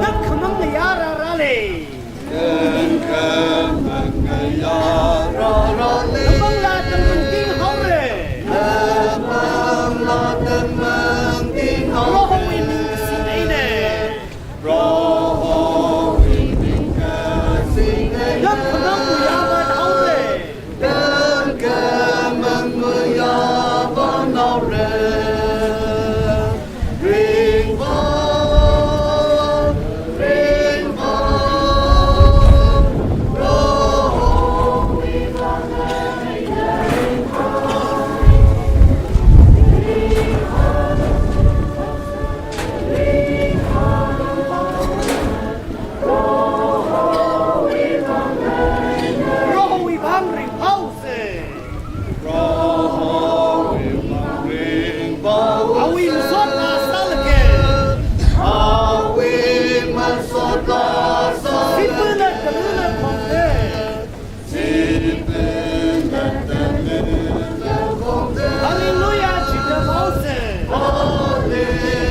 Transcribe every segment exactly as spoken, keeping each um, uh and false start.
Nang khamang ngayā rāra lei. Khamang lātang mangting haora. Prohowui ming kasing eina. Nang khamang ngayā rāra lei. Prohowui vang ringphāhaosa. Prohowui vang ringphāhaosa. Awui masot lāsālaga. Awui masot lāsālaga. Sipana kaluna khongda. Hallelujah, chithāhaosa. Hallelujah,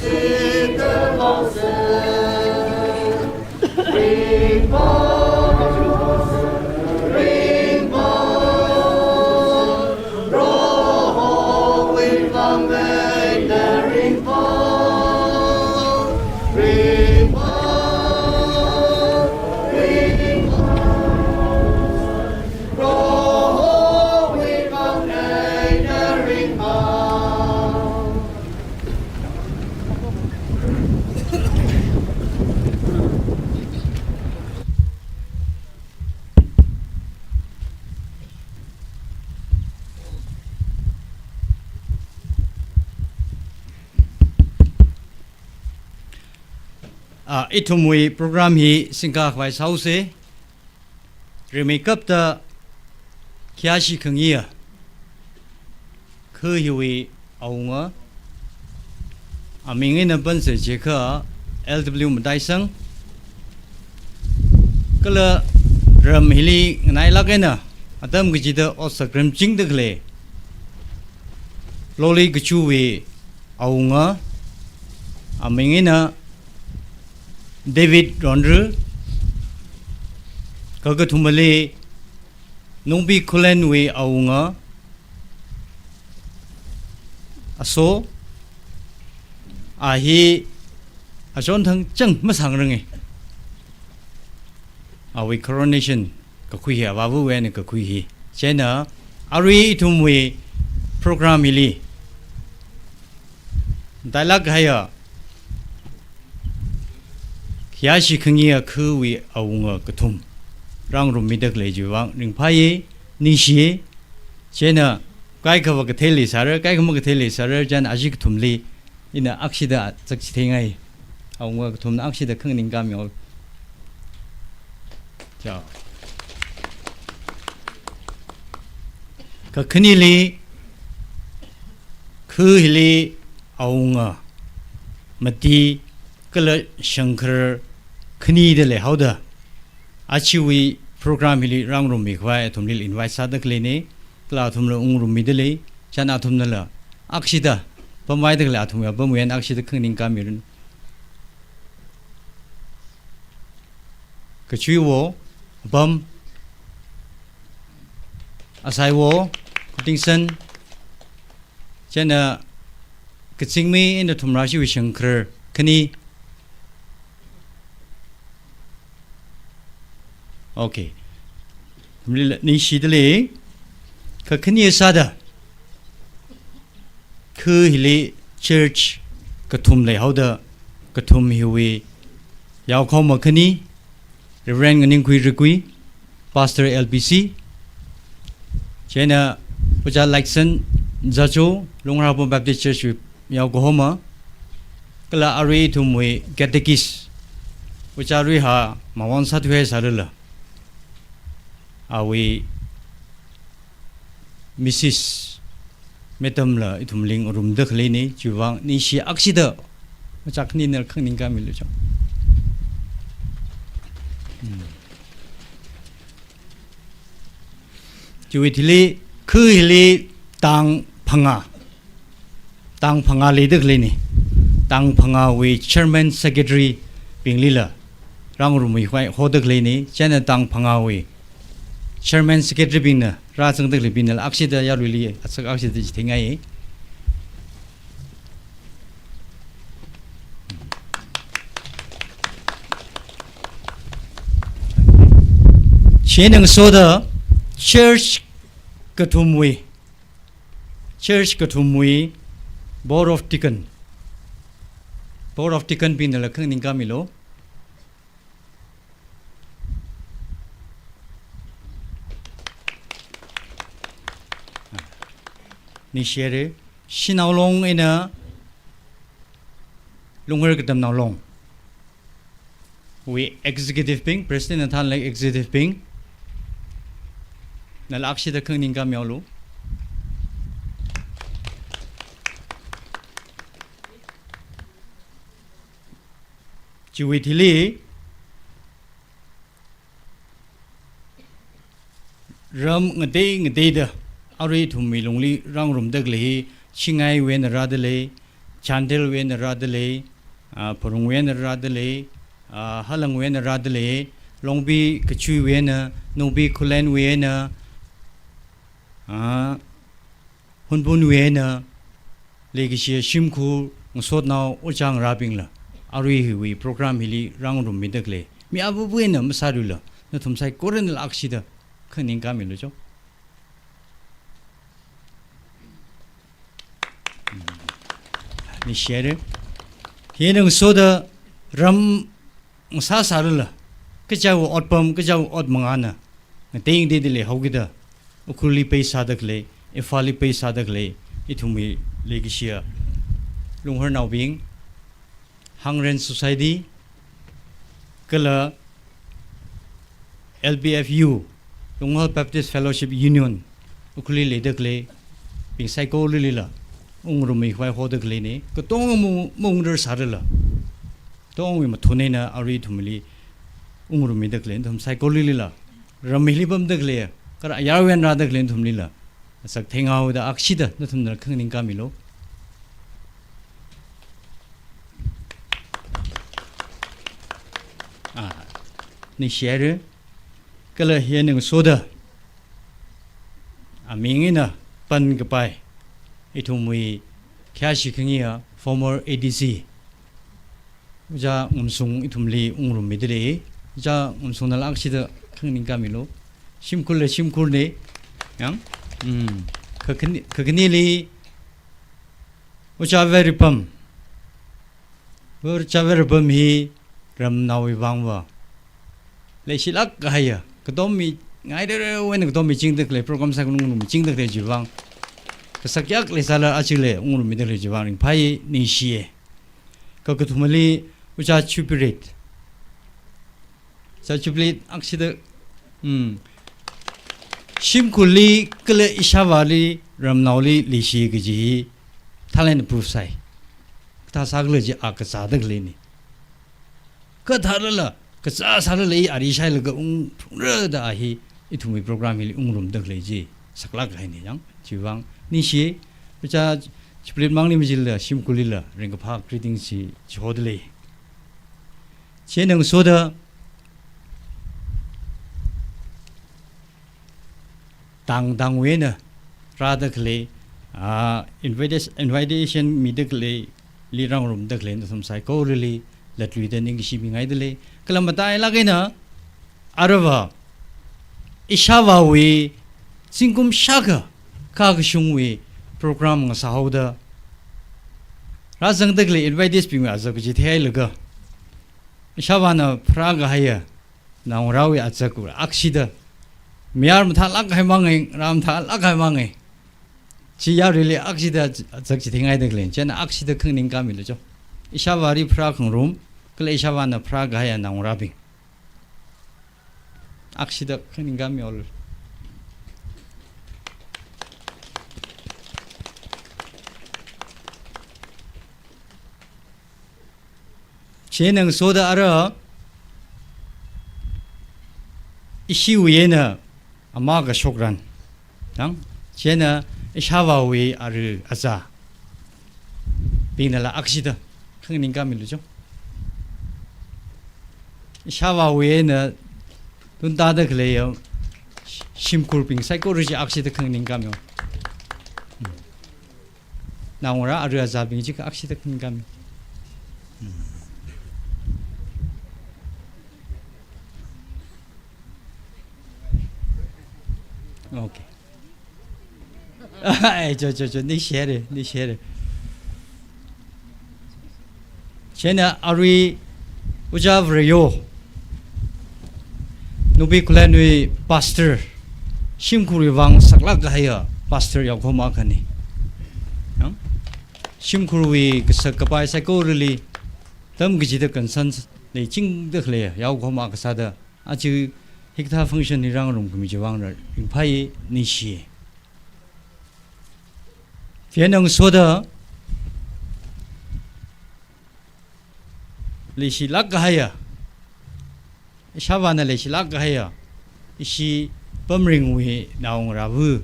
chithāhaosa. Ringphā, ringphā, Prohowui vang eina ringphā. Ringphā, ringphā, Prohowui vang eina ringphā. Ah, ithumwui program hi singkakhavai sāhaosa. Rimeikapta khayāshi khangayi, kha hiwui awunga, aming eina pansa jiakha, L W Mataisang, kala ram hili nganailāk eina atam kachida ot sākharam chingda khalei Loli Kachuvawui awunga, aming eina David Ronru, kakathumali Nungbi Khullenwui awunga, Aso, a hi achon thang chang masāngaranga. Awui coronation kakhui hi, avāva̱wui eina kakhui hi. Chieina arui ithumwui program hili dialogue haiya, khayāshi khangayi akhawui awunga kathum rāngarummida khalei chiwui vang ringphāya, ningshiya. Chieina kaikhava kathei leisāra, kaikha makathei leisāra, chieina ashi kathumli ina akshida chakchitheingai. Awunga kathumna akshida khanganingkāmilu. Chao. Kakhaneli, kha hili awunga Mati kala Shangkhar khanida leihaoda, ajawui program hili rāngarummi khavai athumli invite sāda khaleina, kala athumla ungarummida lei, chieina athumnala akshida pamhaida khalei athumwui apamwui eina akshida khanganingkāmilu. Kachuiwo, apam, asaiwo, Khutingsan, chieina kazingmi eina thumrāshiwui Shangkhar khani. Okay. Ningshida lei, kakhane sāda, kha hili church kathum leihaoda, kathum hiwui yaokahoma khani, Reverend Nganingkhui Rikui, Pastor L B C, chieina Ojā Laiksan Zacho, Lungharapon Baptist Church wui yaokahoma, kala arui ithumwui catechist, Ojā Ruiha Mawang sāthuihai sārala, awui Missus Metamla ithumli ngarumda khaleina, chiwui vang ningshi akshida, machak khanina khanganingkāmilu chao. Hmm. Chiwui thili, kha hili tang phangā, tang phangā leida khaleina. Tang phangāwui chairman secretary binglila rāngarummi khavai hoda khaleina, chieina tang phangāwui chairman secretary bingna rāzangda khaleibingna akshida yaruili achak akshida chitheingai. Chieina ngasoda church kathumwui, church kathumwui Board of Deacon, Board of Deacon bingnala khanganingkāmilu. Ningshire, Shanao Long eina Lunghar Katamnao Long wui executive bing, president na thanlei executive bing, nala akshida khanganingkāmilu. Chiwui thili, ram ngatei ngateida arui ithumwui lungli rāngarumda khalei hi, Chingaiwui eina rāda lei, Chandelwui eina rāda lei, ah, Pharungwui eina rāda lei, ah, Halangwui eina rāda lei, Longbi Kachuiwui eina, Nungbi Khullenwui eina, ah, Hunphunwui eina leikashiya shimkhur ngasotnao ojā ngarābingla, arui hiwui program hili rāngarummida khalei mi avāva̱ eina masārala, nathum saikoranala akshida khanganingkāmilu chao. Ningshire. Hieina ngasoda ram ngasāsārala, kachāwui otpam, kachāwui ot mangāna ngatei ngateida leihaokida, Ukhrulli pei sāda khalei, Imphalli pei sāda khalei, ithumwui leikashiya Lungharnaobing, Hangren Society, kala L B F U, Lunghal Baptist Fellowship Union, Ukhrulli leida khaleibing saikoralila ungarummikhavai hoda khaleina, katonga maung-, maungrarsārala, tongwui mathun eina arui ithumli ungrummida khalei nathum saikoralila, ram hili pamda khalei, kala ayarwui eina rāda khalei nathumlila, asak theingaoda akshida nathumna khanganingkāmilu. Ah, ningshihaira. Kala hieina ngasoda aming eina pankapai ithumwui khayāshi khangayi former A D C Ojā Ngamsung ithumli ungrummida lei. Ojā Ngamsungnala akshida khanganingkāmilu. Shimkhurla shimkhurna. Yang? Hmm. Kakhane-, kakhaneli Ojā Veiripam. Ojā Veiripam hi ramnaowui vangva leishilāk kahaiya, katom mi, ngaidar eina katom michingda khalei, program sākhanung michingda khalei chiwui vang, kasak kayākha leisālala aja lei ungrummida khalei chiwui vang ringphāya, ningshiya. Kakathumali Ojā Chipirit. Ojā Chipirit akshida, mm, shimkhurli kala ishāvāli ramnaoli leishi kaji hi thālāk eina proof sāi. Kathā sākhala chi a kazāda khaleina. Kathālala, kazā sālala i ari shailaga ungthungra da a hi ithumwui program hili ungrumda khalei chi saklāk kahaina yang. Chiwui vang ningshi, Ojā Chipirit mangli majila shimkhurlila ringkaphā greetings chi chihoda lei. Chieina ngasoda tang tangwui eina rāda khalei, ah, invitation, invitation mida khaleili rāngarumda khalei nathum saikorali latluida ningkashi mingaida lei. Kala matailāk eina aruiva ishāvāwui zingkum shākha kakashungwui program ngasāhaoda rāzangda khalei invitees bingwui azak kachitheilaga, ishāvāna pharākahaiya naongarāwui azak akshida, mayar mathālāk kahai mangai, rā mathālāk kahai mangai, chi yaruili akshida azak chitheingaida khaleina. Chieina akshida khanganingkāmilu cho. Ishāvāli pharākhangarum kala ishāvāna pharākahaiya naongarābing, akshida khanganingkāmihaolu. Chieina ngasoda ara ishiwui eina amā kashokran, yang, chieina ishāvāwui ara azābingnala akshida khanganingkāmilu cho. Ishāvāwui eina tuntāda khaleiya shimkhurbing saikora chi akshida khanganingkāmilu. Naongarā ara azābing chikha akshida khanganingkāmi. Okay. Ai, cho, cho, cho, ningshihaira, ningshihaira. Chieina arui Ojā Vareyo, Nubi Khullenwui pastor, shimkhurwui vang saklāk kahaiya pastor yaokahoma akhana. Yang? Shimkhurwui kasak kapai saikorali tamkachida concern leichingda khalei yaokahoma akha sāda, aja hikathā function hi rāngarumkhami chiwui vang ringphāya, ningshiya. Chieina ngasoda leishilāk kahaiya, ishāvāna leishilāk kahaiya ishi Pamringwui naongarāva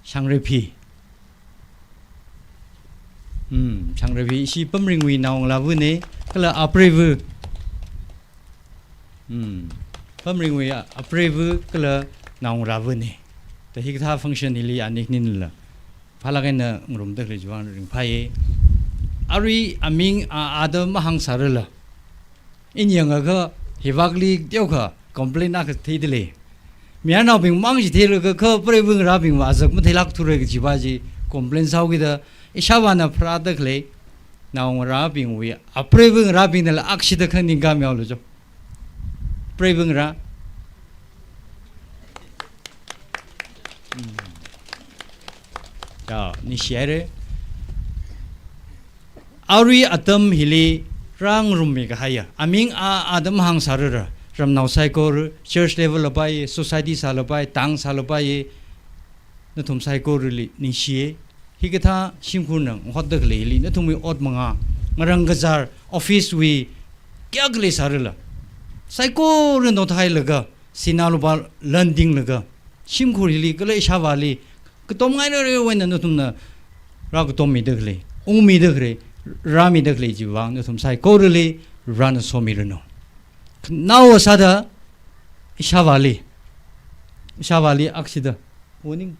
Shangreiphi. Hmm, Shangreiphi ishi Pamringwui naongalāvana, kala apreiva. Hmm, Pamringwui apreiva kala naongarāvana. Ta hikathā function hili ani khaninala phālāk eina ngarumda khalei chiwui vang ringphāya. Arui aming a, ada mahāngsārala, ina yangakha hivakli teokha complain akha theida lei. Mayarnaobing mang chitheilaga kha preiva ngarābingva azak matheilākthura kajiva chi complain sāhaokida, ishāvāna pharāda khalei naongarābingwui apreiva ngarābingnala akshida khanganingkāmihaolu cho. Preiva ngarā. Hmm. Ya, ningshihaira. Arui atam hili rāngarummikahaiya, aming a, ada mahāngsārala, ramnao saikora, church level lapai, society sālapai, tang sālapai, nathum saikorali ningshiya. Hikathā shimkhurna ngahotda khaleili nathumwui ot mangā ngarang kazār, office wui kayākha leisārala, saikorana nothailaga, sinā lupā landinglaga, shimkhurli kala ishāvāli, katomngairarwui eina nathumna rākatommida khalei, ungmida khalei, rāmida khalei chiwui vang nathum saikorali Varena somiranu. Khanaowa sāda ishāvāli, ishāvāli akshida. Warning,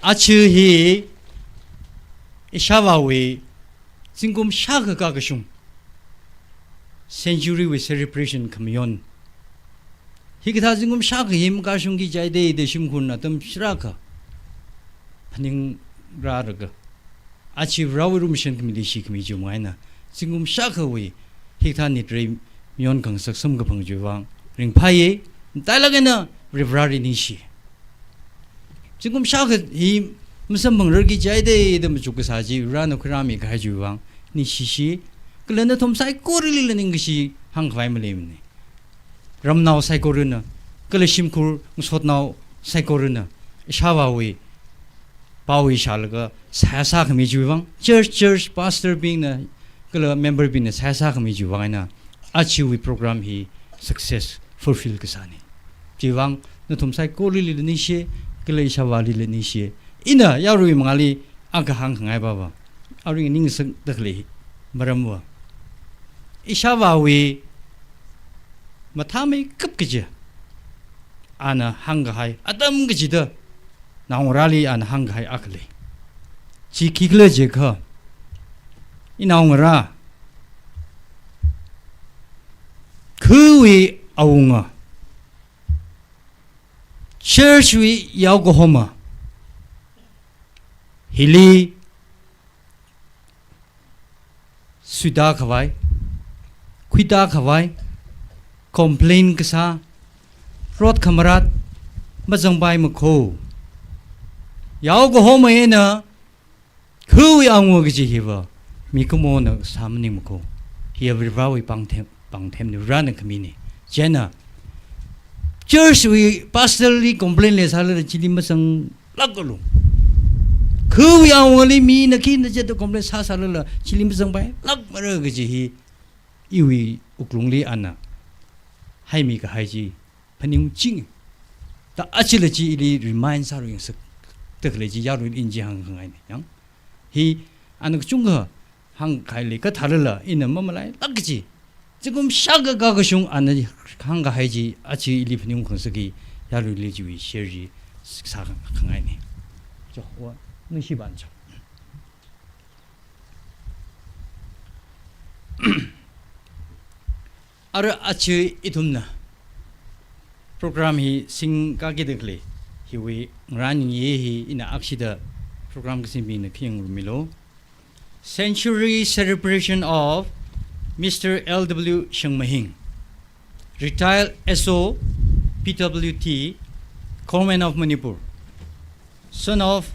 aja hi ishāvāwui zingkum shākha kakashung, century wui celebration khamayon. Hikathā zingkum shākha hi makashungki jihaida da shimkhurna atam shākha phaningrālaga, aja Varewui lumashan khamili shikhami chiwui vang eina, zingkum shākhawui hikathā nitrei mayon khangasak samkaphang chiwui vang ringphāya, matailāk eina Varivarali ningshi. Zingkum shākha hi masamphangrarki jihaida da machuk kasā chi Varena khuirāmi kahai chiwui vang ningshishi. Kala nathum saikoralila ningkashi hāngkhavai maleimana. Ramnao saikorana, kala shimkhur ngasotnao saikorana, ishāvāwui pao hi shālaga seihā sākhami chiwui vang, church, church pastor bingna, kala member bingna seihā sākhami chiwui vang eina, ajawui program hi success, fulfill kasāna. Chiwui vang nathum saikoralila ningshi, kala ishāvālila ningshi. Ina yaruiwui mangāli akha hāngkhangai pava, arui nganingsakda khalei maramva, ishāvāwui mathāmeikap kaji ana hāngkahai, atam kachida naongarāli ana hāngkahai akha lei. Chi khikhala jiakha, inaongarā, khawui awunga, church wui yaokahoma, hili suitākhavai, khuitākhavai, complain kasā, rot khamarat mazangpaimako. Yaokahoma eina khawui awunga kaji hiva mikumona sā maningmako. Hiya Varivarawui pāngthem, pāngthemna, Varena khamina. Chieina church wui pastor li complain leisālala chili mazanglākalu. Khawui awungali mina khina chida complain sāsālala chili mazangpailākmara kaji hi iwui wuklungli ana haimi kahai chi phaningchinga. Da ajala chi ili remind sāruingsakda khalei chi yaruili ina chi hāngkhangaina. Yang, hi ana kachungkha hāngkahai leikathalala ina mamalailāk kaji, zingkum shākha kakashung ana hāngkahai chi aja ili phaningungkhangasakki yaruili chiwui share chi sākhangaina. Cho, wa, ningshiban cho. Ara aja ithumna program hi singkakida khalei hiwui ngarān ningye hi ina akshida program kasingbingna khayangrumilu. Century celebration of Mister L W Shangmahing, retired S O, P W T, Government of Manipur, son of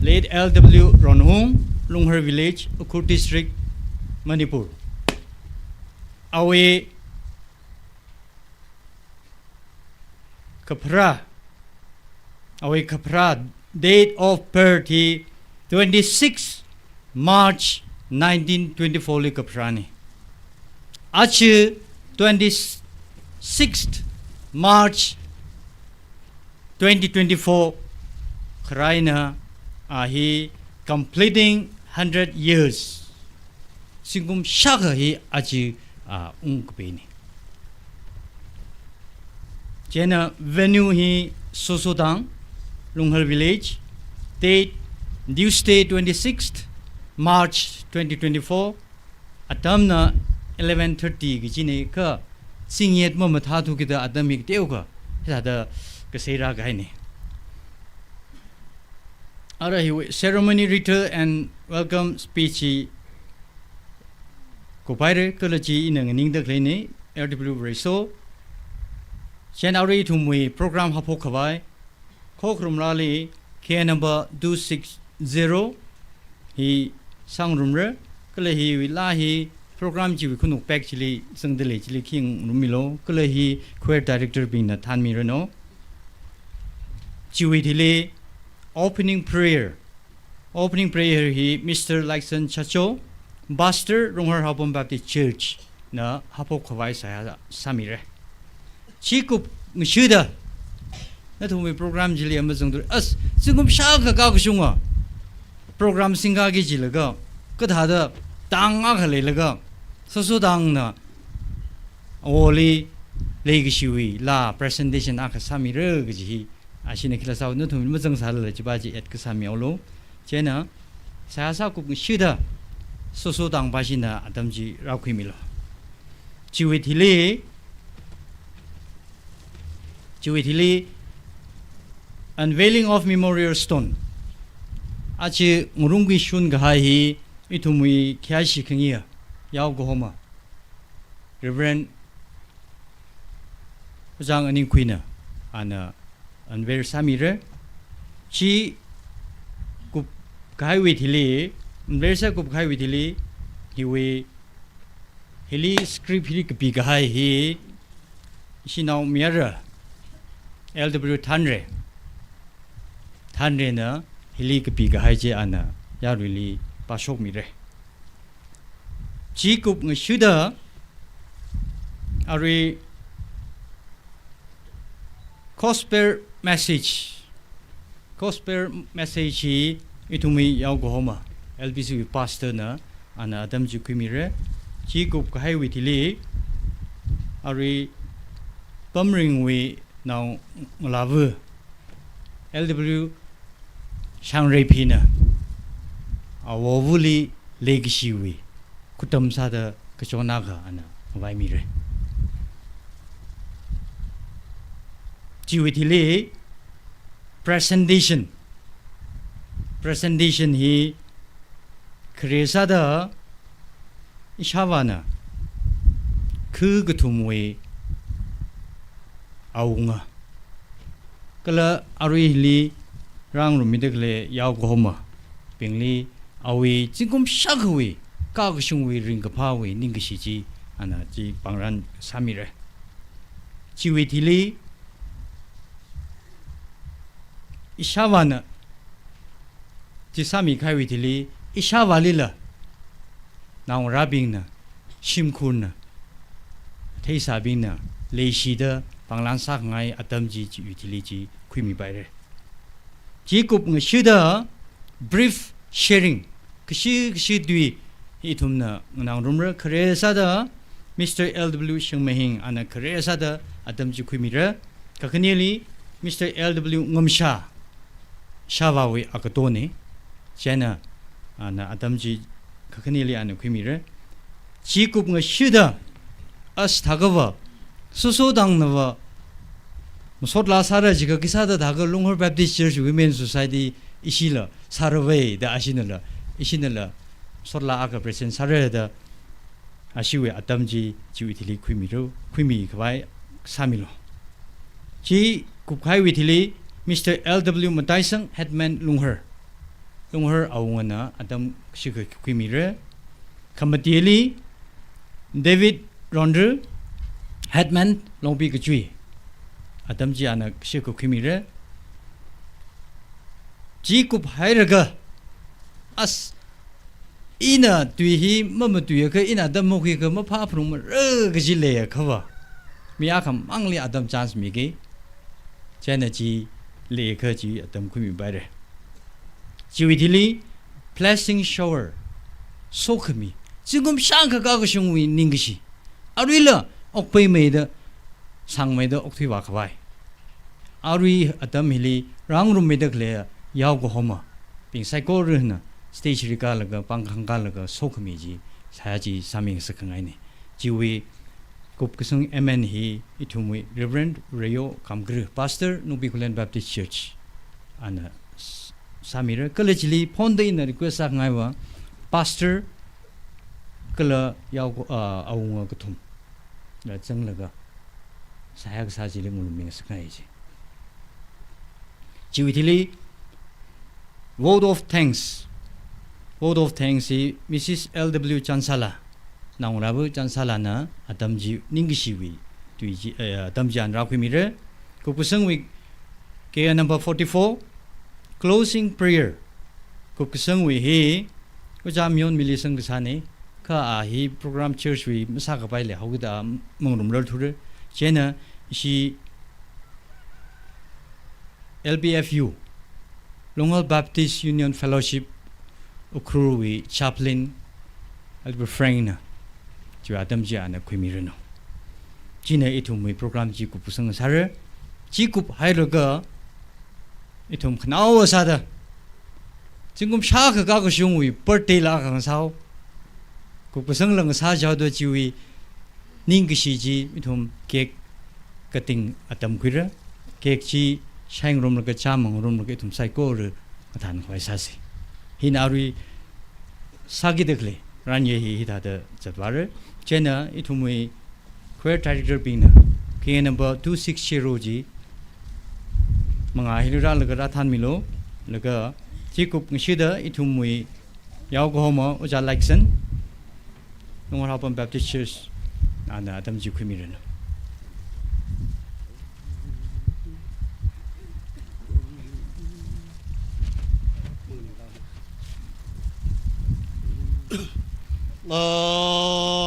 late L W Ronhung, Lunghar Village, Ukhrul District, Manipur. Awui kapharā, awui kapharā, date of birth hi twenty-six March nineteen twenty-four li kapharāna. Aja twenty-sixth March twenty twenty-four kharā eina, a hi completing hundred years. Zingkum shākha hi aja, a, ungkapaina. Chieina venue hi Soso Tang, Lunghar Village, date Tuesday twenty-sixth March twenty twenty-four, atamna eleven thirty kajina kha, zingyet mamathāthukida atam hi kateokha hithāda kasei rākahaina. Ara hiwui ceremony ritual and welcome speech hi kuphaira kala chi ina nganingda khaleina, L W Vareso. Chieina arui ithumwui program haophokkhavai, Khokharum Laa li K number two six zero hi sāngarumra, kala hiwui laa hi program chiwui khanuk pek chili zangda lei, chili khayangrumilu, kala hi choir director bingna thānmiranu. Chiwui thili opening prayer. Opening prayer hi Mister Laikson Chacho, Pastor Runghar Haopam Baptist Church na haophok khavai seihā sāmira. Chi kupngashuda nathumwui program chili amazangda, as, zingkum shākha kakashunga program singkaki jilaga, kathāda tang akha leilaga, soso tangna awoli leikashiwui laa presentation akha sāmira kaji hi, ashina khila sāo, nathum mazangsālala chipa chi add kasā mihaolu. Chieina seihā sā kupngashuda soso tangpāshina atam chi rākhuimilu. Chiwui thili, chiwui thili Unveiling of Memorial Stone. Aja ngarumki shunkahai hi ithumwui khayāshi khangayi, yaokahoma Reverend Pazang Aningkhuina, ana unveil sāmira. Chi kupkahaiwui thili, unveil sākupkahaiwui thili, hiwui, hili script hili kapikahai hi, ishinao mayara, L W Thanre. Thanrena hili kapikahai chi ana yaruili pāshokmira. Chi kupngashuda arui gospel message. Gospel message hi ithumwui yaokahoma L B C wui pastor na ana atam chi khuimira. Chi kupkahaiwui thili arui Pamringwui naongalāva L W Shangreiphina awovali leikashiwui khutam sāda kachon akha ana ngavaimira. Chiwui thili presentation. Presentation hi khare sāda ishāvāna khu kathumwui awunga, kala aruili rāngarummida khalei yaokahomabingli awui zingkum shākhawui kakashungwui ringkaphāwui ningkashi chi ana chi pāngran sāmira. Chiwui thili ishāvāna chi sāmikahaiwui thili, ishāvālila naongarābingna, shimkhurna, theisābingna leishida pānglan sākhangai atam chi chiwui thili chi khuimipaira. Chi kupngashuda brief sharing, kashi kashi tui ithumna nganāngarumra. Khare sāda Mister L W Shangmahing ana khare sāda atam chi khuimira. Kakhaneli Mister L W Ngamsha, ishāvāwui akatona, chieina ana atam chi kakhaneli ana khuimira. Chi kupngashuda as thākhava soso tangnava masot laa sāra jiakha khisāda thākha Lunghar Baptist Church Women Society ishila sāravai da ashinala, ishinala masot laa akha present sāra da ashiwui atam chi chiwui thili khuimilu, khuimikhavai sāmilu. Chi kupkahaiwui thili Mister L W Mataisang, Headman Lunghar, Lunghar awungana atam shikha khuimira. Khamatili David Rondru, Headman Longpi Kachui, atam chi ana shikha khuimira. Chi kuphailaga as ina tui hi mamatuiakha, ina atam makhuiakha maphāphalungmara kaji leiakhava, mi akhamangli atam chance miki. Chieina chi leiakha chi atam khuimipaira. Chiwui thili blessing shower, sokhami, zingkum shākha kakashungwui ningkashi, aruila okpaimeida, sangmeida okthuivākhavai. Arui atam hili rāngarummeida khalei yaokahomabing saikorana stage li kālaga, pāng khangkālaga sokhami chi seihā chi sāmingasakkhangaina. Chiwui kupkasang M N hi ithumwui Reverend Reyo Kamkra, Pastor, Nungbi Khullen Baptist Church, ana s-, sāmira. Kala chili phonda ina request sākhangaiva, Pastor kala yao, ah, awunga kathum la zanglaga seihā kasā chili ngarummingasakngai chi. Chiwui thili vote of thanks. Vote of thanks hi Missus L W Chansala, naongarāva Chansalana atam chi ningkashiwui tui chi, eh, atam chi ana rākhuimira. Kupkasangwui K N number forty-four, closing prayer. Kupkasangwui hi, Ojā Myon Mili sangkasāna, kha a hi program church wui masākapaila haokida mangarumrar thura. Chieina ishi L B F U, Lunghal Baptist Union Fellowship, Ukhrul wui chaplain, Albert Frank na, chiwui atam chi ana khuimiranu. China ithumwui program chi kupkasang sāra. Chi kuphailaga, ithum khanaowa sāda, zingkum shākha kakashungwui birthday la khangasao, kupkasang la ngasā jihaoda chiwui ningkashi chi ithum cake cutting atam khuira. Cake chi shaingarumlaga chāmangarumlaga ithum saikora ngathānkhavai sāsa. Hina arui sākida khalei ranye hi hithāda zatvāra. Chieina ithumwui choir director bingna K N number two six zero chi mangā hili rālaga rāthanmilu, laga chi kupngashida ithumwui yaokahoma Ojā Laikson, Lunghal Haopam Baptist Church, ana atam chi khuimiranu. Lord.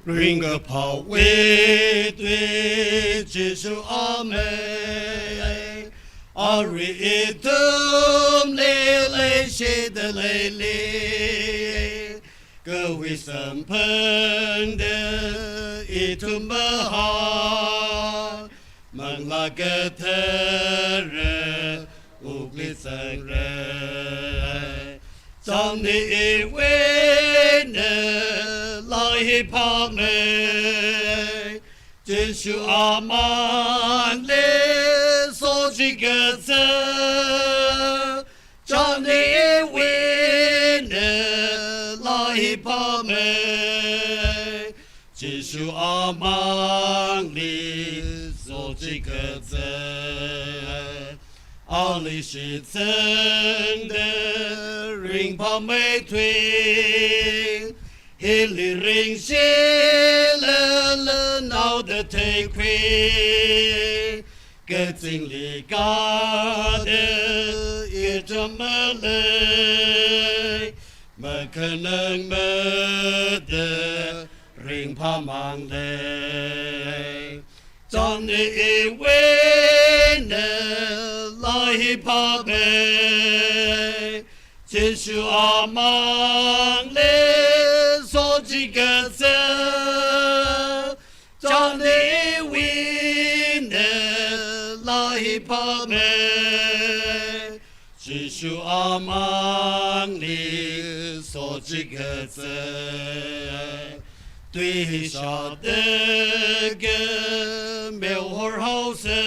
Ringkaphāwui tui Jishu amei, arui ithumli leishida leili, kawui samphangda ithum mahā, Manglā Kathara wukli zangra. Chānli iwui eina laa hi phāmei, Jishu amangli sochikatsa. Chānli iwui eina laa hi phāmei, Jishu amangli sochikatsa. Ali shitsangda ringphāmeithui, hili ringshilala naoda theikhui. Kazingli kāda icham malei, makhanangmada ringphāmang lei. Chānli iwui eina laa hi phāmei, Jishu amangli sochikatsa. Chānli iwui eina laa hi phāmei, Jishu amangli sochikatsa. Tui hi shāda khameo horhaosa,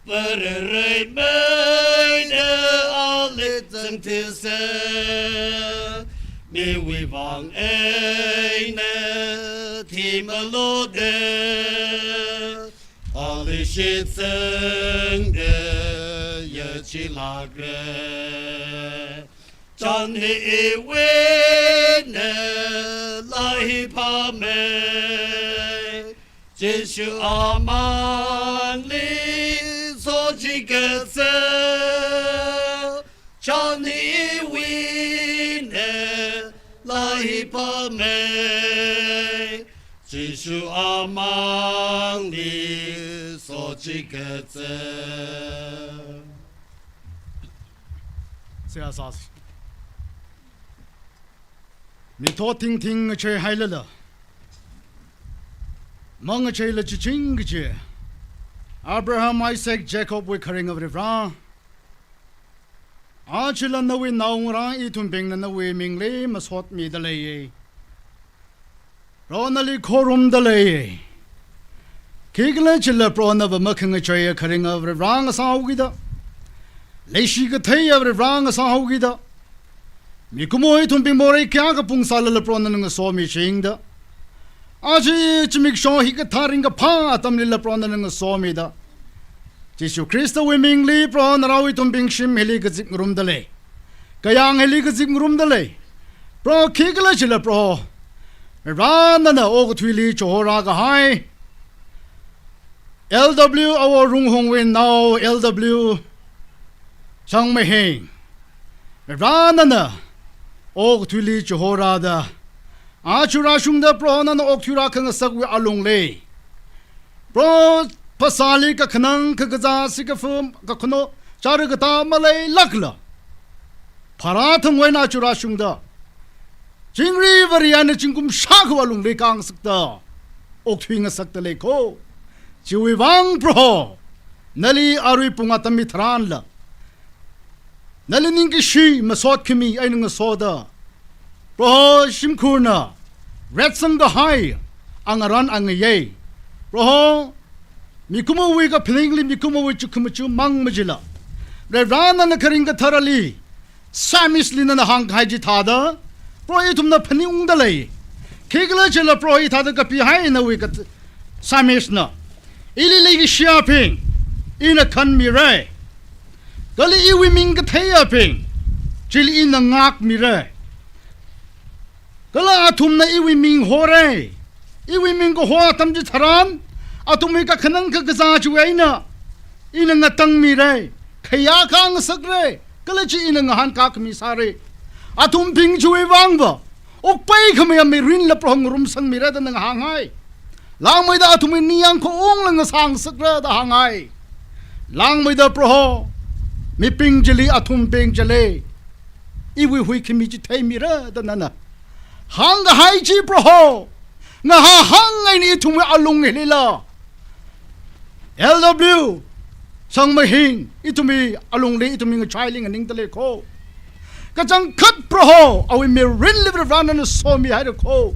Varewui meina ali zangthisa, miwui vang eina thimalo da, ali shitsangda yachilākra. Chānli iwui eina laa hi phāmei, Jishu amangli sochikatsa. Chānli iwui eina laa hi phāmei, Jishu amangli sochikatsa. Seihā sāsa. Mithot thingthing ngacheihailala, mangacheila chiching kaji Abraham, Isaac, Jacob wui kharinga Varivara, achila nawui naongarā ithumbingna nawui mingli masotmida leiya. Proho nali khorumda lei. Khikhalajila Proho nava makhangacheiya kharinga Varivara ngasāhaokida, leishi katheiya Varivara ngasāhaokida, mikumo ithumbing morei kayākha phungsālala Proho nana ngasomichingda, aja zimiksho hikathā ringkaphā atamlila Proho nana ngasomida, Jishu Khristawui mingli Proho narao ithumbing shim hili kazipngarumda lei. Kayāng hili kazipngarumda lei. Proho khikhalajila Proho, Varivara nana okathuili chihorākahai, L W Awo Runghongwui nao L W Shangmahing. Varena nana okathuili chihorāda, aja rāshungda Proho nana okathui rākhangasakwui alungli, Proho phasāli kakhanang kakazā, sikafa kakhanao, chara katā maleilākla, pharāthangwui eina aja rāshungda, chingri vāri eina zingkum shākhawui alungli kāngasakta, okthui ngasakta lei kho. Chiwui vang Proho, nali arui pung atam hitharanla, nali ningkashi masot khami eina ngasoda, Proho shimkhurna retsang kahai angarān angayei, Proho, mikumowui kaphaningli mikumowui chukkhamaja mang majila, Varena nana kharing katharali, Psalmist li nana hāngkahai chithāda, Proho ithumna phaningungda lei. Khikhalajila Proho hithāda kapihai nawui kat-, Psalmist na, ili leikashiyabing, ina khanmira. Kala iwui ming katheiyabing chili ina ngākmira. Kala athumna iwui ming hora. Iwui ming kaho atam chitharan, athumwui kakhanang kakazā chiwui eina ina ngatangmira. Khayā kāngasakra. Kala chi ina ngahānkā khami sāra. Athumbing chiwui vangva okpai khamayā mirinla Proho ngarumsangmira da nana hānghai. Langmeida athumwui ningyāng khaungla ngasāngasakra da hānghai. Langmeida Proho, mibing chili, athumbing chili, iwui huikhami chi theimira da nana hāngkahai chi Proho, ngahānghāng eina ithumwui alung hilila, L W Shangmahing, ithumwui alungli, ithumwui ngachaili nganingda lei kho. Kachangkhat Proho, awui mirinli Varena nana somihaira kho.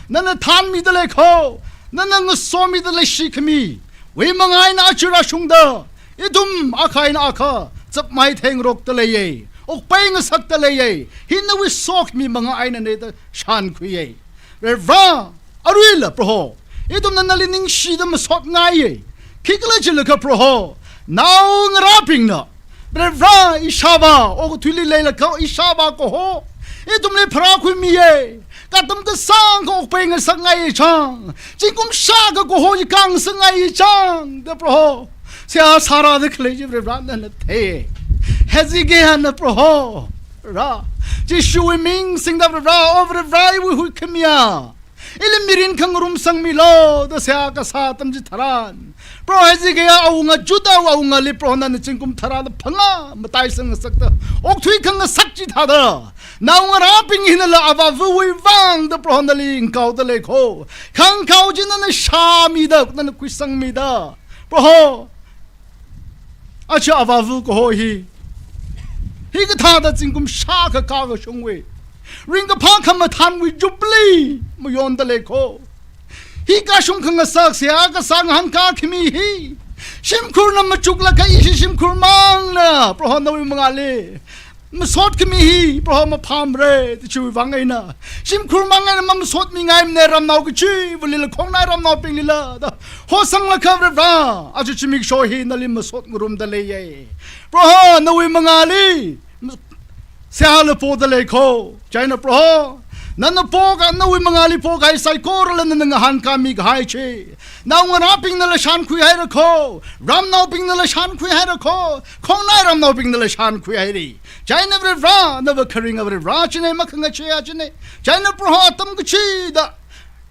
Nana thānmida lei kho. Nana ngasomida leishi khamiwui manga eina aja rāshungda, ithum akha eina akha chapmai thengrokta leiya. Okpai ngasakta leiya. Hi nawui sokhami manga einana da shānkhuiya. Vare, aruila Proho, ithumna nali ningshida masotngaiya. Khikhalajilakha Proho, naongarābingna, Vare, ishāvā okathuili leilakha ishāvā kaho ithumli pharākhuimiya. Katam kasāngkha okpai ngasakngaiya chang, zingkum shākha kaho chi kāngasakngaiya chang da Proho, seihā sārāda khalei chi Vare nana thei. Hezekiahna Proho, Vare, Jishuwui ming singda Vare, O Vare, iwui huikhamiyā, ili mirin khangarumsangmilu da seihā kasā atam chitharan, Proho, Hezekiah awunga, Judah awungali Proho nana zingkum tharāda phangā mataisangngasakta, okthui khangasak chithāda, naongarābing hinala avāvawui vang da Proho nali ngaoda lei kho. Khangakao chi nana shāmida, nana khuisangmida, Proho, aja avāva kaho hi, hikathāda zingkum shākha kākashungwui, ringkaphā khamathānwui Jubilee mayonda lei kho. Hi kashung khangasak, seihā kasā, ngahānkā khami hi, shimkhurna machuklaga ishi shimkhur mangna Proho nawui mangāli masot khami hi Proho maphāmara, da chiwui vang eina shimkhur mang eina mamasotmingaimana, ramnao kachivālila, khongnai ramnaobinglila da hosanglakha Vare, aja zimiksho hi nali masot ngarumda leiya. Proho, nawui mangāli seihāla poda lei kho. Chieina Proho, nana poka, nawui mangāli pokahai saikorala nana ngahānkāmi kahai chi, naongarābingnala shānkhuihaira kho, ramnaobingnala shānkhuihaira kho, khongnai ramnaobingnala shānkhuihaira. Chieina Vare, nava kharinga Vare china, makhangacheiya china. Chieina Proho, atam kachida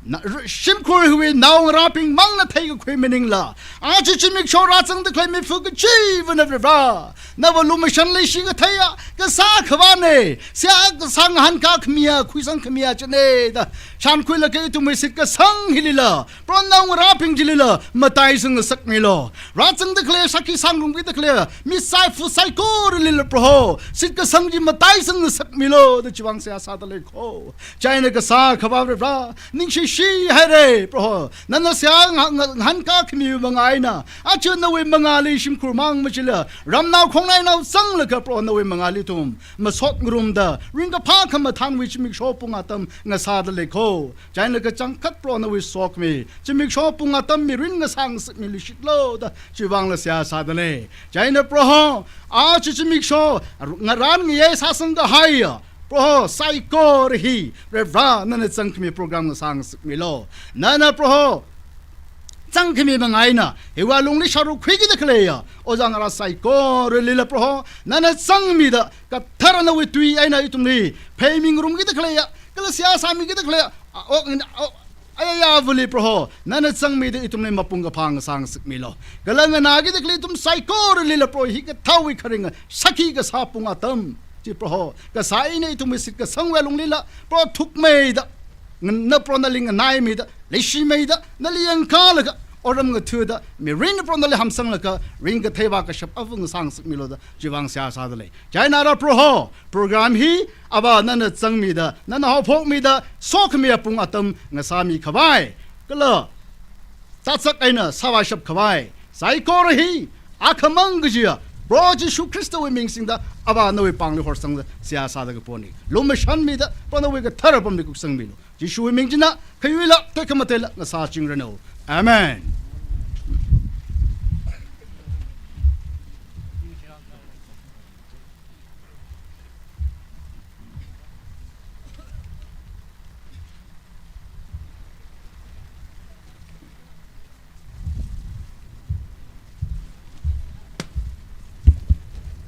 na, r-, shimkhur hiwui naongarābing mangna theikakhui maningla, aja zimiksho rāzangda khalei miphu kachivāna Vare, nava lumashan leishi katheiya, kasā khavāna, seihā kasā, ngahānkā khamiya, khuisang khamiya china da shānkhuilaga ithumwui shitkasang hilila, Proho naongarābing chilila mataisang ngasakmilu. Rāzangda khalei, sakhi sāngarumkida khalei mi saifa saikoralila Proho, shitkasang chi mataisang ngasakmilu da chiwui vang seihā sāda lei kho. Chieina kasā akhava Vare, ningshishihaira Proho. Nana seihā nga-, nga-, ngahānkā khami manga eina, aja nawui mangāli shimkhur mang machila, ramnao khongnainao zanglaga Proho nawui mangāli ithum masot ngarumda, ringkaphā khamathānwui zimiksho pung atam ngasāda lei kho. Chieina kachangkhat Proho nawui sokhami zimiksho pung atam mirin ngasāngasakmiluishitlu da chiwui vangla seihā sāda lei. Chieina Proho, aja zimiksho ngarān ngayei sāsang kahaiya Proho saikora hi Vare, nana zangkhami program ngasāngasakmilu. Nana Proho zangkhami manga eina, hiwui alungli sharuk khuikida khaleiya ojā ngarā saikoralila Proho, nana zangmida, kathara nawui tui eina ithumli pheimingarumkida khaleiya, kala seihā sāmikida khaleiya, a, o, o, ayayavali Proho, nana zangmida ithumli mapung kaphā ngasā ngasakmilu. Kala nganākida khalei ithum saikoralila Proho, hikathāwui kharinga sakhi kasā pung atam chi Proho, kasā eina ithumwui shitkasangwui alunglila Proho thukmeida, ngan-, na Proho nali nganaimida, leishimeida, nali yangkālaga, otram ngathada, mirin Proho nali hamsanglaga, ringkathei vākashap ava ngasā ngasakmilu da, chiwui vang seihā sādalei. Chieina ara Proho, program hi, Avā nana zangmida, nana haophokmida, sokhami apung atam ngasāmi khavai, kala, zatsak eina sāvāshap khavai, saikora hi, akhamang kajiya, Proho Jishu Khristawui ming singda, Avā nawui pāngli horsangda, seihā sāda kaponi. Lumashanmida, Proho nawui kathara apamli kuksangmilu. Jishuwui ming china, khayuila, tekhamatela, ngasāchingranu. Amen.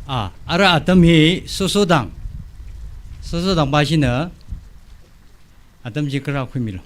Ah, ara atam hi soso dang. Soso dang ba shina atam chi kharā khuimilu.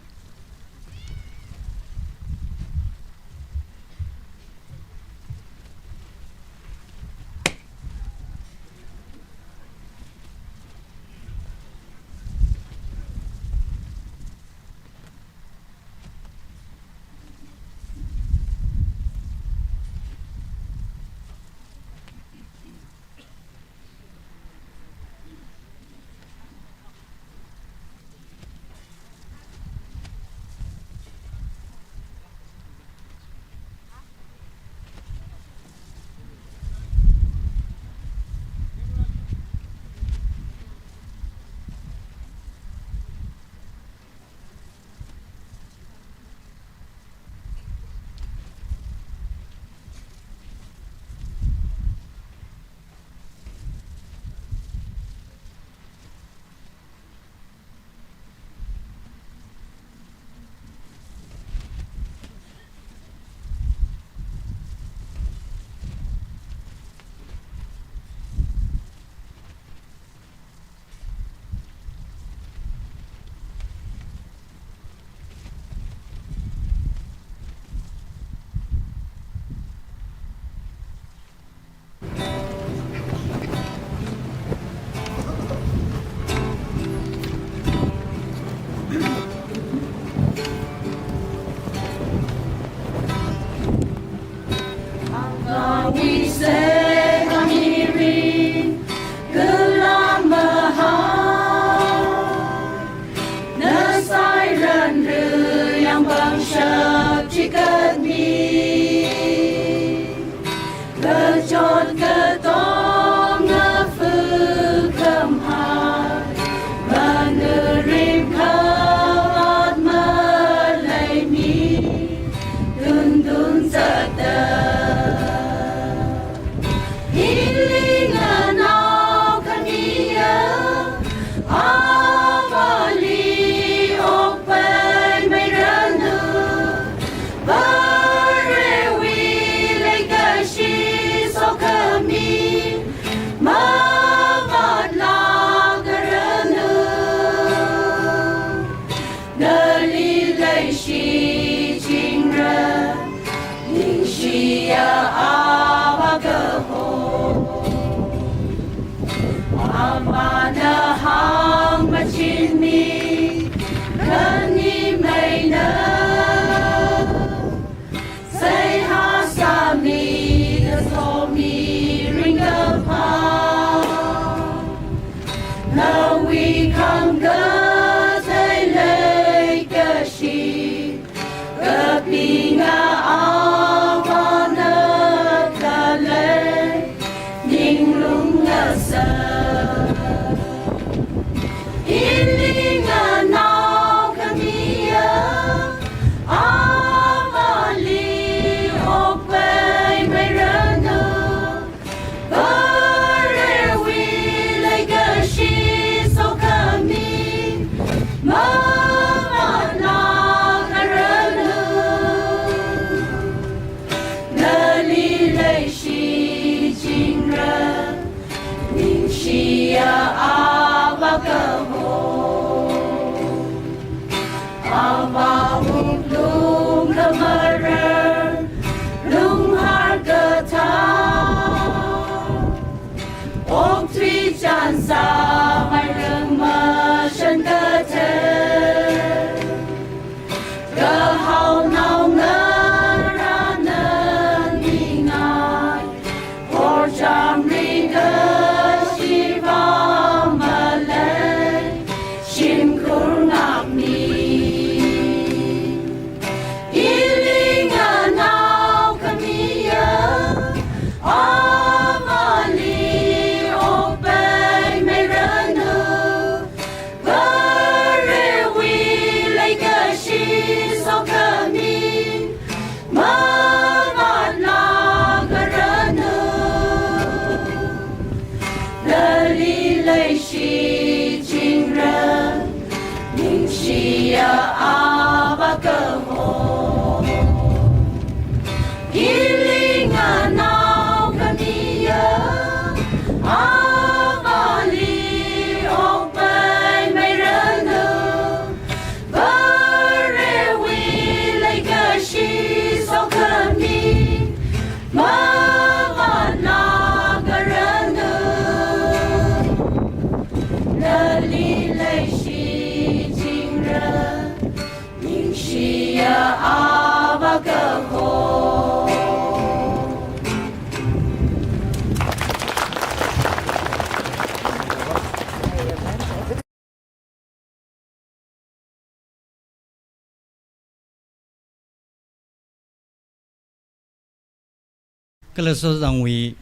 Kala sotangwui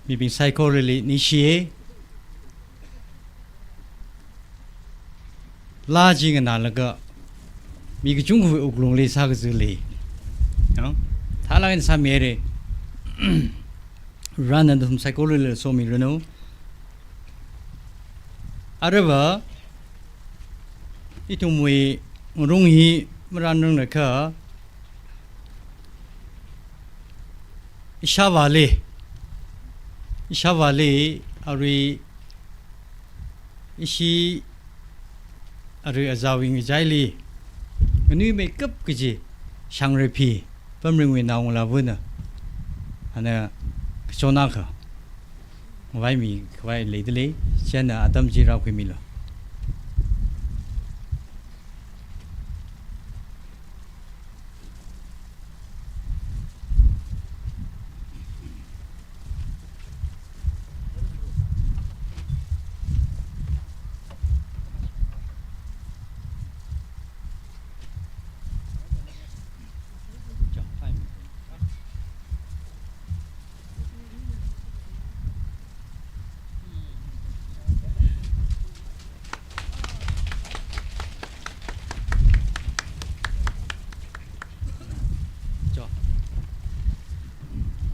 mibing saikorali ningshiya. Laa chi nganālaga mi kachungkhawui wuklungli sākazā lei. No? Thālāk eina sāmira. Varena nathum saikorali somiranu. Aruiva, ithumwui ngarung hi maranranglakha, ishāvāli, ishāvāli, arui, ishi, arui azāwui ngachaili, nganuimeikap kaji, Shangrephi, Pamringwui naongalāvana, ana kachon akha ngavaimi khavai leidalei, chieina atam chi rākhuimilu.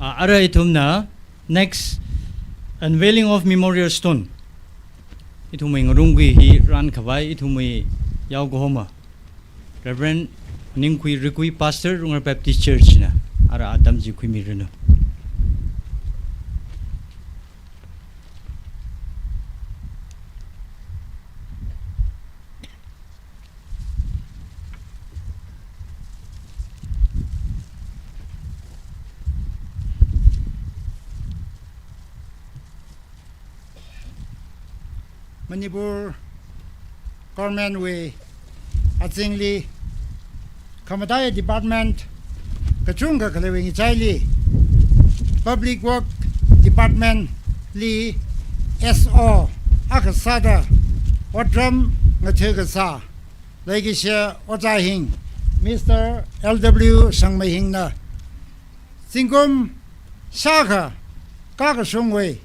Ah, arui ithumna next unveiling of memorial stone. Ithumwui ngarungkhui hi rānkhavai, ithumwui yaokahoma Reverend Ningkhui Rikui, Pastor, Rungar Baptist Church na, ara atam chi khuimiranu. Manipur Government wui azingli, khamataiya department kachungkha khaleiwui ngachaili, Public Work Department li S O akha sāda otram ngatha kasā, leikashi Ojā Hing, Mister L W Sangmeihingna, zingkum shākha kakashungwui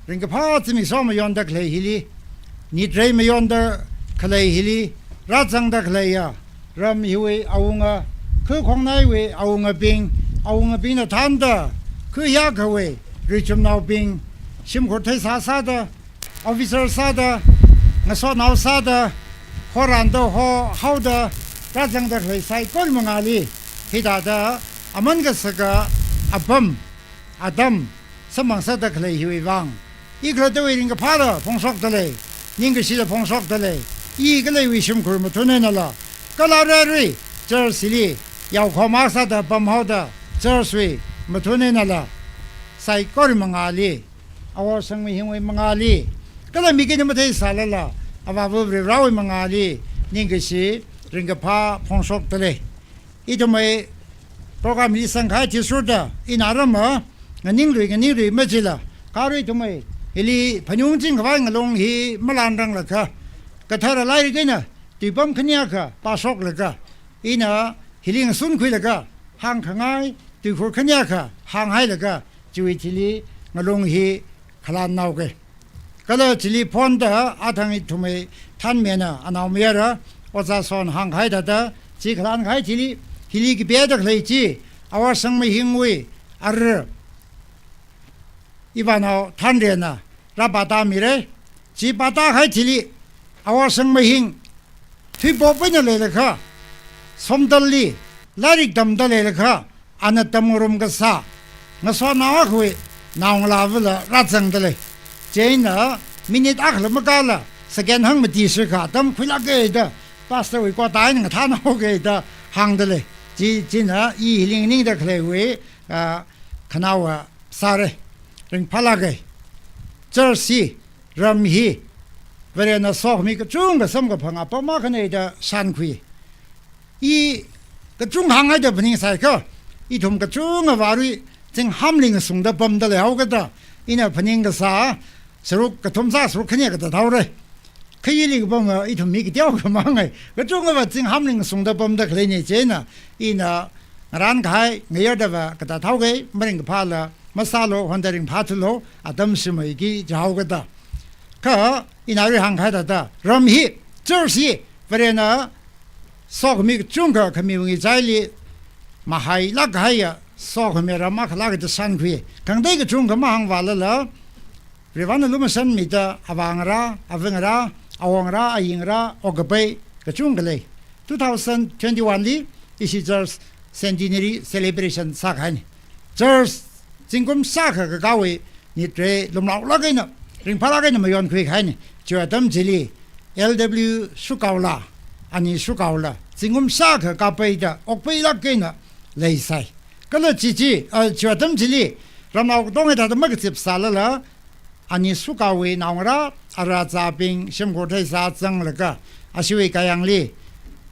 ringkaphā zimiksho mayonda khalei hili, nitrei mayonda khalei hili, rāzangda khaleiya ram hiwui awunga, kha khongnaiwui awungabing, awungabingna thānda, kha hiyākhawui richumnaobing, shimkhur theisā sāda, officer sāda, ngasotnao sāda, horānda ho haoda, rāzangda khalei saikora mangāli, hithāda aman kasaka apam, atam, samphang sāda khalei hiwui vang, i khalattawui ringkaphāla phongshokdalei, ningkashila phongshokdalei, i khaleiwui shimkhur mathun einala, kala rarui, church li, yaokhoma sāda pamhaoda, church wui mathun einala, saikora mangāli, Awor Sangmeihingwui mangāli, kala mi khina matheisālala, Avāva Varivarāwui mangāli, ningkashi ringkaphā phongshokdalei. Ithumwui program hili sangkahai athishurda, ina rama, nganinglui, nganinglui machila, kha arui ithumwui hili phaningungching khavai ngalung hi malanranglakha, kathara lairik eina, tuipam khani akha pāshoklaga, ina hili ngasunkhuilaga, hāngkhangai tuikhur khani akha hānghailaga, chiwui thili ngalung hi khalannaoke. Kala chili phonda athang ithumwui thanmina anaomayara, Ojā Son hāngkahai thāda, chi khalankahai thili, hili kapida khalei chi, Awor Sangmeihingwui ara, ivānao Thanrena rāpātāmira, chi pātākahai thili, Awor Sangmeihing, thuipop eina leilakha, Somdalli, lairik tamda leilakha, ana tamngarum kasā, ngasotnao akhawui naongalāvala rāzangdalei. Chieina, minute akhala makāla, second hangmati shikha atam khuilāke da, pastor wui kotā eina ngathānhaoke da, hāngdalei. Chi, china, i hili nganingda khaleiwui, ah, khanaowa sāra, ringphālāke. Church hi, ram hi, Varena sokhami kachungkha samkaphang apam akhana da shānkhui. I kachungkha hānghaida phaningsāakha, ithum kachungkhava arui, zinghāmli ngasungda pamda leihaokada, ina phaning kasā, sharuk kathum sā sharuk khani katathaora. Khayili kapam, ithum mi kateokha mangai, kachungkhava zinghāmli ngasungda pamda khaleina chieina, ina Ngarānkahai ngayardava katā thaoke, maringkaphāla masālu, honda ringphāthuilu, atam shimei ki jaokada. Kha ina rihāngkahai thāda, ram hi, church hi, Varena sokhami kachungkha khamiwui ngachaili mahailāk kahaiya sokhami ram akhalāka da shānkhui. Khangatei kachungkha mahāngvālala, Varena lumashanmida avāngarā, avingarā, awongarā, ayingarā, okkapai kachungkha lei. Two thousand twenty-one li ishi church centenary celebration sākahaina. Church zingkum shākha kakāwui nit re lumlaolāk eina, ringphālāk eina mayonkhui kahaina. Chiwui atam chili L W Shukaola, Ani Shukaola, zingkum shākha kapaida okpailāk eina leisai. Kala chi chi, ah, chiwui atam chili ramnao katonga thāda makazipsālala, Ani Shukaowui naongarā, ara zābing shimkhur theisā zanglaga, ashiwui kayāngli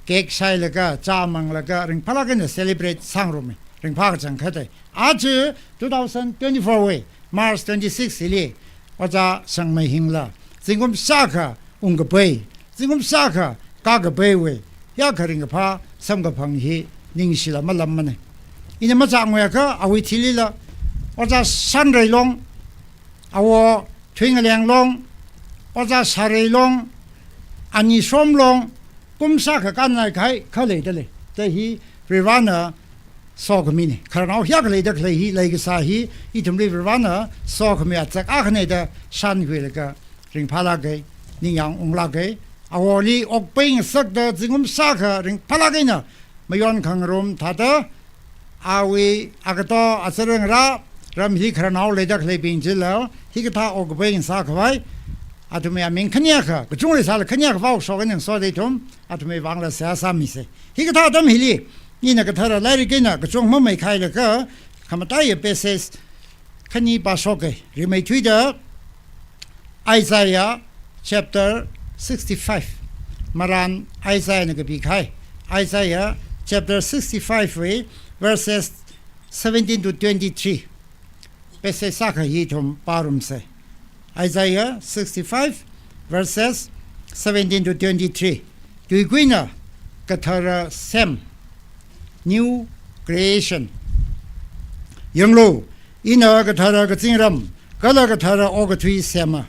cake shailaga, chā manglaga, ringphālāk eina celebrate sāngarummi, ringphā kachangkhatta. Aja two thousand twenty-four wui March twenty-six hili, Ojā Shangmei Hingla, zingkum shākha ungkapai, zingkum shākha kakapaiwui, hiyākha ringkaphā samkaphang hi ningshila malammana. Ina machāngwui akha awui thilila, Ojā Shanreilong, awo Thuingalenglong, Ojā Shareilong, Ani Shomlong, kum shākha kānnaikahai kha leidalei. Chi hi Varena sokhamina. Khararnao hiyākha leida khalei hi, leikasā hi, ithumli Varena sokhami azak akhana da shānkhuilaga ringphālāka, ningyāng unglāka. Awoli okpai ngasakta zingkum shākha ringphālāk eina mayonkhangarum thāda, awui agato azarangarā, ram hili khararnao leida khaleibing chila, hikathā okkapai ngasākhavai, athumwui aming khaniakha, kachungkha leisālala khaniakha vāshok eina ngasoda ithum athumwui vangla seihā sāmisa. Hikathā atam hili, ina kathara lairik eina kachungkha mameikhailaga, khamataiya passage khani pāshoka, rimeithuida Isaiah chapter sixty-five. Marān Isaiahna kapikahai, Isaiah chapter sixty-five wui verses seventeen to twenty-three. Passage sākha hi ithum pārumsa. Isaiah sixty-five, verses seventeen to twenty-three. Tuikuina kathara sem, new creation. Yanglu, ina kathara kazingram kala kathara okathui sema.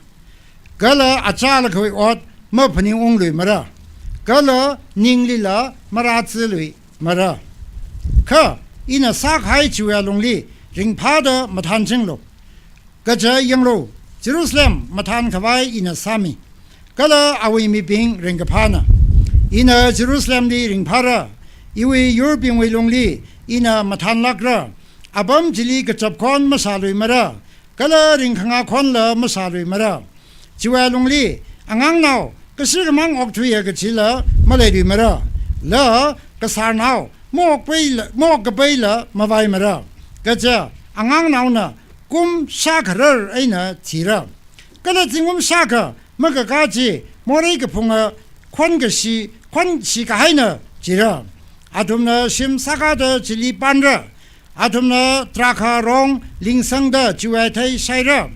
Kala achālakhawui ot maphaningunglui mara, kala ninglila marāzalui mara. Kha ina sākahai chiwui alungli ringphāda mathānchinglu. Kaja yanglu, Jerusalem mathānkhavai ina sāmi, kala awui mibing ringkaphāna. Ina Jerusalemli ringphāra, iwui yurbingwui lungli ina mathānlākra. Apam chili kachap khon masālui mara, kala ringkhanga khonla masālui mara. Chiwui alungli, angangnao kashi kamang okthuiya kachila maleilui mara, la kasarnao maokpaila, maokkapaila mavai mara. Kaja angangnaona kum shākharar eina chira. Kala zingkum shākha makakā chi morei kaphunga khon kashi, khonshi kahaina chira. Athumna shim sākāda chili panra. Athumna drakha rong lingsangda chiwui athei shaira.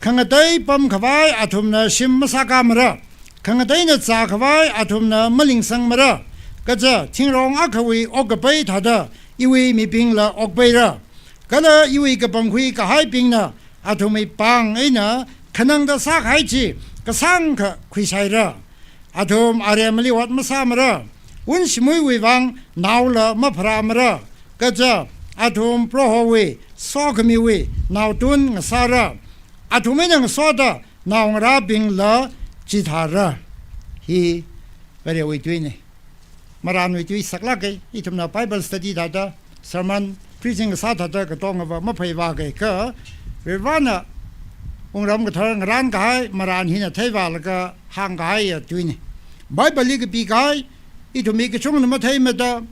Khangatei pamkhavai athumna shim masākā mara. Khangateina zākhavai athumna malingsang mara. Kaja thingrong akhawui okkapai thāda iwui mibingla okpaira. Kala iwui kapangkhui kahaibingna athumwui pāng eina khanangda sākahai chi kasāngkha khuishaira. Athum aremali ot masā mara, wun shimuiwui vang naola mapharā mara, kaja athum Prohowui sokhamiwui naotun ngasāra, athum eina ngasoda naongarābingla chithāra. Hi Varewui tuina. Marānwui tui saklāka, ithumna Bible study thāda, sermon preaching kasā thāda katongava maphei vāka, kha Varena wungram kathar ngarānkahai marān hina theivālaga hāngkahaiya tuina. Bible li kapikahai, ithumwui kachungna matheimada,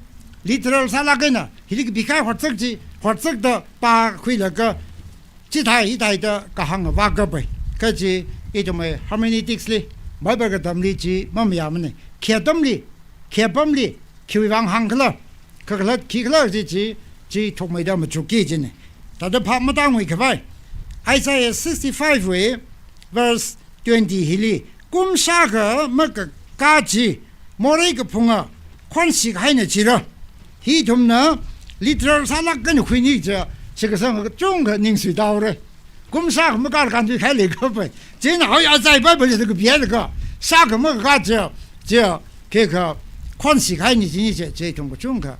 literal sālāk eina, hili kapikahai hotzak chi, hotzakda pākhuilaga, chithai hithai da kahāng vākapai. Kha chi ithumwui hermeneutics li, Bible katamli chi mamayāmana. Khi atamli, khi apamli, khiwui vang hāngkhala, kakhalat khikhala chi chi, chi thukmeida machukki china. Thāda phap matāngui khavai. Isaiah sixty-five wui verse twenty hili, kum shākha makakā chi morei kaphunga khonshi kahaina chira. Hi ithumna literal sālāk eina khuini chi, shikasang kachungkha ningsui tāhaora. Kum shākha makar kānthuikahai leikapai. Chieina hoi azai Bible chi kapihailaga, shākha makakā chi, chi, khikha khonsi kahaini chini chi, chi ithum kachungkha,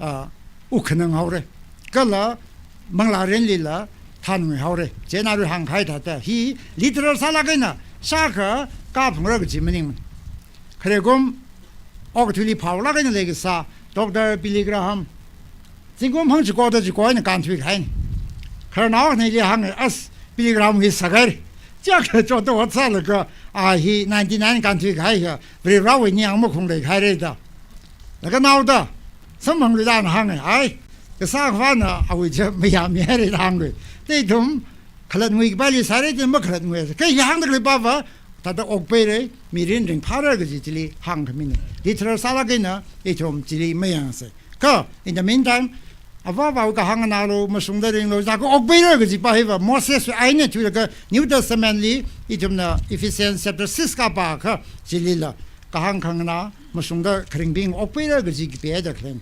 ah, wukkhanang haora. Kala manglārenlila thanunghaora. Chieina arui hāngkahai thāda, hi literal sālāk eina shākha kāphungra kaji maningmana. Khare kum, okathuili phaolāk eina leikasā, Doctor Billy Graham, zingkum hangchiko da chiko eina kānthuikahaina. Khararnao akhana ili hānga, as, Billy Graham hi sākahai. Chiyākha chotda ot sālaga, a hi ninety-nine kānthuikahai hi, Varivarawui ningyāng makhung leikahaira da. Laga naoda, samphangluida ana hānga, ai, kasā akhana awui chi mayāmihaira da hānga. Chi ithum khalatngui kapaili sāra, chi makhalatngui. Kha hi hāngda khalei pava, thāda okpaira, mirin ringphāra kaji chili hāngkhamina. Literal sālāk eina ithum chili mayangsa. Kha, in the meantime, avāva̱wui kahāng nganālu, mashungda ringlu, sākha okpaira kaji pa hiva, Moseswui ainna thuilaga New Testament li ithumna Ephesians chapter six kapākha chilila, kahāng khanganā, mashungda kharingbing okpaira kaji kapihaida khaleina.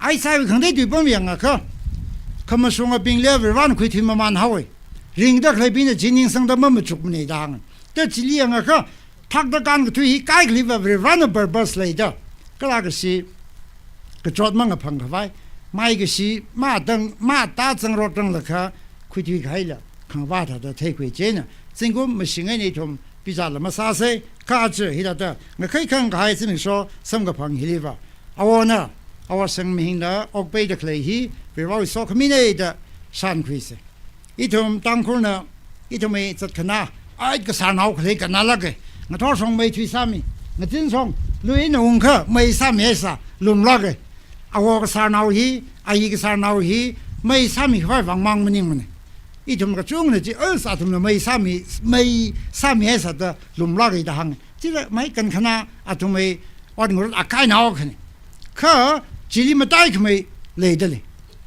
Isaiahwui khangatei tui pam yangakha, khamashungabingli Varivarana khuithui mamānhaowa. Ringda khaleibingna chi ningsangda mamachukmana da hānga. Ta chili yangakha, thakda kānkathui hi kaikhaliva Varivarana purpose leida. Kala kashi kachot mangaphangkhavai, maikashi matang, mata zangrot tanglakha, khuithuikahaila khangavā thāda theikhui chieina, zingkum mashing eina ithum pizala masāsa, kha chi hithāda ngakhai khangkahai zimiksho samkaphang hiliva, awona, awo sangmihingda okpaida khalei hi Varivarawui sokhamina da shānkhuisa. Ithum Tangkhulna, ithumwui zatkhanā, ai kasarnao khalei kannālāka. Ngathorshong mei thuisāmi, ngazinshong luina ungkha mei sāmihaisa lumlāka. Awo kasarnao hi, ayi kasarnao hi, mei sāmikhavai vangmang maningmana. Ithum kachungna chi, as, athumna mei sāmi, mei sāmihaisa da lumlāka da hānga. Chila mei kankhanā athumwui ot ngarut akainao khani. Kha chili mataikhamei leidalei.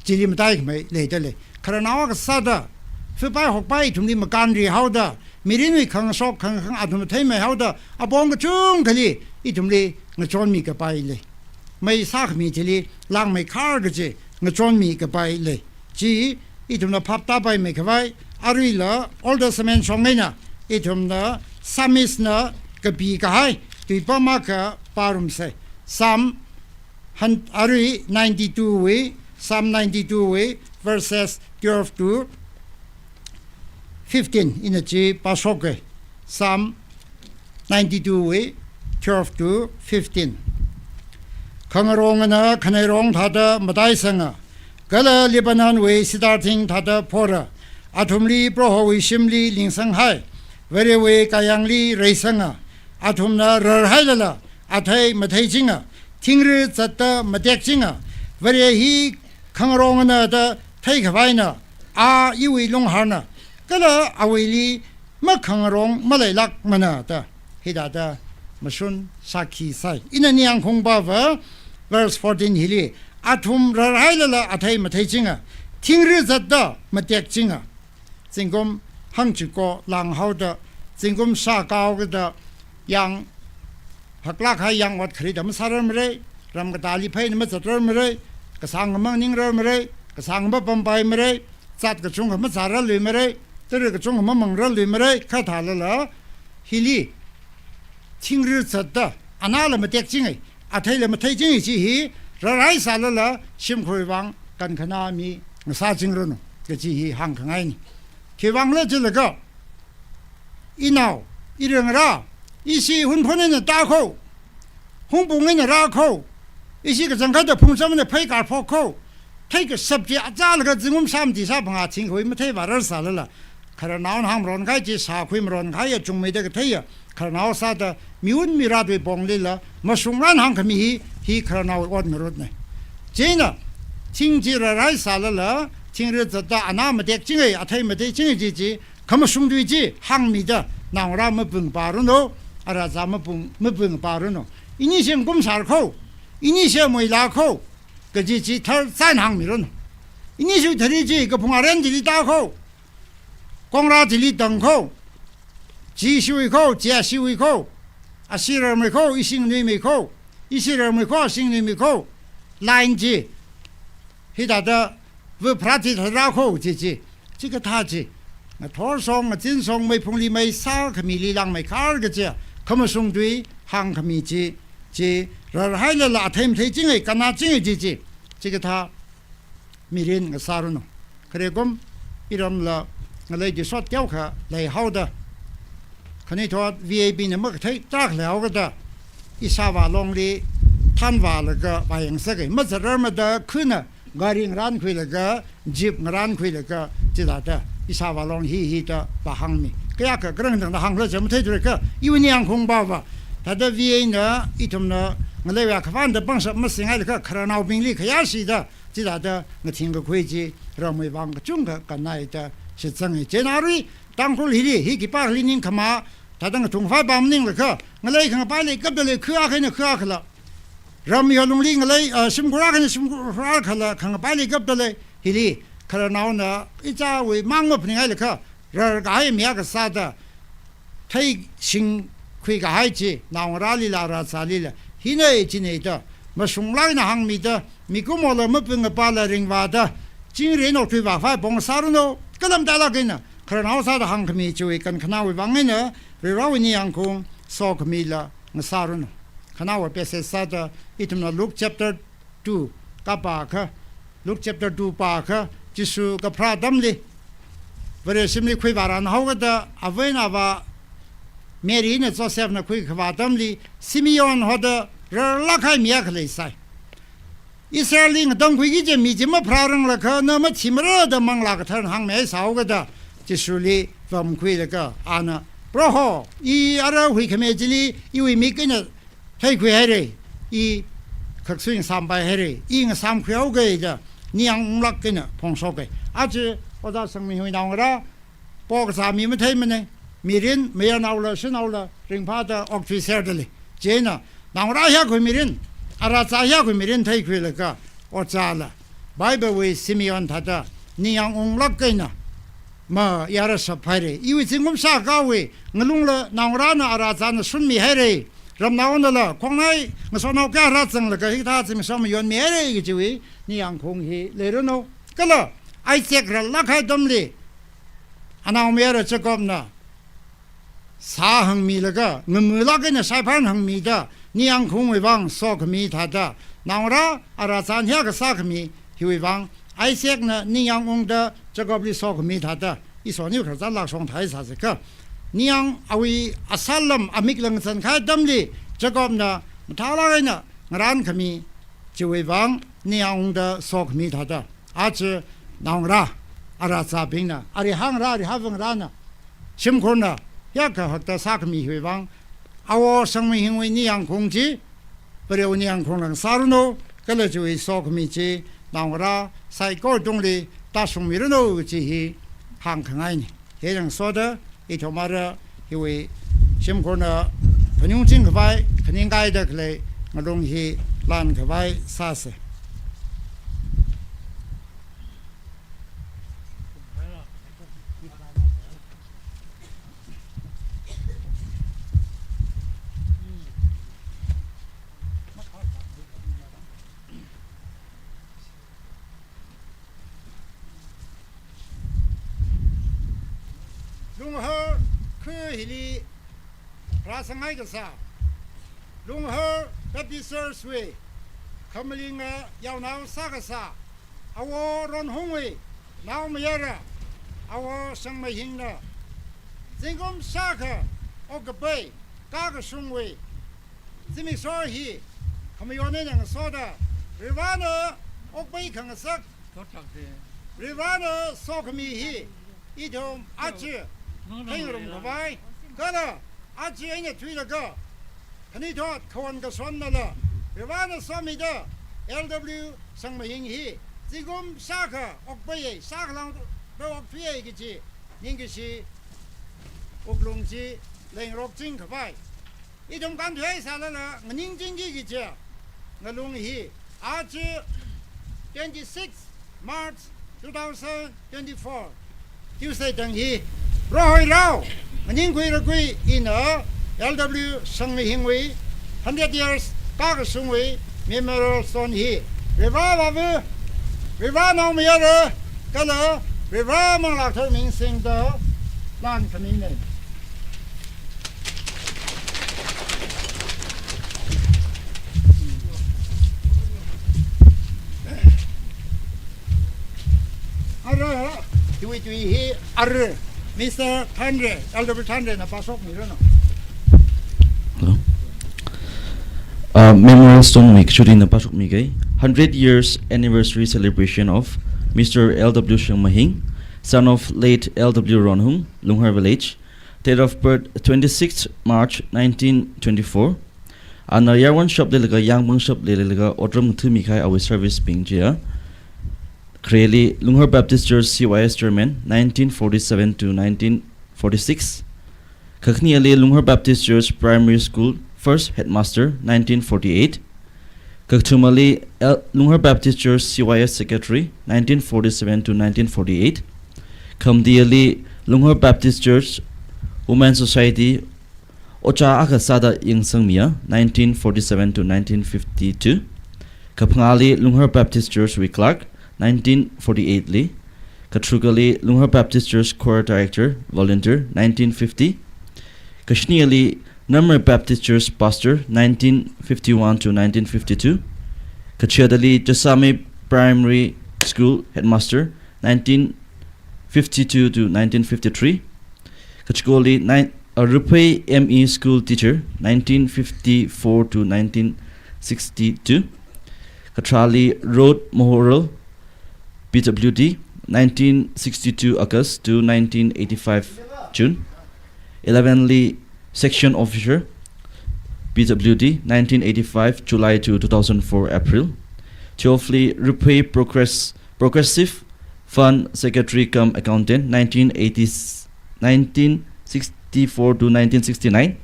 Chili mataikhamei leidalei. Khararnao akha sāda, fipai hokpai ithumli makānrihaoda, mirinwui khangashok khangkhang athum theimeihaoda, apong kachungkhali ithumli ngachonmi kapai lei. Mei sākhami chili langmeikhar kaji ngachonmi kapai lei. Chi ithumna phap tāpaimeikhavai, aruila Old Testament shong eina ithumna Psalmist na kapikahai tuipam akha pārumsa. Psalm hun-, arui ninety-two wui, Psalm ninety-two wui, verses twelve to fifteen, ina chi pāshoka. Psalm ninety-two wui, twelve to fifteen. Khangarongana khaneirong thāda mataisanga, kala Lebanon wui cedar thing thāda phora, athumli Prohowui shimli lingsanghai, Varewui kayāngli reisanga, athumna rarhailala athei matheichinga, thingri zatda matekchinga, Vare hi khangarongana da theikhavaina, a iwui lungharna, kala awuili makhangarong maleilākmana da, hithāda mashun sākhi sāi. Ina ningyāng khaung pava, verse fourteen hili, athum rarhailala athei matheichinga, thingri zatda matekchinga. Zingkum hangchiko langhaoda, zingkum shākha haokida, yāng haklāk kahai yāng ot kharida masārarmara, ram katāli pheina mazatrarmara, kasāngkha manganingrarmara, kasāngkha mapampaimarei, zat kachungkha mazararluimarei, tara kachungkha mamangrarluimarei, kha thālala, hili, thingri zatda, anala matekchingai, atheila matheichingai chi hi, rarhaisālala, shimkhurwui vang kankhanā mi ngasāchingranu, kaji hi hāngkhangaina. Khiwuivangla jilaga, inao, iringra, ishi Hunphun eina tākho, Hungpung eina rākho, ishi kachangkhatta Phungcham eina pheikar phokkho, theikashap chi achālaga zingkum shāmati shāphangā thingkhavai mathei vārarsālala, khararnaona hāngmaron kahai chi sākhui maron kahaiya chungmeida katheiya, khararnao sāda miwun miratwui ponglila mashungran hāngkhami hi, hi khararnaowui ot ngarutna. Chieina, thing chi rarhaisālala, thingri zatda anā matekchingai, athei matheichingai chi chi, khamashung tui chi hāngmida, naongarā mapung pāranu, arazā mapung, mapung pāranu. Ini shim kum sārkho, ini shim moilākho, kaji chi thar sain hāngmiranu. Ini shu thari chi kaphung aren chili tākho, kongra chili tangkho, chi shuikho, chi ashuikho, ashirarmeikho, ishingnuimeikho, ishirarmeikho, ashingnuimeikho, line chi, hithāda vipharā chi tharā kho chi chi, chikathā chi, ngathor shong, ngazin shong, meiphungli mei sākhami, li langmei khar kachi, khamashung tui hāngkhami chi, chi rarhailala athei matheichinga, kannāchinga chi chi, chikathā mirin ngasāranu. Kharewui kum, iramla ngalei chi shot teokha leihaoda, khanuithot V A P na makathei tak leihaokada, ishāvā longli thanvālaga vāyangsaka. Mazatrarmada khana gari ngarānkhuilaga, jeep ngarānkhuilaga, chithāda ishāvā long hi hi da vāhāngmi. Kayākha karang tangda hāngla chi matheithura kha, iwui Ningyāngkhaung pava. Thāda V A na, ithumna ngaleiwui akhavāna pangshap masinghailakha, khararnaobingli khayāshida, chithāda ngathing kakhui chi ramwui vang kachungkha kannāi da shitsanga. Chieina arui Tangkhul hili, hi khipākhali ningkhama, thāda ngathungkhavai pam maninglaga, ngalei khangapai leikapda lei, kha akha eina kha akhala. Ram yolungli ngalei, ah, shimkhur akha eina shimkhur akhala khangapai leikapda lei, hili khararnaona ichāwui mang maphaninghailaga, rarkahai mi akha sāda, theishingkhui kahai chi, naongarālila, rāzālila, hina china da, mashunglāk eina hāngmida, mikumowui mapung apala ringvāda, chingri nokthui vākhavai pong sāranu, kalam talāk eina, khararnao sāda hāngkhami chiwui kankhanāwui vang eina, Varivarawui Ningyāngkhaung sokhamila ngasāranu. Khanaowa passage sāda, ithumna Luke chapter two kapākha, Luke chapter two pākha, Jishu kapharā atamli, Vareshimli khuivāran haokada, avā eina avā Mary eina Joseph na khuikhavā atamli, Simeon hoda rarlāk kahai mi akha leisai. Israelli ngatangkhuiki kaji mi chi mapharāranglakha, na mathimara da Manglā Katharana hāngmihaisa haokada, Jishuli vamkhuilaga, ana, Proho, i ara huikhami chili, iwui mik eina theikhuihaira, i khaksui ngasāmpaihaira, i ngasāmkhuihaoga da, ningyāng unglāk eina phongshoka. Aja Ojā Shangmihingwui naongarā, pokazā mi matheimana, mirin, mayarnaola, shanaola, ringphāda okthuiserda lei. Chieina, naongarā hiyākha mirin, arāzā hiyākha mirin theikhuilaga, ojāla, Bible wui Simeon thāda, ningyāng unglāk eina mayarashaphaira. Iwui zingkum shākhawui ngalungla naongarāna arāzāna shunmihaira. Ramnaonala khongnai ngasotnao kayākha rāzanglaga hikathā zimiksho mayonmihaira kajiwui ningyāngkhaung hi leiranu. Kala Isaac rarlāk kahai atamli, anaomayara Jacobna sā hāngmilaga, ngamulāk eina shaiphan hāngmida, ningyāngkhaungwui vang sokhami thāda, naongarā arāzā hiyākha sākhami hiwui vang, Isaacna ningyāng ungda Jacobli sokhami thāda, ishon iwui khararchan lākshong thāi sāseka. Ningyāng awui asālam amik langzan kahai atamli, Jacobna mathālāk eina ngarānkhami chiwui vang, ningyāng ungda sokhami thāda, aja naongarā, arāzābingna, arihā ngarā, arihā vangarāna, shimkhurna, hiyākha hakta sākhami hiwui vang, Awo Shangmihingwui ningyāngkhaung chi, Varewui ningyāngkhaungla ngasāranu, kala chiwui sokhami chi, naongarā saikora tungli tāshungmiranu kaji hi hāngkhangaina. Hi ngasoda, ithum ara hiwui shimkhurna phaningching khavai, khaningkaida khalei ngalung hi lankhavai sāsa. Lunghar khu hili rāsanghai kasā, Lunghar Baptist Church wui khamalinga yaonao sākasā, Awo Ronhungwui naomayara, Awo Shangmihingna zingkum shākha okkapai kakashungwui zimiksho hi khamayon eina ngasoda, Varivarana okpai khangasak, Varivarana sokhami hi ithum aja theingarum khavai, kala aja eina thuilaga, khanuithot khawan kashonnala, Varivarana somida, L W Shangmihing hi zingkum shākha okpaiya, shākha lāngda okthuiya kaji ningkashi wuklung chi leingarokching khavai, ithum kānthuihaisālala nganingchingki kaji ngalung hi, aja twenty-six March two thousand twenty-four, Tuesday thang hi, Prohowui rao nganingkhui rakhui ina L W Shangmihingwui hundred years kakashungwui memorial stone hi Reva Vavu, Reva Naomayara, kala Reva Manglakthar Mingsing da lan khanina. Ara, tui tui hi, ara, Mister Thanre, L W Thanre na pāshokmiranu. Hello. Uh, Memorial Stone Week, shuri na pāshokmi kai. Hundred years anniversary celebration of Mister L W Shingmahing, son of late L W Ronhung, Lunghar village. Date of birth, twenty-sixth March nineteen twenty-four. Ana Yarwan shop leilaga, Yangpung shop leilaga, otram ngathami kai awui service bing chiya. Khareli Lunghar Baptist Church C Y S Chairman, nineteen forty-seven to nineteen forty-six. Kakhaneli Lunghar Baptist Church Primary School First Headmaster, nineteen forty-eight. Kakathumali L-, Lunghar Baptist Church C Y S Secretary, nineteen forty-seven to nineteen forty-eight. Khamatili Lunghar Baptist Church Women Society Ocha akha sāda yangsangmiya, nineteen forty-seven to nineteen fifty-two. Kaphangāli Lunghar Baptist Church wui clerk, nineteen forty-eight li. Katharukali Lunghar Baptist Church choir director, volunteer, nineteen fifty. Kashinili Namre Baptist Church pastor, nineteen fifty-one to nineteen fifty-two. Kachiyadali Chasame Primary School headmaster, nineteen fifty-two to nineteen fifty-three. Kachikoli nine, uh, Ruphei M E school teacher, nineteen fifty-four to nineteen sixty-two. Katharali Road Mohoral, P W D, nineteen sixty-two August to nineteen eighty-five June. Eleven li section officer, P W D, nineteen eighty-five July to two thousand four April. Twelve li Ruphei Progress, Progressive Fund Secretary cum Accountant, nineteen eighty, nineteen sixty-four to nineteen sixty-nine.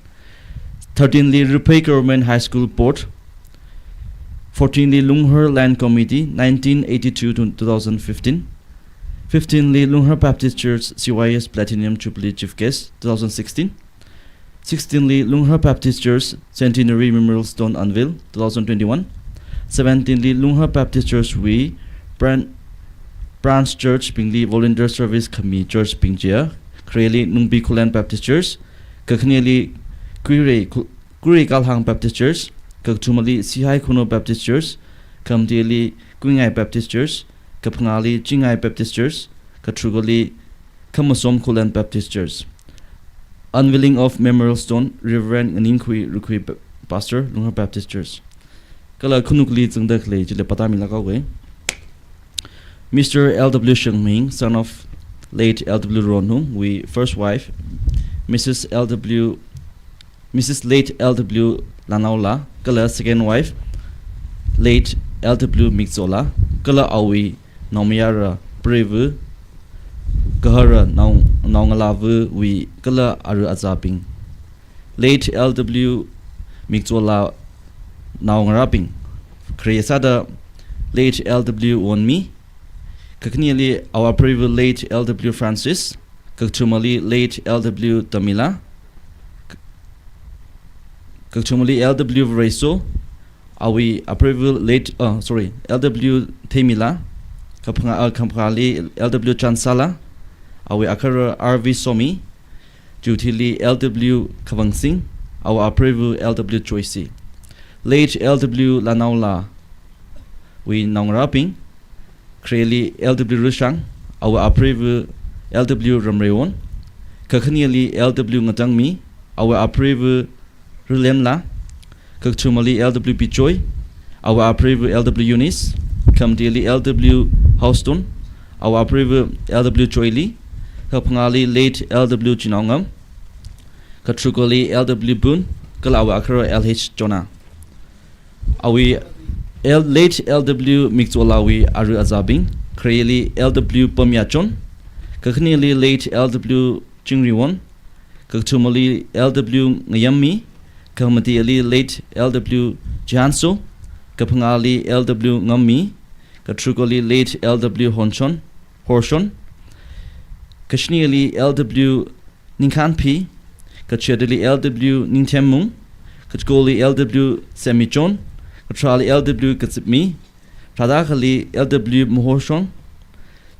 Thirteen li Ruphei Government High School Board. Fourteen li Lunghar Land Committee, nineteen eighty-two to two thousand fifteen. Fifteen li Lunghar Baptist Church C Y S Platinum Jubilee Chief Guest, two thousand sixteen. Sixteen li Lunghar Baptist Church Centenary Memorial Stone Unveil, two thousand twenty-one. Seventeen li Lunghar Baptist Church wui bran-, branch church bingli volunteer service khami church bing chiya. Khareli Nungbi Khullen Baptist Church, kakhaneli Kuirei Khu-, Kuirei Kalhang Baptist Church, kakathumali Sihai Khunou Baptist Church, khamatili Kuingai Baptist Church, kaphangāli Chingai Baptist Church, katharukali Khamasom Khullen Baptist Church. Unveiling of Memorial Stone, Reverend Nganingkhui Rukhui, P-, Pastor, Lunghar Baptist Church. Kala khanukli zangda khalei chili pātāmilāka wui. Mister L W Shingmahing, son of late L W Ronhung, wui first wife, Missus L W Missus Late L W Lanaola, kala second wife, Late L W Mikzola, kala awui naomayara Prevu, Gahara Nao-, Naongalāvu wui kala aru azābing. Late L W Mikzola naongarābing. Khare sāda Late L W Wonmi, kakhaneli awui aprevu Late L W Francis, kakathumali Late L W Tamila, k-, kakathumali L W Vareiso, awui aprevu Late, uh, sorry, L W Themila, kaphangā, uh, kaphangāli L W Chansala, awui akhara R V Somi, chiwuithili L W Khavangsing, awui aprevu L W Choisi. Late L W Lanaola wui naongarābing, khareli L W Rushang, awui aprevu L W Ramreiwon, kakhaneli L W Ngatangmi, awui aprevu Rulemla, kakathumali L W Bichoi, awui aprevu L W Eunice, khamatili L W Houston, awui aprevu L W Choili, kaphangāli Late L W Chinaongam, katharukali L W Boon, kala awui akhara L H Jonah. Awui L-, Late L W Mikzolawui aru azābing, khareli L W Pamyachon, kakhaneli Late L W Chingriwon, kakathumali L W Ngayammi, khamatili Late L W Jihanso, kaphangāli L W Ngammi, katharukali Late L W Honchon, Horshon, kashinili L W Ningkhanphi, kachiyadali L W Ningthemmung, kachikoli L W Semichon, katharāli L W Kazipmi, Tharāda akhali L W Mahoshong,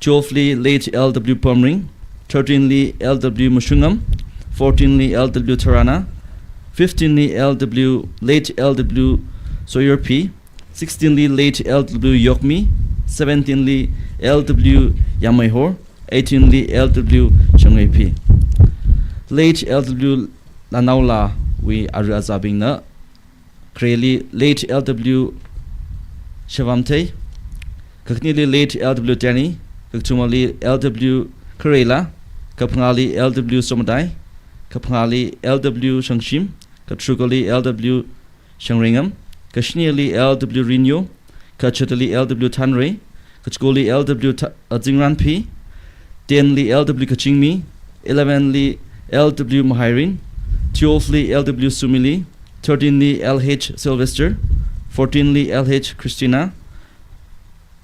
twelve li late L W Pamring, thirteen li L W Mashungam, fourteen li L W Tharana, fifteen li L W, late L W Soyerpi, sixteen li late L W Yokmi, seventeen li L W Yamaihor, eighteen li L W Shangreipi. Late L W Lanaolawui ara azābingna, khareli late L W Shavamthei, kakhaneli late L W Danny, kakathumali L W Khareila, kaphangāli L W Somadai, kaphangāli L W Shangshim, katharukali L W Shangreingam, kashinili L W Rinyo, kachatali L W Thanrei, kachikoli L W Tha-, uh, Zingranpi, ten li L W Kachingmi, eleven li L W Mahairin, twelve li L W Sumili, thirteen li L H Sylvester, fourteen li L H Christina,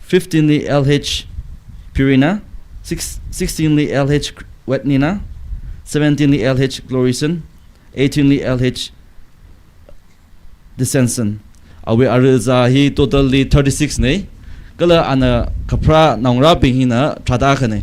fifteen li L H Purina, six, sixteen li L H Wetnina, seventeen li L H Glorison, eighteen li L H Desenson. Awui ara azā hi total li thirty-six nei. Kala ana kapharā naongarābing hina tharāda akhane.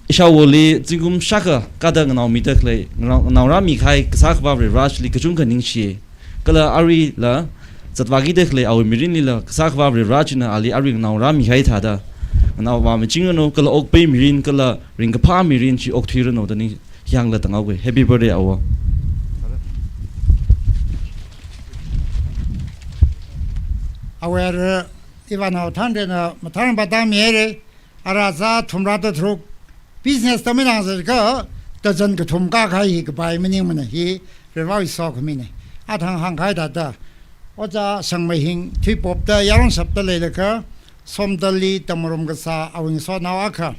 Ishāvāli zingkum shākha kada nganaomida khalei, nganao-, nganaorāmi kahai Kasā Akhava Vareli kachungkha ningshi. Kala aruila zatvākida khalei awui mirinlila Kasā Akhava Vare china ali arui nganaorāmi kahai thāda nganaovā michingranu, kala okpei mirin kala ringkaphā mirin chi okthuiranu da ningshilāk tānghaowe. Happy birthday, Āva. Awui ara, ivānao Thanreina mathānrang pātāmihaire. Ara zā thumrā da tharuk business tamei nang zaka, tazan kathum kakahai hi kapai maningmana, hi Varewui sokhamina. Athang hāngkahai thāda, Ojā Shangmeihing Thuipopda yarong shapda leilakha, Somdalli tamrum kasā awui ngasotnao akha,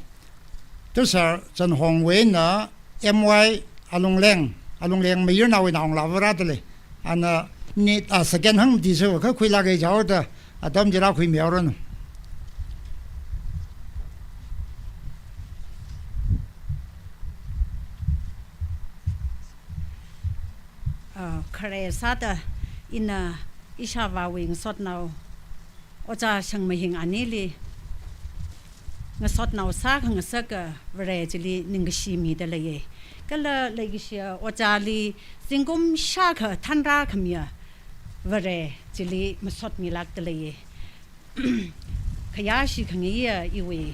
Tusar Chanhongwui eina M Y Alungleng, Alungleng mayarnaowui naongalāva rāda lei. Ana minute, ah, second hangmati sāva khuilāka jihaoda, atam chi rākhuimihaoranu. Ah, khare sāda ina ishāvāwui ngasotnao Ojā Shangmeihing anili ngasotnao sākhangasaka Vare chili ningkashi mida leiye. Kala leikashiya Ojāli zingkum shākha thanrākhamiya Vare chili masotmilākda leiye. Khayāshi khangaiya iwui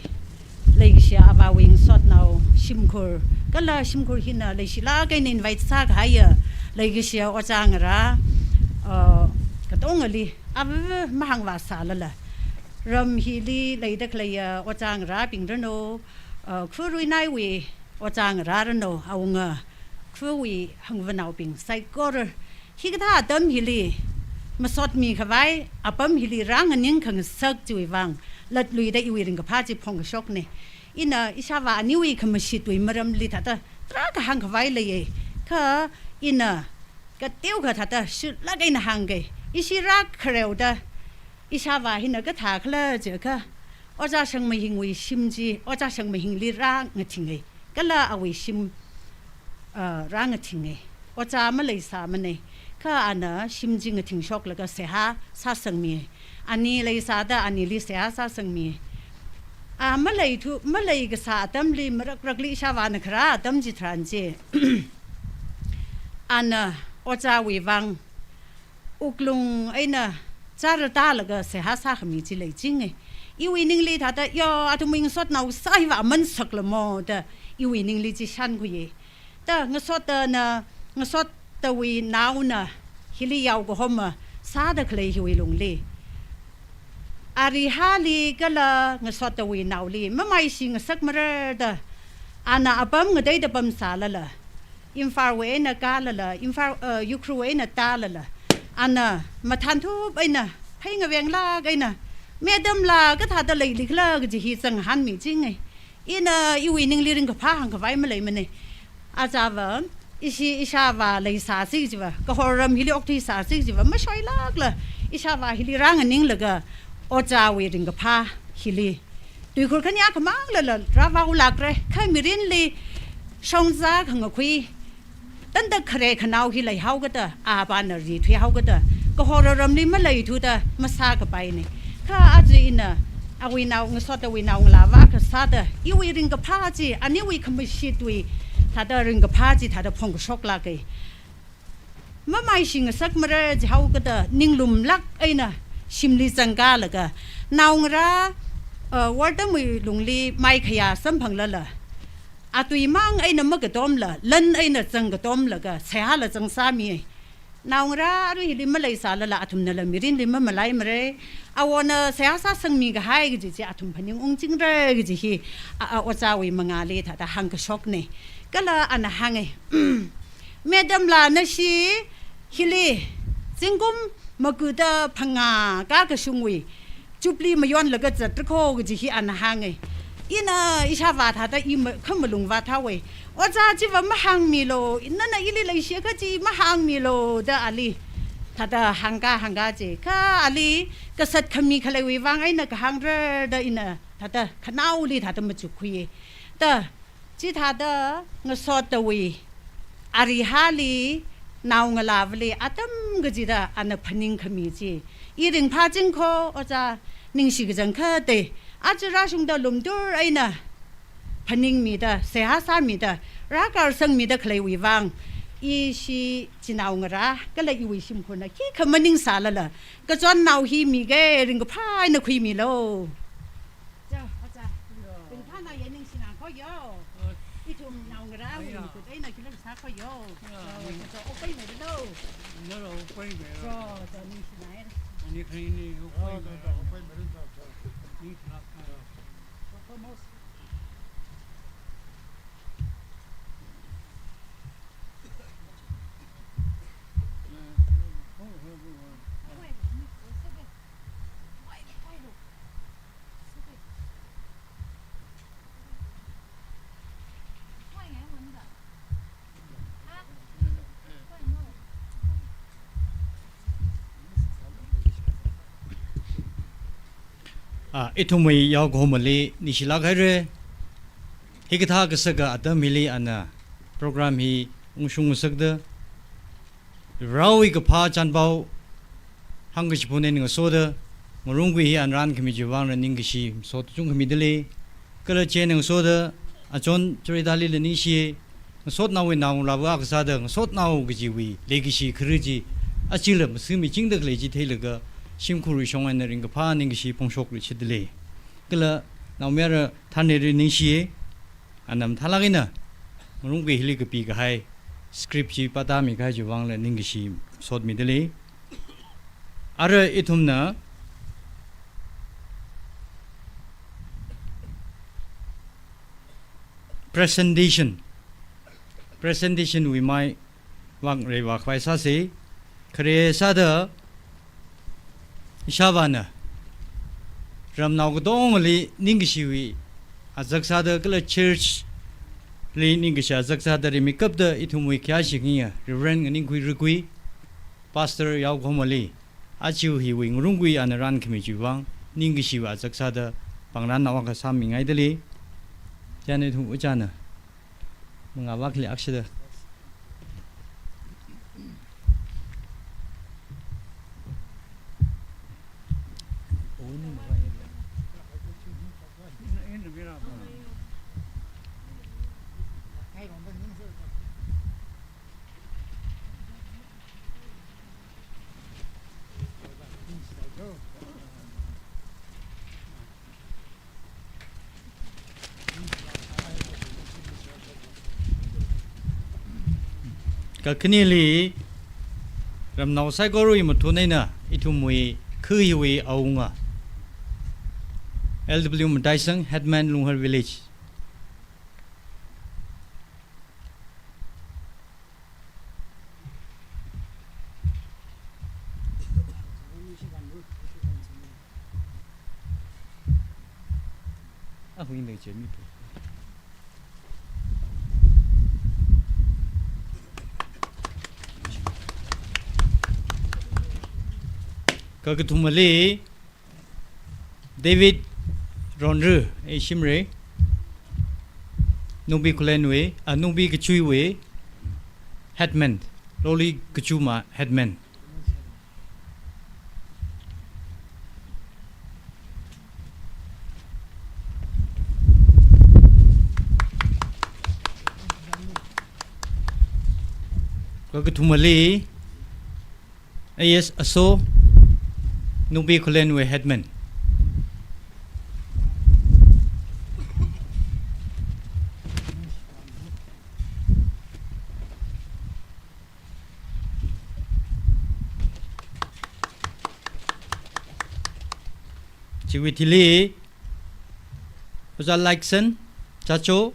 leikashiya avāwui ngasotnao shimkhur, kala shimkhur hina leishilāk eina invite sākahaiya leikashiya ojā ngarā, uh, katongali āva mahāngvāsālala, ram hili leida khaleiya ojā ngarābing ranu, uh, Khrurui Naiwui ojā ngarā ranu, awunga Khrurwui hangvanaobing saikora hikathā atam hili masotmikhavai apam hili rānganing khangasak chiwui vang latluida iwui ringkaphā chi phongkashokne. Ina ishāvā aniwui khamashitwui maramli thāda tarākha hāngkhavai leiye. Kha ina kateokha thāda shilāk eina hāngke. Ishi rākhareoda ishāvā hina kathākhala jiakha, Ojā Shangmeihingwui shim chi Ojā Shangmeihingli rāngathinge. Kala awui shim, ah, rāngathinge. Ojā maleisāmane. Kha ana shim chi ngathing shoklaga seihā sāsangmi. Ani leisāda anili seihā sāsangmi. A maleithu, maleikasā atamli marakrakli ishāvāna kharā atam chitharan chi, ana ojāwui vang wuklung eina chara tālaga seihā sākhami chi leichinge. Iwui ningli thāda, yo, athumwui ngasotnao sā hiva aman saklamo da iwui ningli chi shānkhuiye. Da ngasotana, ngasottawui naona hili yaokahoma sāda khalei hiwui lungli, arihāli kala ngasottawui naoli mamaishi ngasakmararda, ana apam ngateida pamsālala, Imphalwui eina kālala, Imphal, uh, Ukhrulwui eina tālala, ana mathānthup eina phei ngavenglāk eina, madamla kathāda leilikhala kaji hi zanghanmichinge. Ina iwui ningli ringkaphā hāngkhavai maleimane. Ojāva, ishi ishāvā leisāsi jiva, kahor ram hili okthuisāsi jiva mashoilākla, ishāvā hili rānganinglaga ojāwui ringkaphā hili tuikhur khanyā khamanglala rāvaolākre. Kha mirinli shongza khangakhui tanda khare khanao hi leihaokada, apāna rithuihaokada, kahora ramli maleithuda masākapaine. Kha aja ina awui nao, ngasotawui naongalāva kasāda, iwui ringkaphā chi, aniwui khamashitwui thāda ringkaphā chi thāda phongkashoklāke. Mamai shingasakmara jihaokada ninglumlāk eina shimli zangkālaga, naongarā, uh, wortamwui lungli maikhayā samphanglala, atui mang eina makatomla, lan eina zangkatomlaga, seihāla zangsāmi. Naongarā arui hili maleisālala athumnala mirinli mamalaimara. Awona seihā sāsangmi kahai kaji chi athum phaning ungchingra kaji hi, a, a, ojāwui mangāli thāda hāngkashokne. Kala ana hānge, Madam la nashi hili zingkum makuda phangā kakashungwui Jubilee mayonlaga zatra kho kaji hi ana hānge. Ina ishāvā thāda i ma-, khamalungvā thāwe. Ojā chiva mahāngmilu, nana ili leishiakha chi mahāngmilu da ali thāda hāngka hāngka je. Kha ali kasat khami khaleiwui vang eina kahāngra da ina thāda khanaoli thāda machukkhuiye. Da, chithāda ngasotawui arihāli, naongalāvali atam kachida ana phaningkhami chi, i ringphāching kho, ojā, ningshi kachangkhatta. Aja rāshungda lumtur eina phaningmida, seihā sāmida, rākarsangmida khaleiwui vang, ishi chinaongarā kala iwui shimkhurna khikha maningsālala, kachonnao hi mige, ringkaphā eina khuimilu. Chao, ojā. Ringphāna ye ningshina kho yo. Ithum naongarāwui kut eina khila sā kho yo. Chao, chao, opai meilu. Nara opai meilu. Chao, chao, ningshina ye. Ani khaini opai meilu. Opai meilu, chao, chao. Ningshina. Chao, chao, most. Ah, ithumwui yaokahomali ningshilāk haira. Hikathā kasaka atam hili ana program hi ungshung ngasakda, Varewui kaphā chānpao hāngkachiphun eina ngasoda, ngarumkui hi ana rānkhami chiwui vangla ningkashi masot chungkhamida lei. Kala chieina ngasoda, achon churida lila ningshi, ngasotnaowui naongalāva kasāda, ngasotnao kajiwui leikashi khara chi, achila masāmichingda khalei chi theilaga, shimkhurwui shong eina ringkaphā ningkashi phongshokluishitda lei. Kala naomayara Thanreili ningshi, ana mathālāk eina ngarumkui hili kapi kahai script chi pātāmi kahai chiwui vangla ningkashi masotmida lei. Ara ithumna presentation, presentation wui mai vang rei vākhavai sāsa. Khare sāda ishāvāna ramnao katongali ningkashiwui azak sāda kala church li ningkashi azak sāda rimeikapta ithumwui khayāshi khayā Reverend Nganingkhui Rukui, Pastor yaokahomali, aja hiwui ngarumkui ana rānkhami chiwui vang ningkashiwui azak sāda pāngran nao akha sāmingaida lei. Chieina ithum ojāna mangāvākhali akshada. Kakhaneli, ramnao saikorawui mathun eina ithumwui kha hiwui awunga, L W Mataisang, Headman, Lunghar Village. Kakathumali, David Ronru, A Shimre, Nungbi Khulenwui, ah, Nungbi Kachuiwui, Headman, Loli Kachuma, Headman. Kakathumali, A S Aso, Nungbi Khullenwui headman. Chiwui thili, Ojā Laiksen Chacho,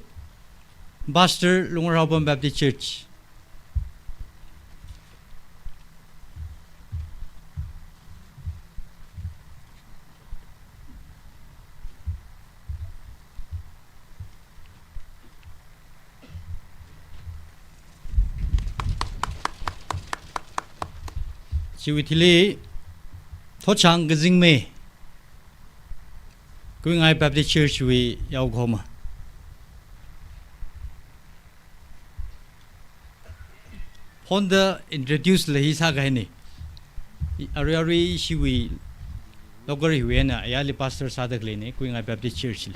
Pastor, Lungrabam Baptist Church. Chiwui thili, Thotchang Kazingmei, Kuingai Baptist Church wui yaokhoma. Phonda introduce la hi sākahaina. Arui arui ishiwui local hiwui eina ayarli pastor sāda khaleina, Kuingai Baptist Church li.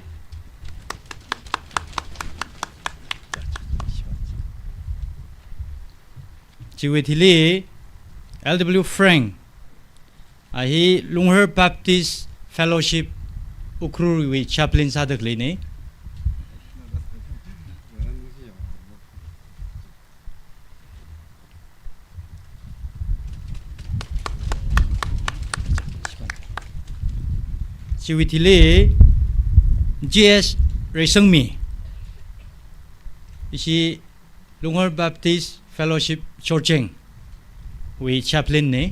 Chiwui thili, L W Frank, a hi Lunghar Baptist Fellowship Ukhrul wui chaplain sāda khaleina. Chiwui thili, G S Reisangmi, ishi Lunghar Baptist Fellowship Church wui chaplain na.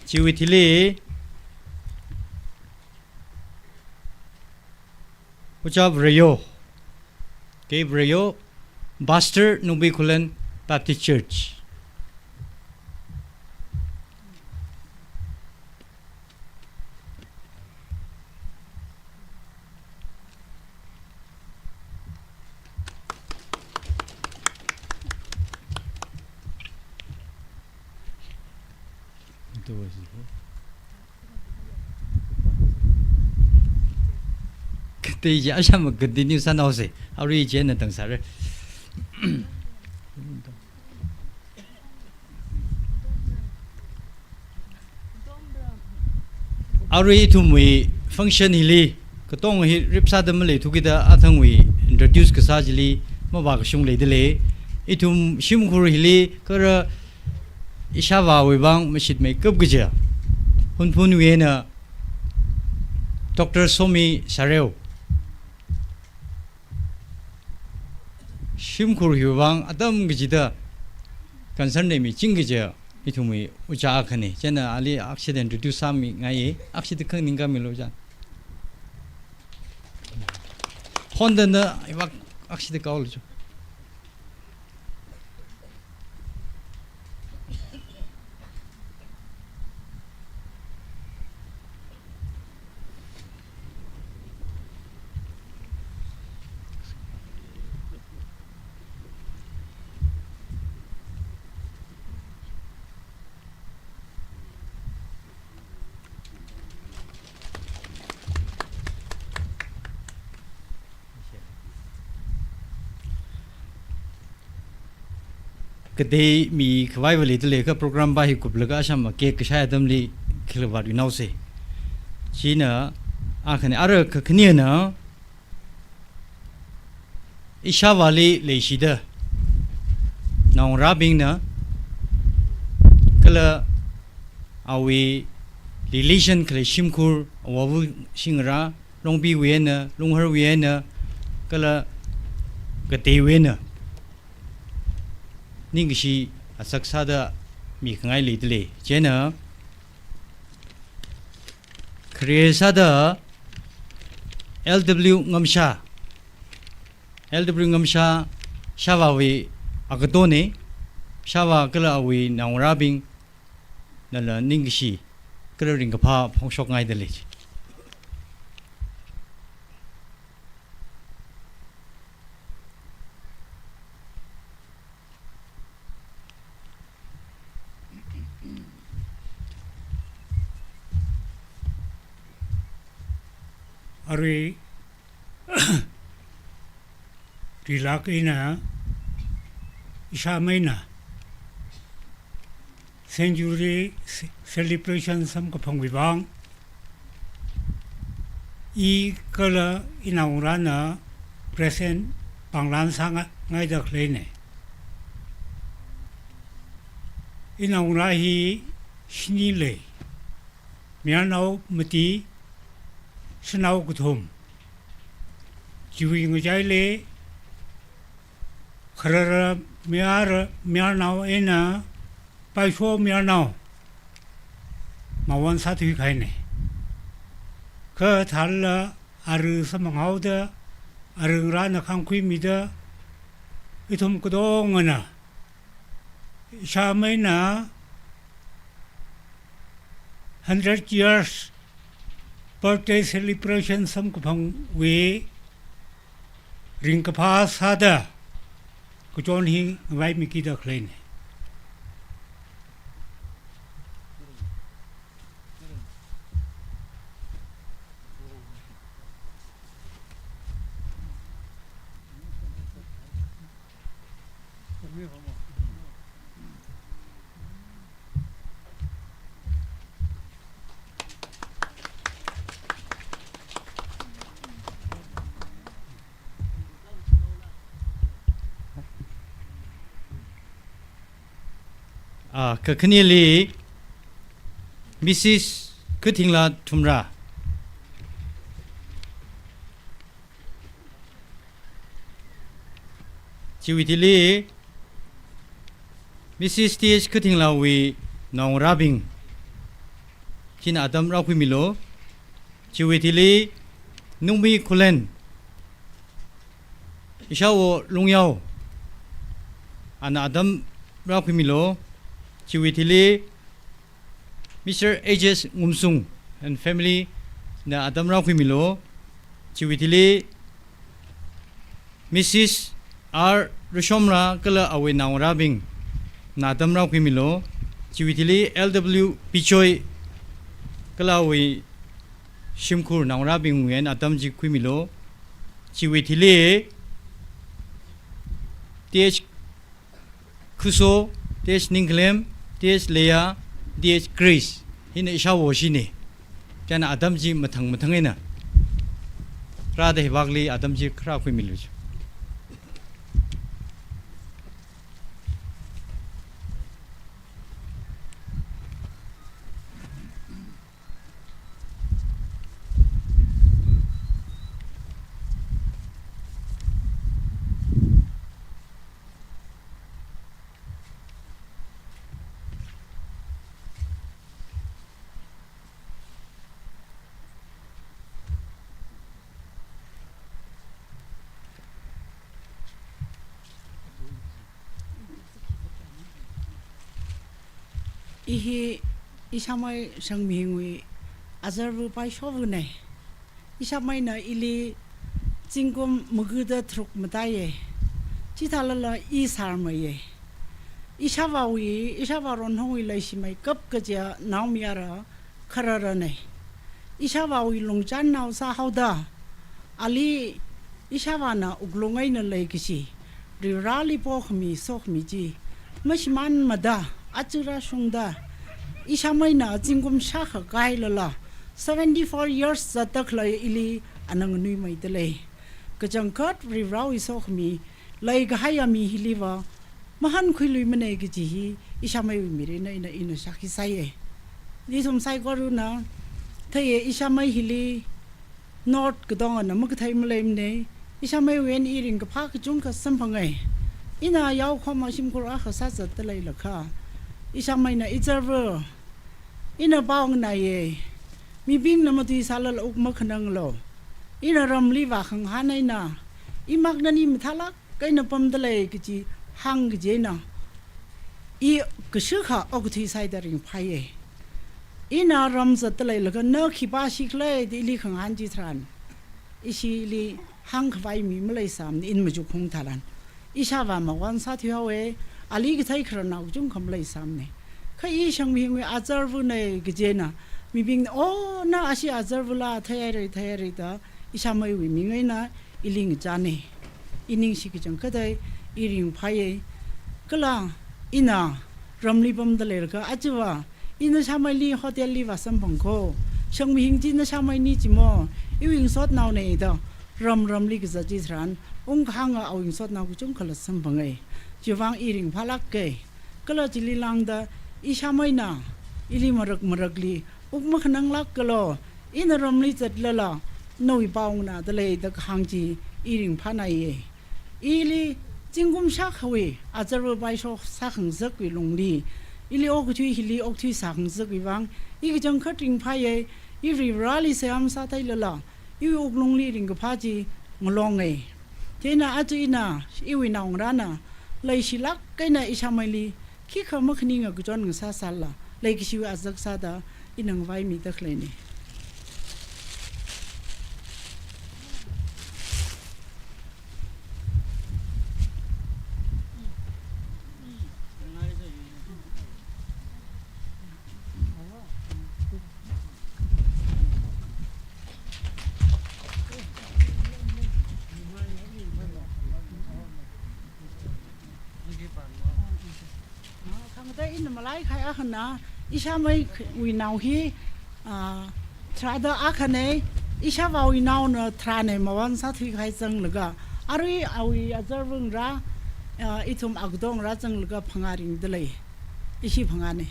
Chiwui thili, Ojā Vreyo, K Vreyo, Pastor, Nungbi Khullen Baptist Church. Katei chi asham continue sānaosa. Arui chi eina tang sāra. Arui ithumwui function hili, katonga hi ripsāda maleithuki da athangwui introduce kasā chili mavākashung leidalei. Ithum shimkhur hili kala ishāvāwui vang mashitmeikap kaja, Hunphunwui eina Doctor Somi Sareo. Shimkhur hiwui vang atam kachida concern leimiching kaja ithumwui ojā akhana. Chieina ali akshida introduce sāmingaiya, akshida khangning kamilu ojā. Phonda na, iwak akshida kaolu cho. Katei mi khavai va leidalei kha program va hi kuplaga asham cake kashai atamli khila vātwui naosa. China akhana, ara kakhanina ishāvāli leishida naongarābingna kala awui relation khalei shimkhur, awuva shingrā, Longpiwui eina, Lungharwui eina, kala kateiwui eina ningkashi asak sāda mikhangai leidalei. Chieina khare sāda L W Ngamsha, L W Ngamsha ishāvāwui akatona, ishāvā kala awui naongarābing nala ningkashi kala ringkaphā phongshokngaidalei. Arui rilak eina ishāmeina century ce-, celebration samkaphangwui vang, i kala inaongarāna present pānglan sānga-, ngaida khaleina. Inaongarā hi shini lei, mayarnao mati, shanao kathum. Chiwui ngachaili kharara mayar, mayarnao eina paisho mayarnao mawon sāthuikahaina. Kha thālala ara samphanghaoda, ara ngarāna khāngkhuimida, ithum katongana ishāmeina hundred years birthday celebration samkaphangwui ringkaphā sāda kachon hi ngavaimikida khaleina. Ah, kakhaneli Missus Khathingla Thumra. Chiwui thili Missus T H Khathinglawui naongarābing, china atam rākhuimilu. Chiwui thili Nungmi Khullen, ishāwo Lungyao, ana atam rākhuimilu. Chiwui thili Mister H S Ngumsung and family na atam rākhuimilu. Chiwui thili Missus R Rushomra kala awui naongarābing na atam rākhuimilu. Chiwui thili L W Pichoi kala awui shimkhur naongarābingwui eina atam chi khuimilu. Chiwui thili T H Khuso, T H Ningkhalem, T H Leya, T H Grace, hina ishāwo shini. China atam chi mathang mathang eina rāda hivākli atam chi kharā khuimilu. I hi ishāmei Shangmihingwui azarva paishova nei. Ishāmeina ili zingkum magada tharuk mataiya. Chithālala i sārmeiya. Ishāvāwui, ishāvā Ronhongwui leishimeikap kaja naomayara khararana. Ishāvāwui lungchānnao sāhaoda, ali ishāvāna wuklung eina leikashi, Varivarali pokhami sokhami chi mashimānmada, aja rāshungda, ishāmeina zingkum shākha kailala, seventy-four years zatda khalei ili ana nganuimeida lei. Kachangkhat Varivarawui sokhami leikahaiya mi hiliva mahānkhuiluimana kaji hi ishāmeiwui mirin eina ina shākhi sāya. Ithum saikorana theiya, ishāmei hili North katongana makathei maleimana. Ishāmeiwui eina i ringkaphā kachungkha samphanga. Ina yaokhoma shimkhur akha sāzatda leilakha, ishāmeina i zarva, ina pao nganāya. Mibingna matuisālala wuk makhananglu. Ina ramli vākhangahān eina, i maknani mathālāk eina pamda lei kaji hāng kaji eina, i kashikha okathui sāda ringphāya. Ina ram zatda leilakha na khipāshi khala da ili khangahān chitharan, ishili hāngkhavai mi maleisāmana, ina machuk hung tharan. Ishāvā mawon sāthuihaowa, ali kathei khararnao kachungkha maleisāmana. Kha i Shangmihingwui azarvana kaji eina, mibingna, "Oh, na ashi azarvala, theihaira, theihaira," da ishāmeiwui ming eina ili ngachānei. I ningshi kachangkhat hi, i ringphāyei. Kala ina ramli pamda leilaga ajava ina shāmeili hotel li vāsamphang kho, shangmihing chi nashāmeini chimo, iwui ngasotnaonei da ram ramli kazat chi tharan, ungkahānga awui ngasotnao kachungkhala samphangei. Chiwuivang i ringphālākkei. Kala chili lāngda ishāmeina ili marak marakli wuk makhananglākkalu, ina ramli zatlala nawui pao nganāda lei da kahāng chi i ringphānāyei. Ili zingkum shākhawui azarva paisho sākhangasakwui lungli, ili okathui hili okathui sākhangasakwui vang i kachangkhat ringphāyei. I Varivarāli seihā masātheilala iwui wuklungli ringkaphā chi ngalongei. Chieina aja ina iwui naongarāna leishilāk eina ishāmeili khikha makhaninga kachon ngasāsālala, leikashiwui azak sāda ina ngavaimida khaleinei. Khangatei ina malaikahai akhana, ishāmeiwui nao hi, ah, tharāda akhanei, ishāvāwui naona tharānei, mavān sāthuikahai zanglaga, arui awui azarva ngarā, ah, ithum akadong ngarā zanglaga phangā ringda lei. Ishi phangānei.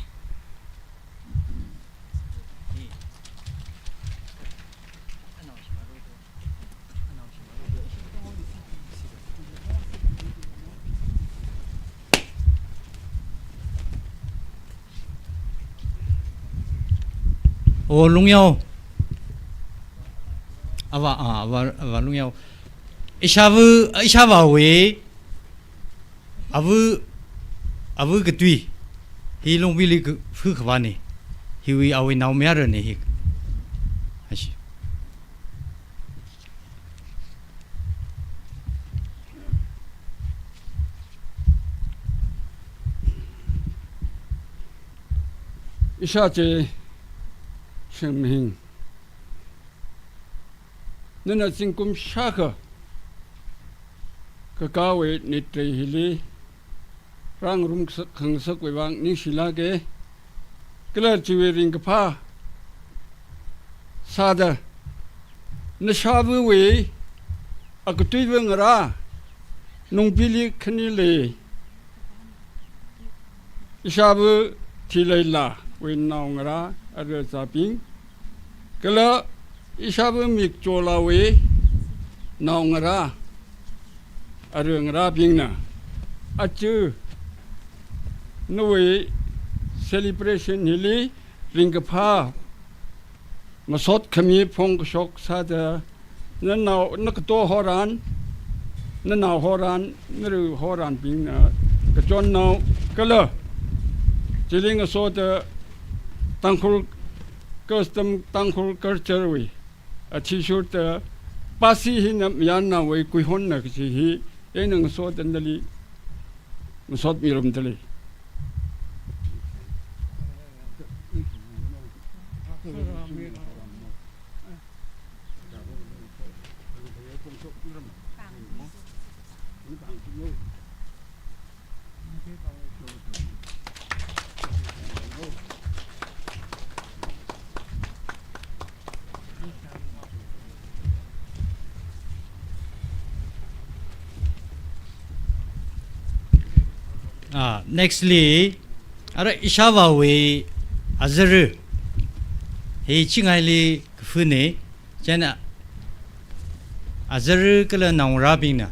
O Lungyao. Avā, ah, avā, avā Lungyao. Ishāva, ishāvāwui ava, ava katui hi Longpili ka-, fakhavānei. Hiwui awui naomayaranei hi. Ashi. Ishāchei shangmihing, nana zingkum shākha kakāwui nitrei hili rāngarum khangasakwui vang ningshilākei. Kala chiwui ringkaphā sāda, nashāvawui akatuiva ngarā, Longpili khani lei, ishāva Thileilawui naongarā arui azābing, kala ishāva Mikcholawui naongarā arui ngarābingna, aja nawui celebration hili ringkaphā masot khami phongkashok sāda, nanao, nakato horan, nanao horan, nara horanbingna kachonnao kala chili ngasoda Tangkhul custom, Tangkhul culture wui athishurda, pasi hina mayarnaowui kuihonna kaji hi ina ngasoda nali masot mirumda lei. Ah, next li, ara ishāvāwui azara hi chingaili kafunei, chieina azara kala naongarābingna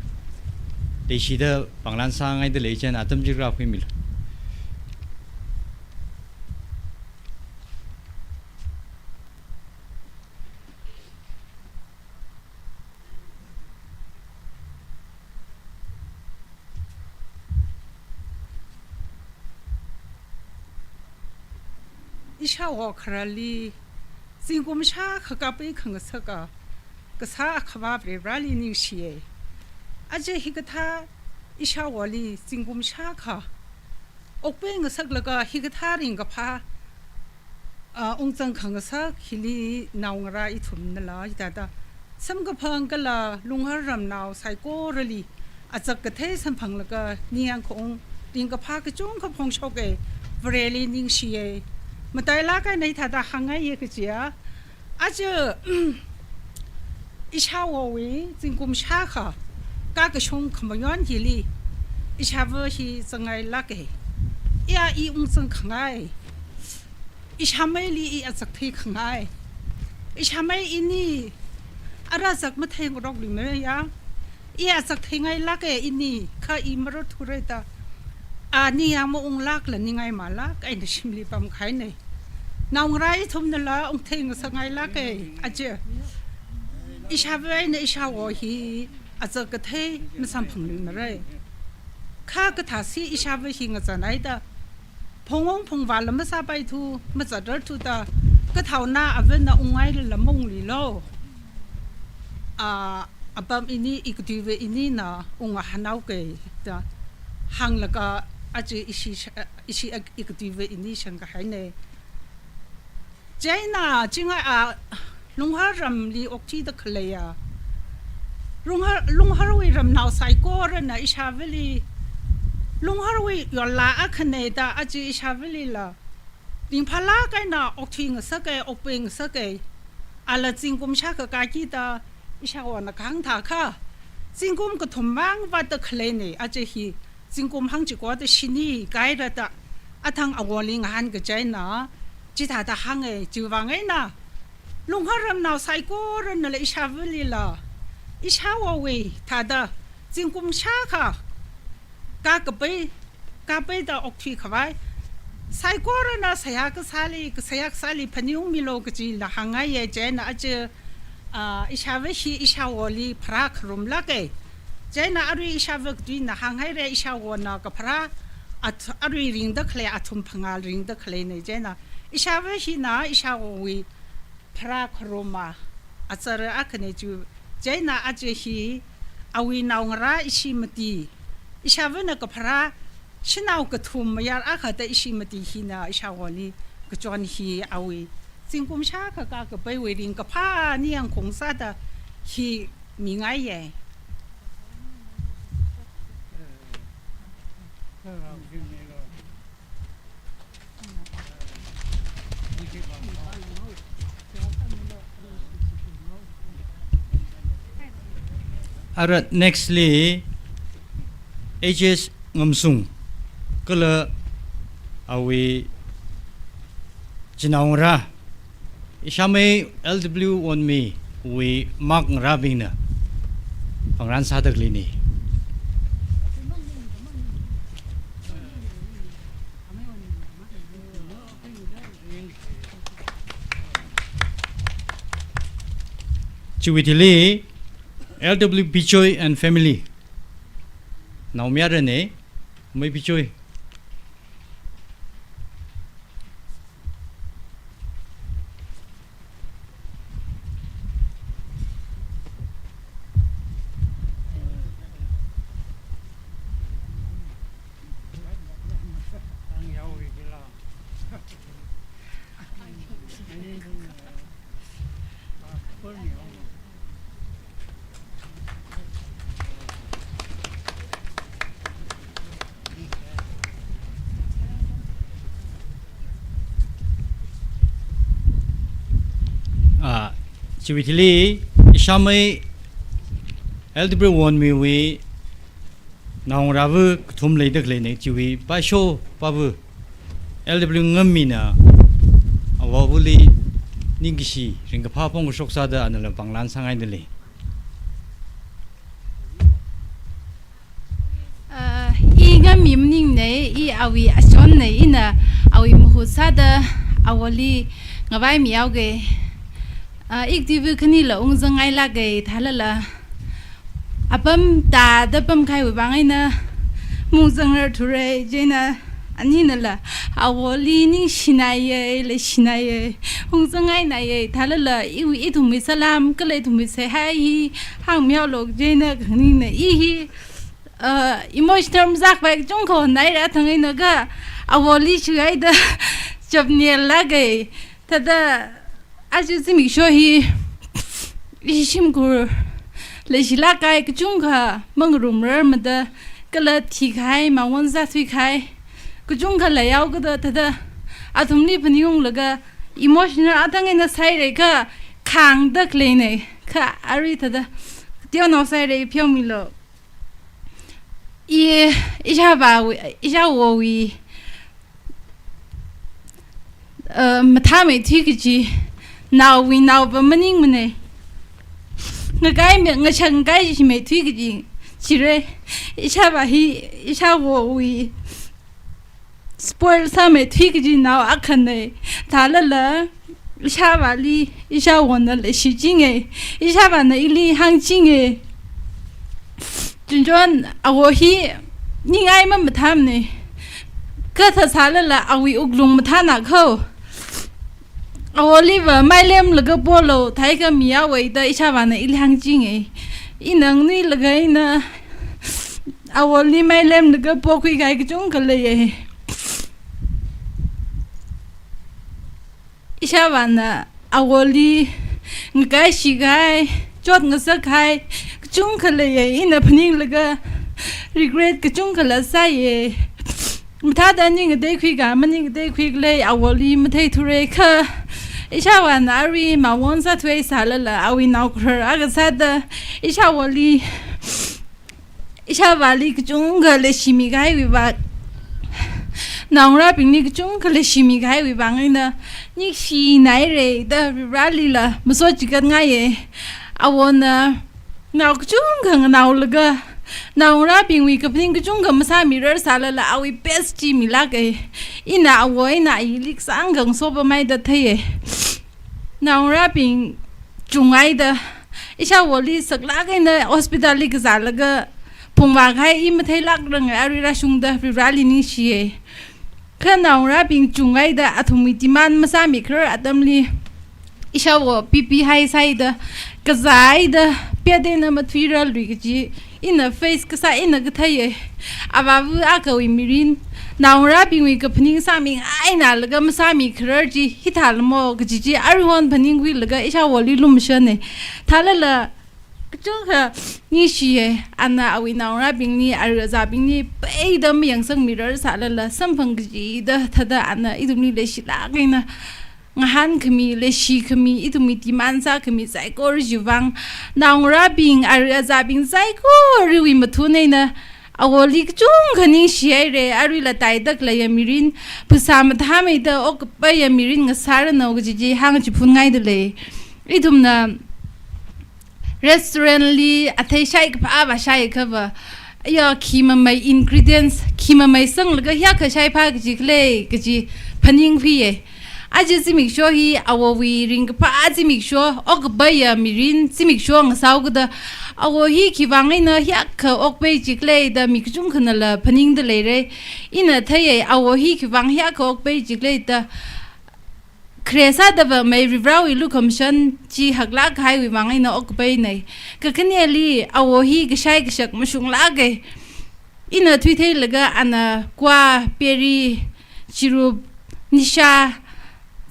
leishida panglan sāngaida lei, chieina atam chikra khuimilu. Ishāwo kharali zingkum shākha kapai khangasaka kasā Akhavā Varivarāli ningshiye. Aja hikathā ishāwoli zingkum shākha okpai ngasaklaga hikathā ringkaphā, ah, ungzang khangasak hili naongarā ithumnala hithāda Samkaphang kala Lunghar ramnao saikorali azak kathei samphanglaga ningyāng khaung ringkaphā kachungkha phongshoka, Vareli ningshiya. Matailāk eina hithāda hāngngaiya kajiya. Aja, ishāwowui zingkum shākha kakashung khamayon hili ishāva hi zangngailāka. Iya i ungzang khangai. Ishāmeili i azak theikhangai. Ishāmei ini ara azak matheingarokluimara ya. I azak theingailāka ini, kha i mararthura da, a ningyāng maunglākla ningai malāk eina shimli pamkahaina. Naongarā ithumnala ungtheingasakngailāka. Aja, ishāva eina ishāwo hi azak kathei masamphangluimara. Kha kathāsi ishāva hi ngazanhaida, phungong phungvāla masāpaithu, mazatrarthu da, kathaona avana ungngailala maungluilo. A, apam ini ikaduiva inina ungahānhaoka da hānglaga aja ishi sha-, ishi ak-, ikaduiva ini shangkahaina. Chieina, chinga a, Lunghar ramli okthuida khaleiya. Lunghar, Lungharwui ramnao saikorana ishāvali, Lungharwui yola akhana da aja ishāvalila ringphālāk eina okthuingasaka, okpeingasaka. Ala zingkum shākha kakida ishāwona kahāng thākha, zingkum kathum mang vātda khaleina, aja hi zingkum hangchikoda shini kahaira da athang awoli ngahān kajaina, chithāda hānga. Chiwuivang eina Lunghar ramnao saikoranala ishāvalila, ishāwowui thāda zingkum shākha kakapai, kapaida okthuikhavai saikorana seihā kasāli, kaseihā kasāli phaningungmilo kajila hāngngaiya. Chieina aja, a, ishāva hi ishāwoli pharā kharumlāka. Chieina arui ishāva katuina hānghaira, ishāwona kapharā at-, arui ringda khalei athum phangā ringda khaleina. Chieina ishāva hina ishāwowui pharā kharuma azar akhana chi. Chieina aja hi awui naongarā ishi mati, ishāvana kapharā shanao kathum mayar akhada ishi mati hina ishāwoli kachon hi awui zingkum shākha kakapaiwui ringkaphā ningyāng khaung sāda hi mingaiya. Ara next li H S Ngamsung kala awui chinaongarā, ishāmei L W Wonmi wui makngarābingna pangran sāda khaleina. Chiwui thili L W Bijoy and family. Naomayarana, Mei Bijoy. Ah, chiwui thili ishāmei L W Wonmiwui naongarāva kathum leida khaleina. Chiwui paisho pava L W Ngammina avāvali ningkashi ringkaphā phongkashok sāda anala pangran sāngaidalei. Ah, i Ngammi maningna, i awui achonna, ina awui mahut sāda avāli ngavaimihaoga. Ah, ikaduiva khanila ungzangngailāka thālala, apam tāda pamkahaiwui vang eina maungzangrarthura. Chieina aninala avāli ningshinaiya, leishinaiya, ungzangngainaiya thālala, iwui, ithumwui salam kala ithumwui seihā hi hāngmihaolu. Chieina khaningna i hi, ah, emotional mazākhavai kachungkha honnaira, athang eina kha avāli shuihaida chapnelāka. Thāda aja zimiksho hi Ishi shimkhur leishilāk kahai kachungkha mangarumrarmada kala thikahai, mawon sāthuikahai kachungkha leihaokada thāda athumli phaningunglaga emotional atang eina sāhaira kha khāngda khaleina kha arui thāda teonao sāhaira, pheomilu. I, ishāvāwui, ishāwowui, uh, mathāmeithui kaji, naowui naova maningmana. Ngakaime, ngashang ngakaishimeithui kaji, chire, ishāvā hi, ishāwowui spoil sāmeithui kaji nao akhana. Thālala, ishāvāli, ishāwona leishichinga. Ishāvāna ili hāngchinga. Chunchon, awo hi ningai mamathāmana. Kathā sālala, awui wuklung mathāna kho. Awoliva mailemlaga polu, thāikha mihaowa da ishāvāna ili hāngchinga. Ina nganuilaga ina awoli mailemlaga pokhui kahai kachungkha leiya. Ishāvāna awoli ngakaishi kahai, chotngasak kahai kachungkha leiya, ina phaninglaga regret kachungkhala sāya. Mathāda ning ngateikhui kha, maning ngateikhui khalei awoli matheithura kha. Ishāvāna arui mawon sāthuihai sālala, awui nao kharar akha sāda, ishāwoli, ishāvāli kachungkha leishimi kahaiwui vang, naongarābingli kachungkha leishimi kahaiwui vang eina ningshinaira da Varivarālila masochigatngaiya. Awona nao kachungkha nganaolaga, naongarābingwui kaphaning kachungkha masāmirar sālala, awui best chi milāka. Ina awo eina ayili kasāngkha ngasopameida theiya. Naongarābing chunghaida, ishāwoli saklāk eina hospital li kazālaga phungvā kahai i matheilākranga, arui rāshungda Varivarāli ningshiya. Kha naongarābing chunghaida athumwui demand masāmikharar atamli, ishāwo pipi hai sāhaida, kazāhaida, pet eina mathuirarlui kaji ina face kasā eina katheiya. Avāva akhawui mirin, naongarābingwui kaphaning sāmingainalaga masāmikharar chi hithālamo kaji chi aruihon phaningkhuilaga ishāwoli lumashana. Thālala kachungkha ningshiya, ana awui naongarābingli, ara azābingli peida mayangsangmirar sālala, samphang kachida thāda ana ithumli leishilāk eina ngahānkhami, leishikhami, ithumwui demand sākhami saikora chiwui vang, naongarābing, ara azābing saikorawui mathun eina awoli kachungkha ningshihaira. Aruila taida khaleiya mirin, phasā mathāmeida okkapaiya mirin ngasāranu kaji chi hāngchiphunngaidalei. Ithumna restaurant li athei shaikaphā vāshaiakhava, aya, khi mamei ingredients, khi mamei sanglaga hiyākha shaiphā kaji khala kaji phaningkhuiya. Aja zimiksho hi awowui ringkaphā zimiksho, okkapaiya mirin zimiksho ngasāhaokada, awo hi khiwui vang eina hiyākha okpai chi khala da mi kachungkhanala phaningdaleira. Ina theiya, awo hi khiwui vang hiyākha okpai chi khala da, khare sāda vāmei Varivarāwui lukhamashan chi haklāk kahaiwui vang eina okkapaina. Kakhaneli awo hi kashai kashak mashunglāka. Ina thuitheilaga ana kua, biri, chirup, nisha,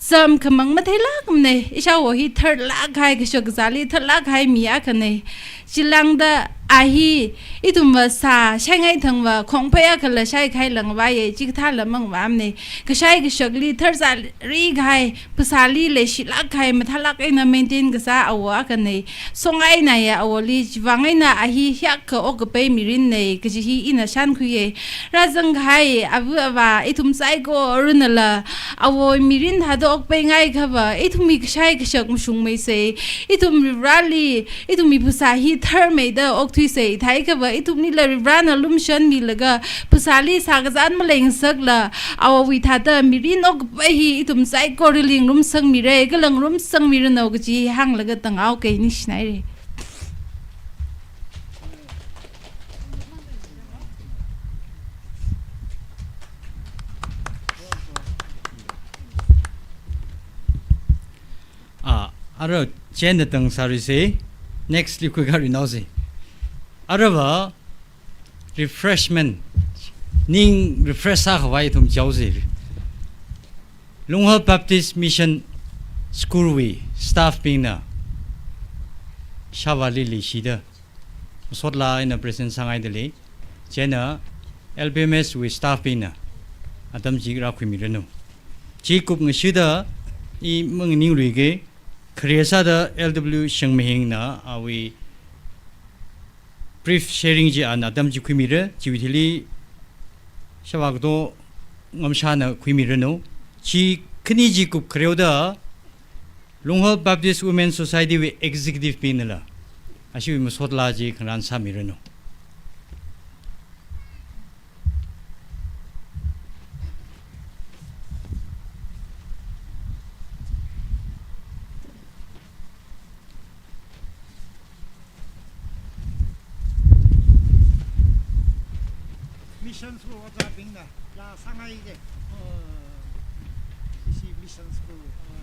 zam khamang matheilākmana. Ishāwo hi tharlāk kahai, kashak kazāli tharlāk kahai mi akhana. Chilāngda a hi ithumva sā shaingai thangva khongphei akhala shaikahai langvāya, chikathāla mangvāmana. Kashai kashakli tharzāri kahai, phasāli leishilāk kahai, mathālāk eina maintain kasā awo akhana. Songainaya awoli, chiwui vang eina a hi hiyākha okkapai mirinna kaji hi ina shānkhuiya. Rāzang kahai ava avā, ithum saikoranala awo mirin thāda okpaingaiakhava, ithumwui kashai kashak mashungmeisa. Ithum Varivarāli, ithumwui phasā hi tharmeida okthuisa. Thāiakhava ithumlila Varivarāna lumashanmilaga, phasāli sā kazan maleingasakla, awowui thāda mirin okkapai hi ithum saikorali ngarumsangmira, kala ngarumsangmiranu kaji hānglaga tānghaoka. Ningshinaira. Ah, ara chieina tang sārisa, next li khuikharinao si. Arava refreshment, ning refresh sākhavai ithum chaosi. Lunghal Baptist Mission School wui staff bingna Shavāli leishida, masot laa eina present sāngaida lei. Chieina L P M S wui staff bingna atam chi rākhuimiranu. Chi kupngashuda i maningluiki, khare sāda L W Shangmahingna awui brief sharing chi ana atam chi khuimira, chiwui thili Shavā Kato Ngamshana khuimiranu. Chi khani chi kupkhareoda Lunghol Baptist Women Society wui executive bingnala ashiwui masot laa chi khangarān sāmiranu. Mission School ojābingna laa sāngaida. Uh, C C Mission School. Uh,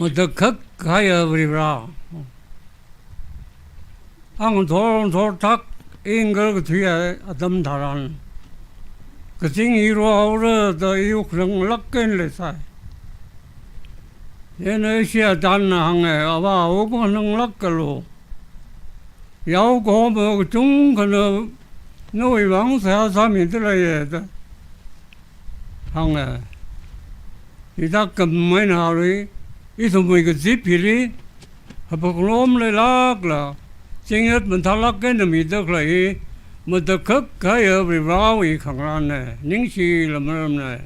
Matakhak kahaiya Varivara. Angthor angthor thak, i ngarkathuiya atam tharan, kazing hi rohaora da i wukkhananglāk eina leisai. Chieina ishi achānna hānga, Avā, wukkhananglākalu. Yao kahoma kachungkhana nawui vang seihā sāmida leiya da hānga. Hithākha maina arui, ithumwui kazip hili haophokhalom leilākla, zingyat mathālāk eina mida khalei hi, matakhak kahaiya Varivarawui khangarānna, ningshila maramna.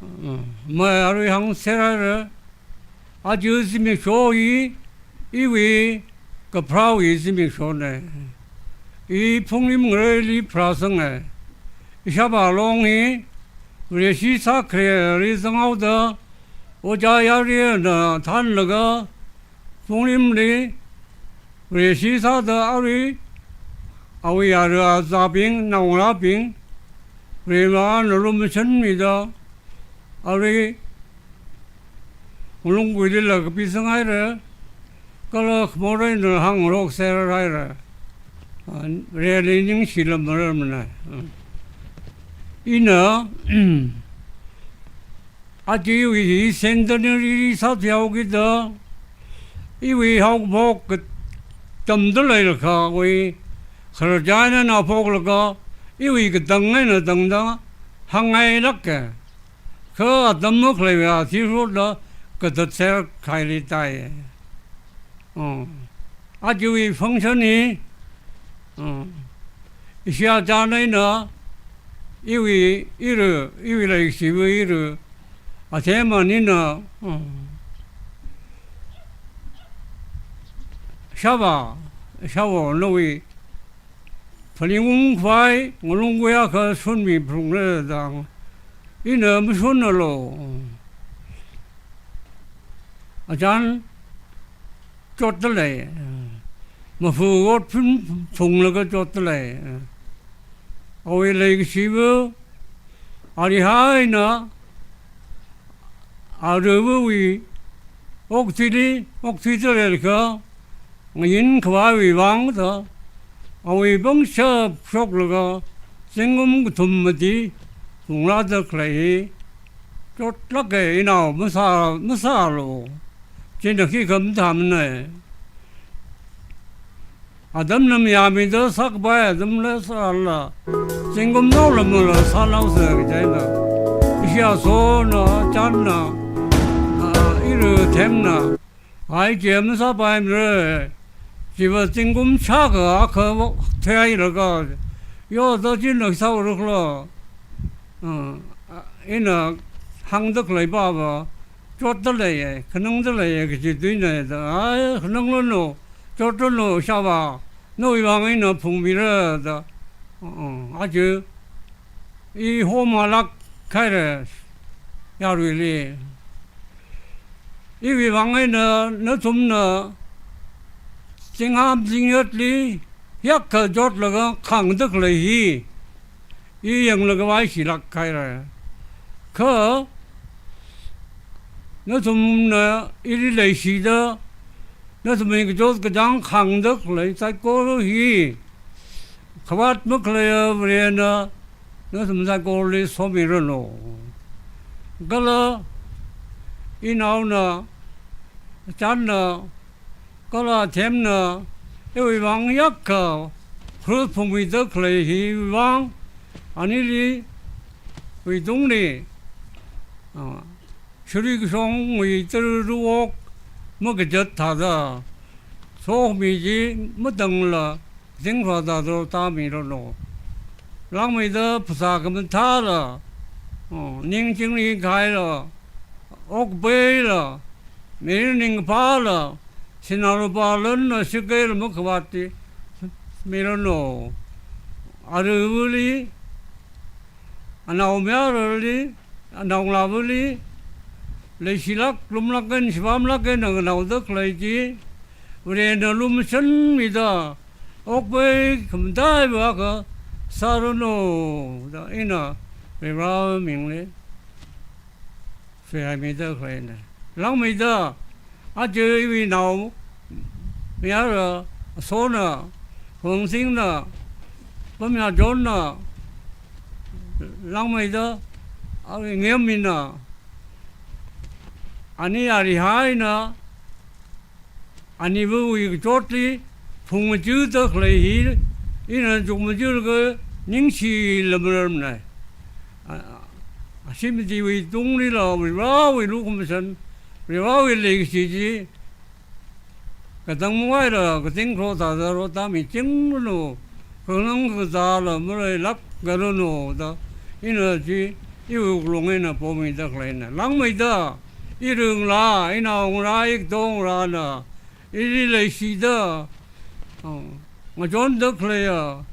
Uh, mai arui hāngser haira, aja zimiksho hi, iwui kapharāwui zimikshona. I Phungrim ngareili pharāsanga. Ishāvā long hi, Vareshi sākhareili zanghaoda, ojā yarina thānlaga, Phungrimli Vareshi sāda arui, awui ara azābing, naongarābing, Varena lumashanmida, arui ngalungguilila kapisang haira, kala khamor eina hāngngarok ser haira. Ah, Vareli ningshila maramna. Ah. Ina, aja iwui hi centenary sāthuihaokida, iwui haokaphok katamda leilakha, iwui khararchān eina haophoklaga, iwui katang eina tangda hāngngailāka. Kha atam makhaleiwui athishurda katatser kahaili tai. Oh. Ajawui function hi, oh, ishi achān eina, iwui, ira, iwui leikashiva ira, athema nina, oh, Ishāvā, Ishāvā nawui phaningungkhavai ngalunggui akha shunmi phalungra da hānga. Ina mashunnalu. Achān chotda lei. Mafu ot phun phunglaga chotda lei. Awui leikashiva, arihai eina, aruiva̱wui okthuili, okthuida leilakha, ngayinkhavaiwui vang da, awui pangshap shoklaga, zingkum kathum mati phungrāda khalei hi, chotlāka inao masā, masālu. China khikha mathāmana. Atamna mayāmida sākapai atamla sāla, zingkum naolamala sānaosa kajaina. Ishi asona, chānna, ah, ira themna, ai chi masāpaimara. Chiva zingkum shākha akha theihailaga, yo, to china sāuruklo. Ah, ina hāngda khalei pava, chotda leiya, khanangda leiya kaji tuina da, ai, khananglanu, chotlanu, Ishāvā, nawui vang eina phungmira da. Uh, uh, aja, i homālāk haira, yaruili. Iwui vang eina, nathumna, zingham zingyatli, hiyākha chotlaga khāngda khalei hi, i yanglaga vaishilāk haira. Kha, nathumna ili leishida, nathumwui kachot kachāng khāngda khalei saikora hi, khavāt makhaleiya Varena, nathum saikorali somiranu. Kala, inaona, chānna, kala themna, iwui vang hiyākha kharut phungmida khalei hiwui vang, anili wuitungli, ah, shari kashongwui tara̱ ruok makazat thāda, sokhami chi matangla, zingkhavā thāda tāmiranu. Langmeida phasā khamathāla, oh, ningchingri kahaila, okpeila, mirin ningkaphāla, sinā lupā lanla shakei la makhavātmiranu. Aruiva̱li, anaomayarali, anaongalāva̱li, leishilāk, lumlāk eina, shipamlāk eina nganaoda khalei chi, Varena lumashanmida, okpei khamataiva akha sāranu da ina Varivara mingli seihāmida khaleina. Langmeida, aja iwui nao, mayara, Sona, Hongsingna, Pamya John na, langmeida, awui ngemina, ani ari haina, aniwui kachotli, phungmajada khalei hi, ina chukmajalaga ningshi lamararmana. A, a, ashimatiwui tunglila Varivarawui lukhamashan, Varivarawui leikashi chi, katang mavaila, kating kro thāda rotami chingranu, kanang kazāla maleilāk karanu da, ina chi, iwui wuklung eina pomida khaleina. Langmeida, iringarā, inaongarā, ikatongarāna, ili leishida, uh, ngachonda khaleiya,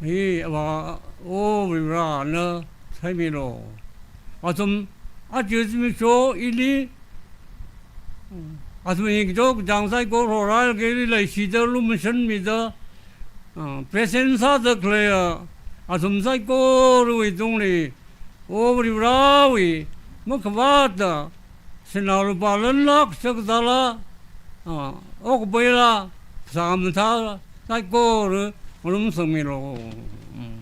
hi, Avā, O Varivarana, saimilu. Athum, aja zimiksho ili, athumwui kachot kachāng saikora rālaga ili leishida lumashanmida, uh, present sāda khaleiya, athum saikorawui tungli, O Varivarawui, makhavāta, sinā lupā lanlāk shakzāla, ah, okpaila, phasā mathāla, saikora, malum sangmilu. Mm.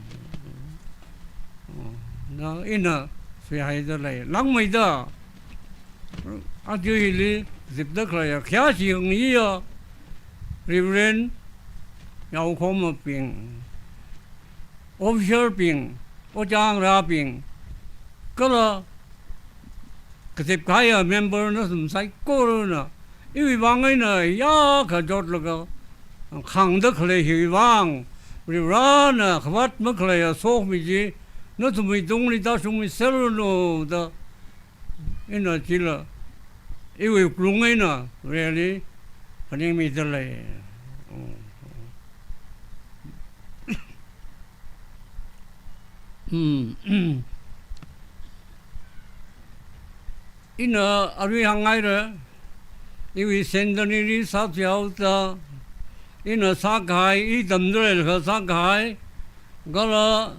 Mm. Na ina, suihaida lei. Langmeida, aja hili, zipda khaleiya, khayāshi hangyiya, Reverend, yaokhomabing, official bing, ojā ngarābing, kala kazip kahaiya member nathum saikorana, iwui vang eina yākha chotlaga, khāngda khalei hiwui vang, Varivarana khavāt makhaleiya sokhami chi, nathumwui tungli tāshungmiserranu da, ina chila, iwui wuklung eina, Vareli, phaningmida lei. Mm. Ina arui hāngngaira, iwui centenary sāthuihaoda, ina sākahai, i tamda leilakha sākahai, kala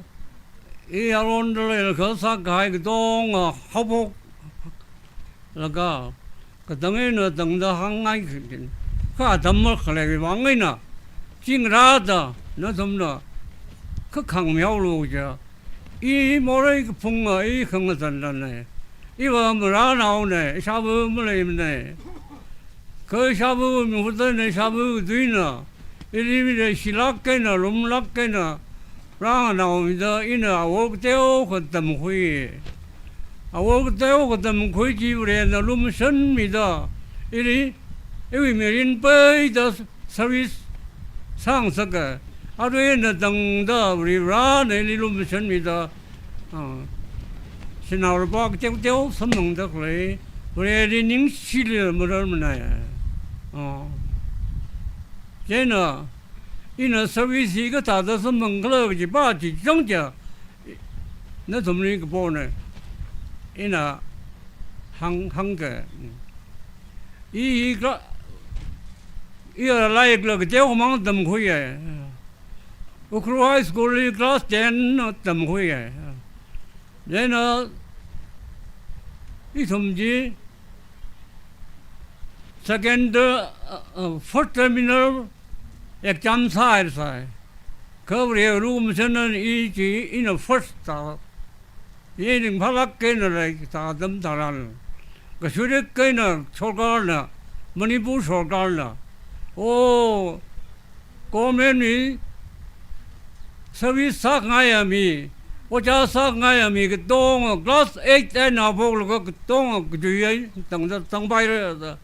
i yaronda leilakha sākahai katonga haophok laga, katang eina tangda hāngngai kajin. Kha atam makhaleiwui vang eina, chingrāda, nathumna, kha khāngmihaolu ja. I morei kaphunga, i khangazanlana. Iva marānaona, ishāva maleimana. Kha ishāva mihutna, ishāva katuina. Ili mira shilāk eina, lumlāk eina, rānganaomida ina awor kateokha tamkhui. Awor kateokha tamkhui chi Varena lumashanmida, ili, iwui mirin peida service sāngasaka. Arui ina tangda Varivarana ili lumashanmida, ah, sinā lupā kateo kateo samphangda khalei, Vareli ningshili mararmana. Ah. Chieina, ina service hi kathāda samphangkhala kajipa chi chang ja, nathumli kapona, ina hāng, hāngka. I, i kla-, iya laik la kateokhamang tamkhuiya. Ukhrul High School li class ten na tamkhuiya. Chieina ithum chi second, uh, uh, first terminal exam sāhaisai. Kha Vare lumashanna i chi ina first tā. I ringphālāk eina leisā atam tharan, kashurik eina sorkarna, Manipur sorkarna, o, government li service sāngaiya mi, ojā sāngaiya mi katonga class eight eina haophoklaga katonga kajuiya tangda zangpaira da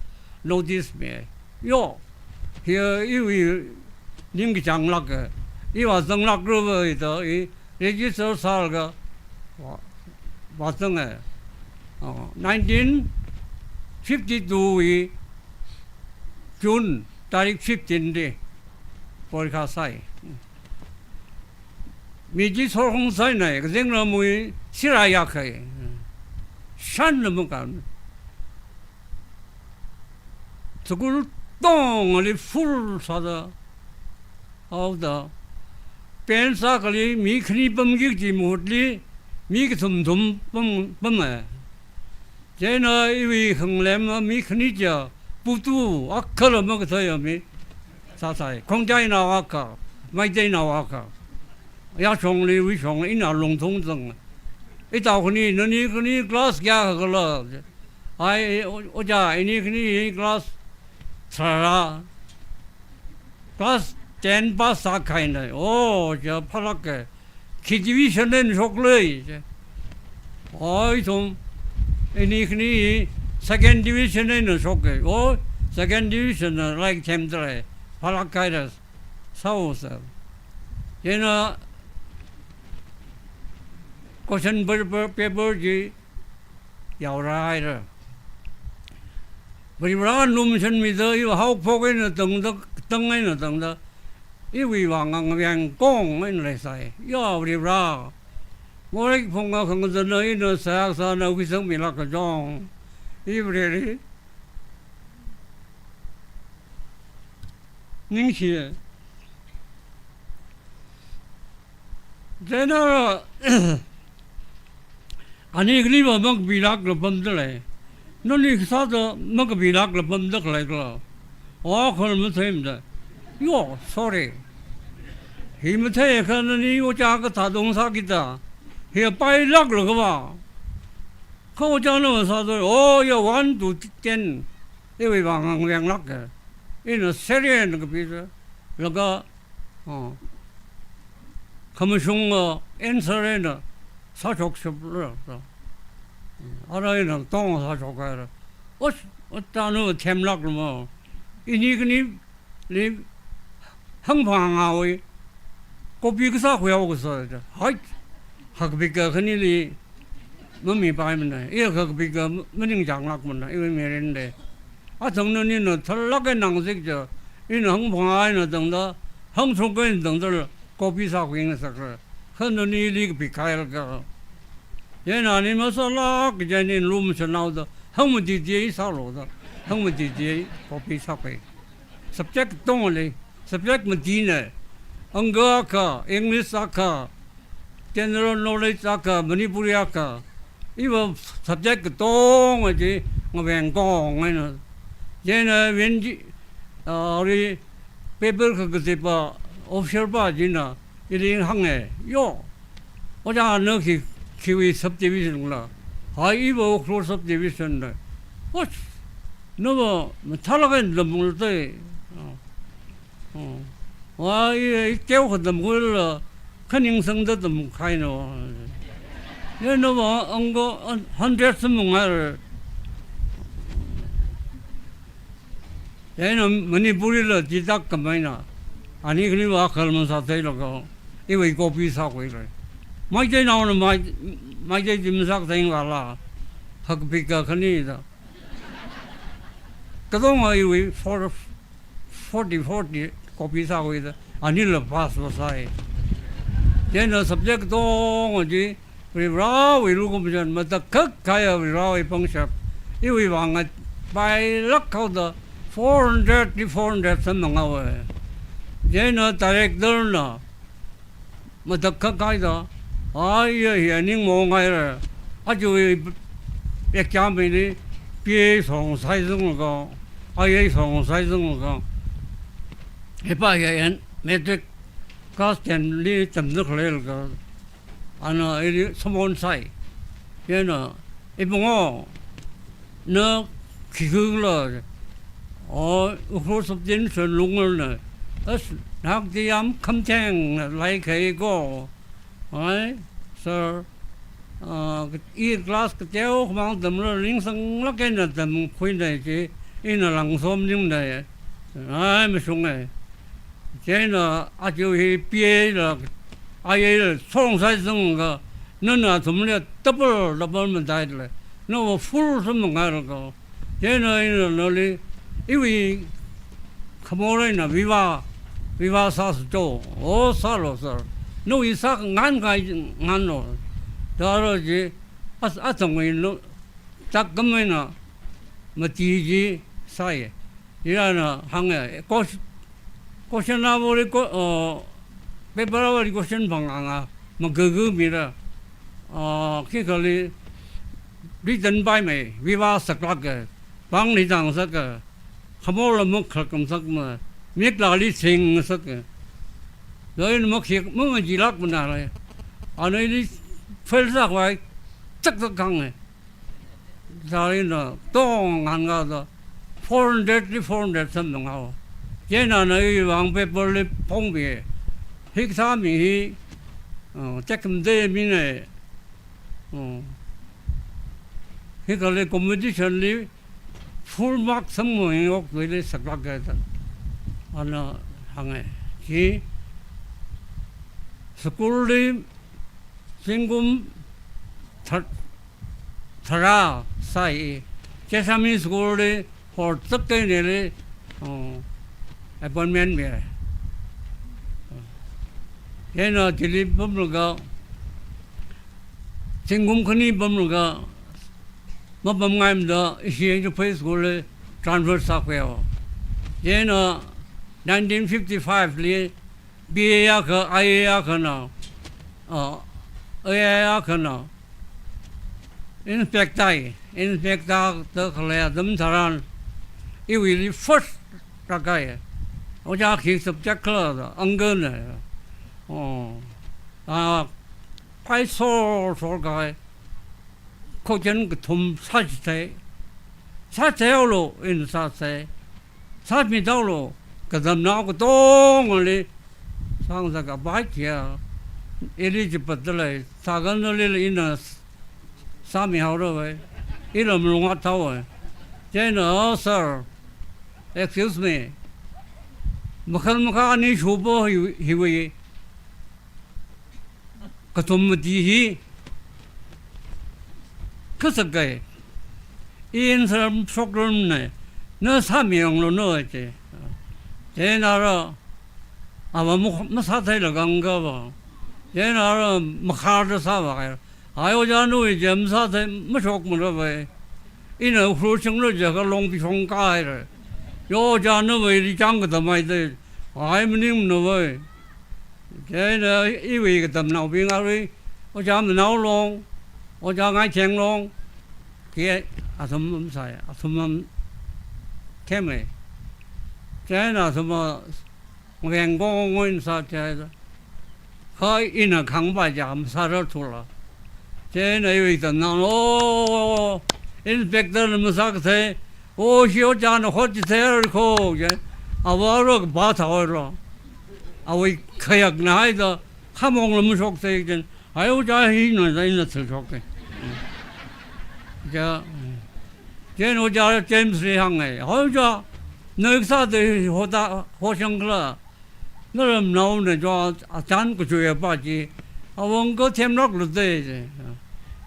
notice mi. Yo, hi iwui ningkachānglāka, iva zanglākra va da i register sālaga vā, vāzanga. Oh, nineteen fifty-two wui June tarik fifteen li porikha sāi. Mi chi sorkhong sāina, kazingramwui sirā yakhai. Shanna mukam. School katongali full sāda, haoda, bench akhali mi khani pamki kaji mahutli, mi kathum thum pam, pama. Chieina iwui khangalem mi khani chiya, putu, akhala makatheiya mi sāsai. Khongjainao akha, Meiteinao akha. Yāshongli, wuishong, ina lungthung zang. Itao khani, nani khani class kayākhala? Ai, o-, ojā, ini khani class tharā. Class ten pass sākahaina. Oh, ja phalāka. Khi division eina shokle, ja. Oi, ithum, ini khani second division eina shoka. Oh, second division na like them tare. Phalākhaira. Sāo sā. Chieina question paper, paper chi yaorāhaira. Varivarāna lumashanmida, iva haokaphok eina tangda, tang eina tangda, iwui vang ngaveng kong eina leisai. Ya Varivarā, morei phunga khangazana ina sāsāna khuisangmilāk kachon. Iva rere. Ningshi. Chieina, ani khaniva makabilākla pamda lei. Nani kasāda makabilākla pamda khalei khala? Oh, khala matheimada. Yo, sorry. Hi matheiakha nani ojā kathā dong sākida. Hi pailākla kava. Kha ojāna masāda, oh, ya one to ten. Iwui vang ngaveng lāka. Ina serious kapida. Laga, oh, khamashunga answer eina sāshokshapra. Ara ina tong sāshokhaira. Osh, ot tanu themlākla mo. Ini khanili hangphangāwui copy kasā khuihao kasā da. Hai, hakbika khanili mamipaimana. Iya hakbika maningchānglākmana. Iwui mirinli. Athang nani na tharlāk eina ngazek ja. Ina hangphangā eina tangda, hangshok eina tangda, copy sākhuingasakra. Kha nanili kapikhailāka. Chieina ani masālāk kaji eina lumashanhaoda, hangmatiti sālu da, hangmatiti copy sākhui. Subject katongali, subject matina, Angka akha, English akha, general knowledge akha, Manipuri akha, iva subject katonga chi ngaveng kong eina. Chieina when chi, ah, ri paper kakazipa officer pa china, ili hānga, yo, ojā na khi, khiwui subdivision la? Hai iva Ukhrul subdivision la. Osh, nava mathālāk eina tamlu te. Oh. Oh. Wa i, i keu kha tamkhuila, khaningsangda tamkhaina. Ya nava Angka hundred samphangāra. Chieina Manipuri la chitak kamaina. Ani khaniva khala masātheilāka. Iwui copy sākhuira. Meiteinaona Mei-, Meitei chi masākathei vala. Hakbika khani da. Katonga iwui for, forty, forty copy sākhuida, anila pass masāi. Chieina subject katonga chi, Varivarāwui lukhamashan matakhak kahaiya Varivarāwui pangshap. Iwui vang ngatpailāk haoda, four hundred li four hundred samphanghaowa. Chieina director na, matakhak kahaida, ai, ya, ya, ningmaong haira. Aja exam hili B A shong sāzanglaga, I A shong sāzanglaga, hipa ya en matric class ten li tamda khaleilaga, ana ili summon sāi. Chieina, Ibungo, na khikhala? Oh, Ukhrul subdivision lungalna. As, nahakti yam khamtheng laikhai ko. Ai, sir, ah, i class kateokhamang tamla ningsanglāk eina tamkhuina chi, ina langsom ningna. Ai, mashunga. Chieina aja hi B A la, I A la shong sāzanglaga, nana athumli double, double mataila, nava full samphangālaga. Chieina ina nali, iwui khamor eina viva, viva sāsa cho, oh sālu sir. Nawui sākhangan kahai nganlu. Daro chi, as-, athangwui no, tak kamai na, mati chi sāi. Ina hānga, ques-, question avali ko-, uh, paper avali question phangānga, magaga mira. Uh, khikhali, Britain paimei, viva saklāka, pāngli zāngasaka, khamorla makharkam sakma, miklāli singngasaka. Loina makhik, mangajilākmanala. Ana ili fail sākhavai, chakchak hānga. Sālina, tong ngangada, four hundred li four hundred samphanghaowa. Chieina ana iwui vang paper li phongmi. Hi kasā mi hi, uh, tekam de mina. Oh. Hikathā competition li full mark samphang okathuili saklāka da. Ana hānga. Chi school li zingkum thar-, tharā sāi. Jessami school li horchak keinili, oh, appointment mi. Chieina Delhi pamlaga, zingkum khani pamlaga, mapamngaimada ishi English School li transfer sākhuihaowa. Chieina nineteen fifty-five li B A akha, I A akhana, uh, A I akhana, inspector, inspector da khalei atam tharan, iwuili first rākahai. Ojā khi subject khala da, Angana. Oh. Ah, phāshor shorkahai. Question kathum sāchithei. Sāchitheilo, ina sāchithei. Sāmidaolo, katamnao katongali, sāngasaka bai kia, ili chipat dalei, sākhanali ina sāmihaorawei, ila malung athaowei. Chieina, "Oh, sir, excuse me, makhal makha ani shupo hi, hiwui kathum mati hi khasakai. Ina sāshokrarmana, na sāmiyanglu no," chi. Chieina ara, ava ma-, masātheilakha kava. Chieina ara makhar da sāvākai. "Ai, ojā, nawui chi masāthei, mashokmarawei. Ina Ukhrul shinglu jiakha Longpi shong kāhaira. Yo, ojā, nawuili chāng katamhaida. Ai, maningmanawei." Chieina iwui katamnaobing arui, Ojā Manaolong, Ojā Ngaithenglong, khi athum masāi, athumna themei. Chieina athumna ngaveng kongwui sāchithei. Kha ina khangpai chi masārarthula. Chieina iwui katamnaona, "Oh, inspector na masākathei, oh, ishi ojāna hotchithei ko," chi. Ava ara kapā thaohaira. Awui khayakna haida, khamongla mashokthei chi. "Ai, ojā, hina da ina thil shoka." Chi, chieina Ojā James li hānga. "Ojā, na kasā da hoda, hoshang khala. Naramnaona jo, atan kachuiya pa chi, awang kathemlāklu da," chi.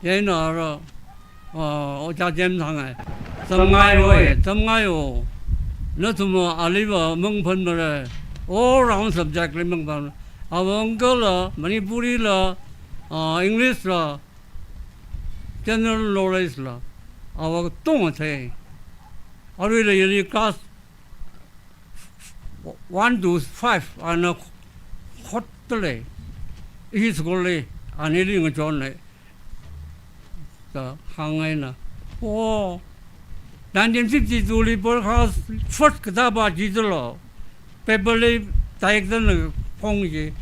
Chieina ara, ah, Ojā James hānga. "Samngaihoi, samngaio. Nathumva aliva mangaphanmara. All round subject li mangaphan. Ava Angala, Manipuri la, ah, English la, general knowledge la, ava katonga thei. Aruila ili class one to five ana hotdalei. Ishi school li, anili ngachonlei," da hānga eina. Oh, nineteen fifty-two li Purkha first katā pa chi dalo. Paper li direct na phong chi.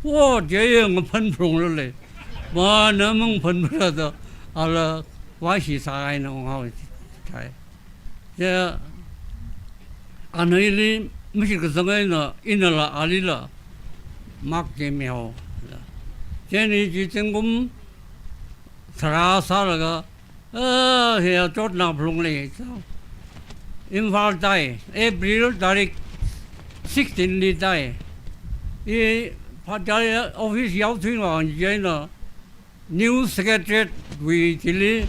Oh, chi ya ngaphan phrung lale. Mana mangaphanmara da, ala vāshi sāhaina ngao chi thei. Chi, ana ili mashit kazang eina, inala alila mark chi mihao. Chieina chi zingkum tharā sālaga, ah, hiya chotna phalungli, Imphal tāi, April tarik sixteen li tāi. I phatai office yaothui vang chieina, New Secretariat wui chili,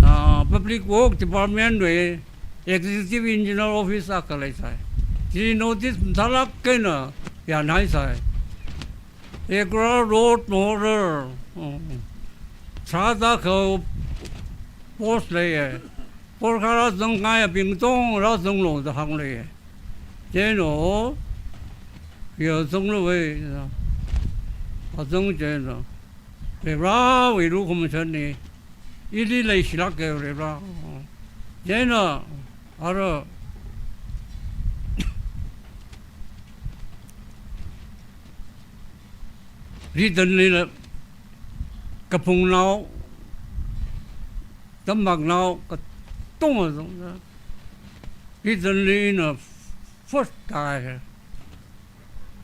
ah, Public Work Department wui Executive Engineer Office akha leisai. Chili notice mathālāk eina yanhaisai. Agra Road Motor, oh, tharāda kha post leiya. Purkha rāzangngaiabing tong rāzanglu da hāngleiya. Chieina, ya zangluwei, azang chieina. Varewui lukhamashanna, ili leishilāka Varivarā. Chieina ara Ritanlila kaphungnao, tamaknao katonga zangda, Ritanli ina first tai.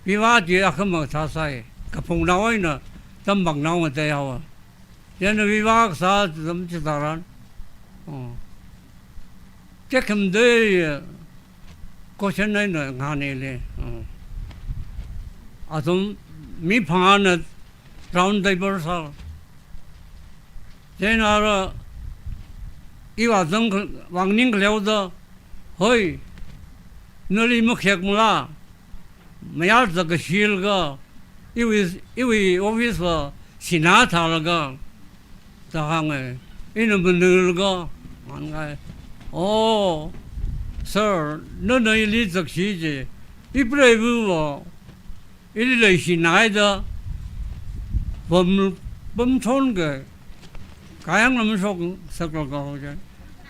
Viva chi akhama sāsai. Kaphungnao eina tamaknao ngateihaowa. Chieina viva kasā zam chitharan, oh, tekhamdei question eina ngahānli. Oh. Athum mi phangāna round table sā. Chieina ara iva zang wangning khaleoda, "Hoi, nali makhayakmala? Mayar zakashilaga, iwui, iwui office va sinā thālaga," da hānga. Ina maninglaga, hānga, "Oh, sir, nana ili zakshi chi, ipreiva va ili leishinaida pam, pamchon ke, kayang lam shoksaklaga ho je.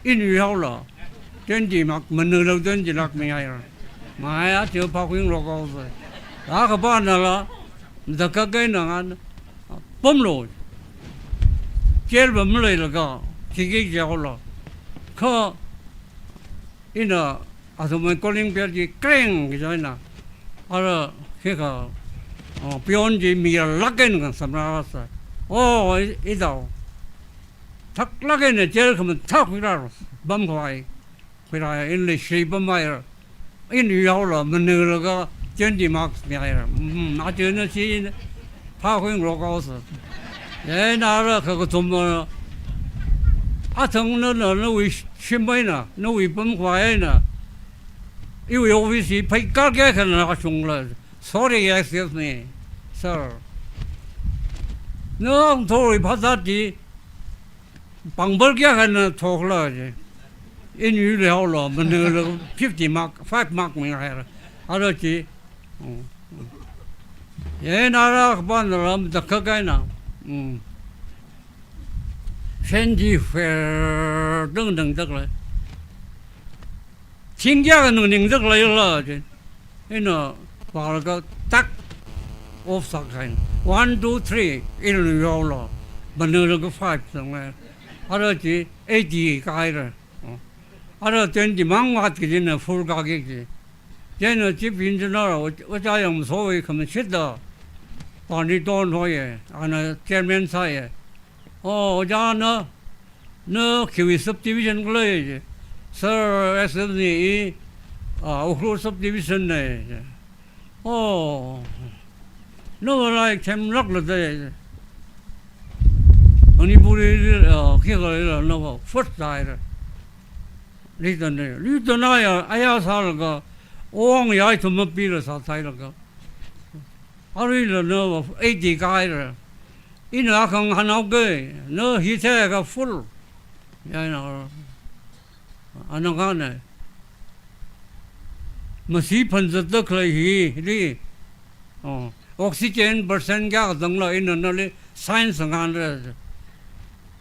Ina yuihaolu. Twenty mark, maninglaga twenty lakh mihaira." Maya, chi phākhuingarok haosa. Akha panala, matakhak eina ngahān, "Pamlu. Jail va maleilaga, khikhi jihaolu." Kha ina athumwui calling bell chi kreng kaji eina, ara khikha, oh, peon chi mayarlāk eina ngasamrāsa. Oh, i, idao. Thaklāk eina jail khamathā khuirāra, pamkhavai khuirā, inli shri pamhaira. Ina yuihaolu, maninglaga twenty marks mihaira. Mm, aja na chi phākhuingarok haosa. Chieina ara kha kathum, uh, athang nana, nawui shim eina, nawui pamkhavai eina, iwui office hi pheikar kayākhana shungla. "Sorry, excuse me, sir. Nang thori phazat chi pangbar kayākhana thokhala?" je. Ina yuihaolu, maninglaga fifty mark, five mark mihaira. Ara chi. Mm, mm. Chieina ara kapanala matakhak eina, mm, fan chi fer dangdang tak lei. "Thing kayākha nganingda khaleila?" je. Ina vālaga tak off sākahai. One, two, three, ina yuihaolu. Maninglaga five sāngai. Ara chi eighty kāhaira. Oh. Ara twenty mang vāt kajina full kāki kaji. Chieina chief engineer, Ojā Yangmasowui khamashitda, Barney Ton hoiya, ana chairman sāya. "Oh, Ojā, na, na khiwui subdivision khala?" je. "Sir, S M E, ah, Ukhrul subdivision na," je. "Oh, nava lairik themlākla da. Manipurli, ah, khikhalila nava first tāhaira." Ritanli, Ritanli ya, aya sālaga, ong ya ithum mapila sāthailaga, aruila nava eighty kāhaira. Ina akha ngahānhaoki, na hithākha full. Ya ina, ana ngahāna, masi phanzatda khalei hili, oh, oxygen percent kayākha zangla, ina nali science ngahānra.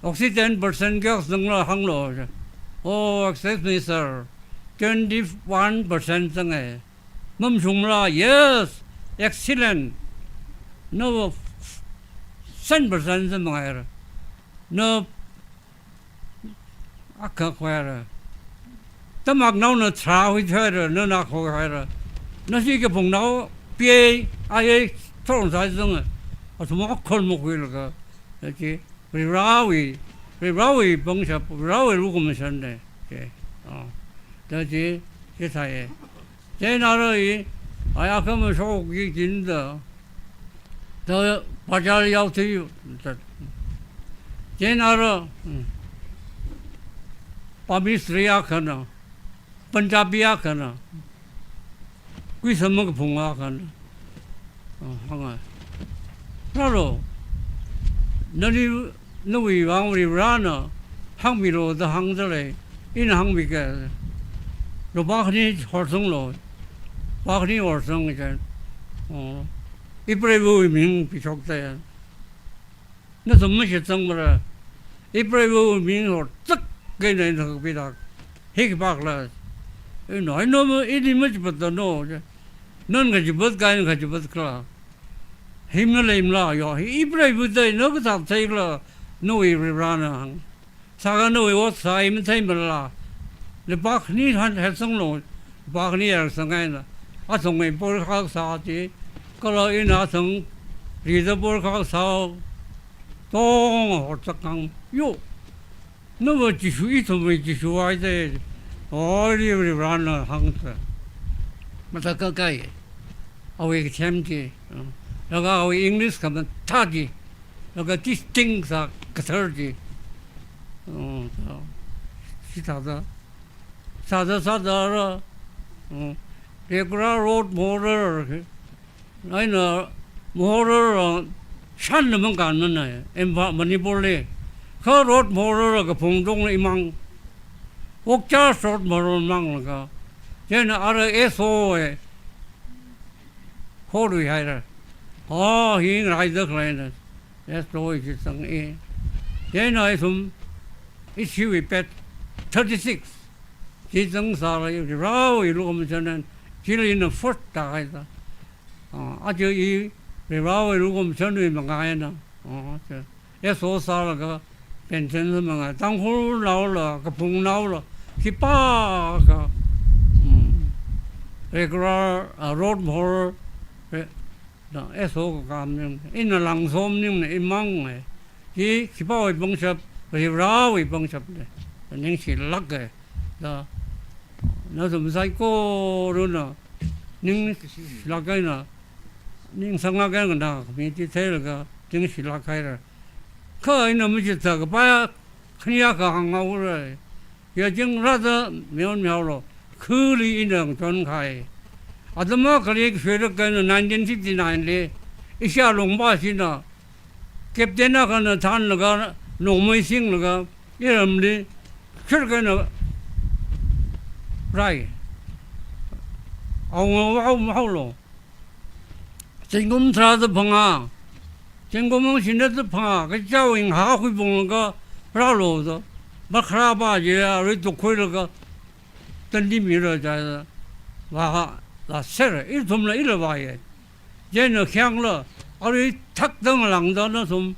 "Oxygen percent kayākha zangla hānglu." "Oh, excuse me, sir. Twenty-one percent zanga." "Mamashungmala?" "Yes, excellent. Nava cent percent zam mangaira. Na akha khuihaira. Tamaknaona tharā huithuihaira, nana khuihaira. Nashi kaphungnao P A, I A thorong sai zanga. Athum akhon makhuilaga, da chi Varivarāwui, Varivarāwui pangshap, Varivarāwui lukhamashanna." Chi, ah, da chi, chithāya. Chieina ara i, aya khamashokki jinda, da bazaar yaothui, da. Chieina ara, hmm, Burmese akhana, Punjabi akhana, kuisam makaphung akhana, ah, hānga, "Rālu, nali nawui vang Varivarāna hāngmilu da hāngda lei, ina hāngmika. Lupā khani horsanglu, lupā khani horsang," jen. Oh, ipreivawui ming pishokta. "Nathum mashitsangmara. Ipreiva̱wui ming horchak kahaina ina kapida. Hi khipākhala. Ina, ina ma, ili machipattano. Nana kachipat kha, ina kachipat khala. Hi maleimala yo. Hi ipreiva̱ da, na kathā theikhala. Nawui Varivarana hāng. Sākha nawui ot sāi matheimala. Lupā khani han hetsanglo. Lupā khani yarsang eina. Athang mei porkha sā chi. Kala ina athang rida porkha sā. Tong horchak kang. Yo. Nava Jishu, ithumwui Jishu haida. Ori Varivarana hāngsa. Mata kakai. Awui kathem chi. Laga awui English khamathā chi. Laga distinct sā kathar chi. Oh, so, chithāda. Sāda sāda ra. Oh, Regra road mohor. Eina mohor, uh, shanna mangkānmana, Imphal, Manipurli. Kha road mohor kaphung tongli imang. Okcha road mohor manglaga. Chieina ara S O wui horui haira. Oh, hi ngarai da khaleina. S O wui chi zang e. Chieina ithum, ishiwui pet thirty-six. Chi zang sāla, Varivarawui lukhamashanan, chili ina first tāhaida. Ah, aja i Varivarawui lukhamashanwui mangā eina. Ah, aja. S O sālaga, pension sāmanga. Tangkhulnaola, kaphungnaola, khipākha. Hmm. Regular, ah, road mohor, re-, na S O kakam ning, ina langsom ningna imang e. Hi khipāwui pangshap, Varivarawui pangshapna. Ningshilāka. Da, nathum saikorana ningshilāk eina, ningsanglāk eina, mi chi theilaga ningshilāk haira. Kha ina machithā kapai khani akha hānghaora. Yāching rāda mion mihaolo. Khuli ina ngachon kahai. Atam akhali kashwera kahaina nineteen fifty-nine li, Asia Longpashina, captain akhana thānlaga, nongmei singlaga, iramli, shirkana rai. Awunga awunga haolo. Zingkum tharāda phangā. Zingkum hangshina da phangā. Kachichāwui ngahā khuiphunglaga rālo da. Makharā pa chila, rui tukkhuilaga. Tandi mira jiya. Vā, vāser. Ithumla ila vāya. Chieina khayangla, arui thakda ngalāngda nathum,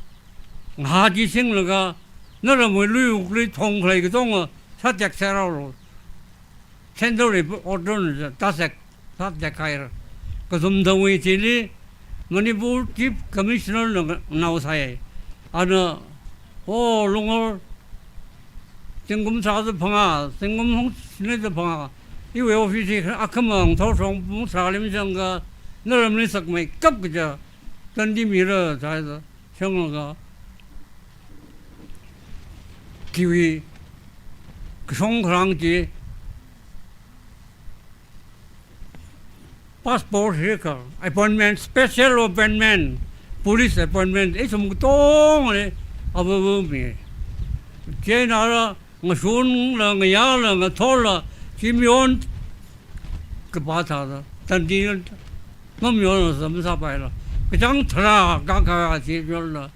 ngahā chi singlaga, naramwui luiwukli thongkhalei katonga, sātekser haolo. Central order na tāsek, sātek haira. Kazum thangwui thili, Manipur Chief Commissioner na nao sai. Ana, oh, Lungar, zingkum tharāda phangā, zingkum hangshina da phangā. Iwui office hi akhamang thao shong pung sālim jangga, naramli sakmeikap kaja, tandi mira, jiya, shanglaga. Khiwui, kashong kharang chi, passport hi kha, appointment, special appointment, police appointment, ithum katongli, avāva mi. Chieina la, ngashunla, ngayāla, ngathorla, chi mion kapā thāda, tandi, mamion sa masāpaila. Kachāng tharā, kakā chi mionla,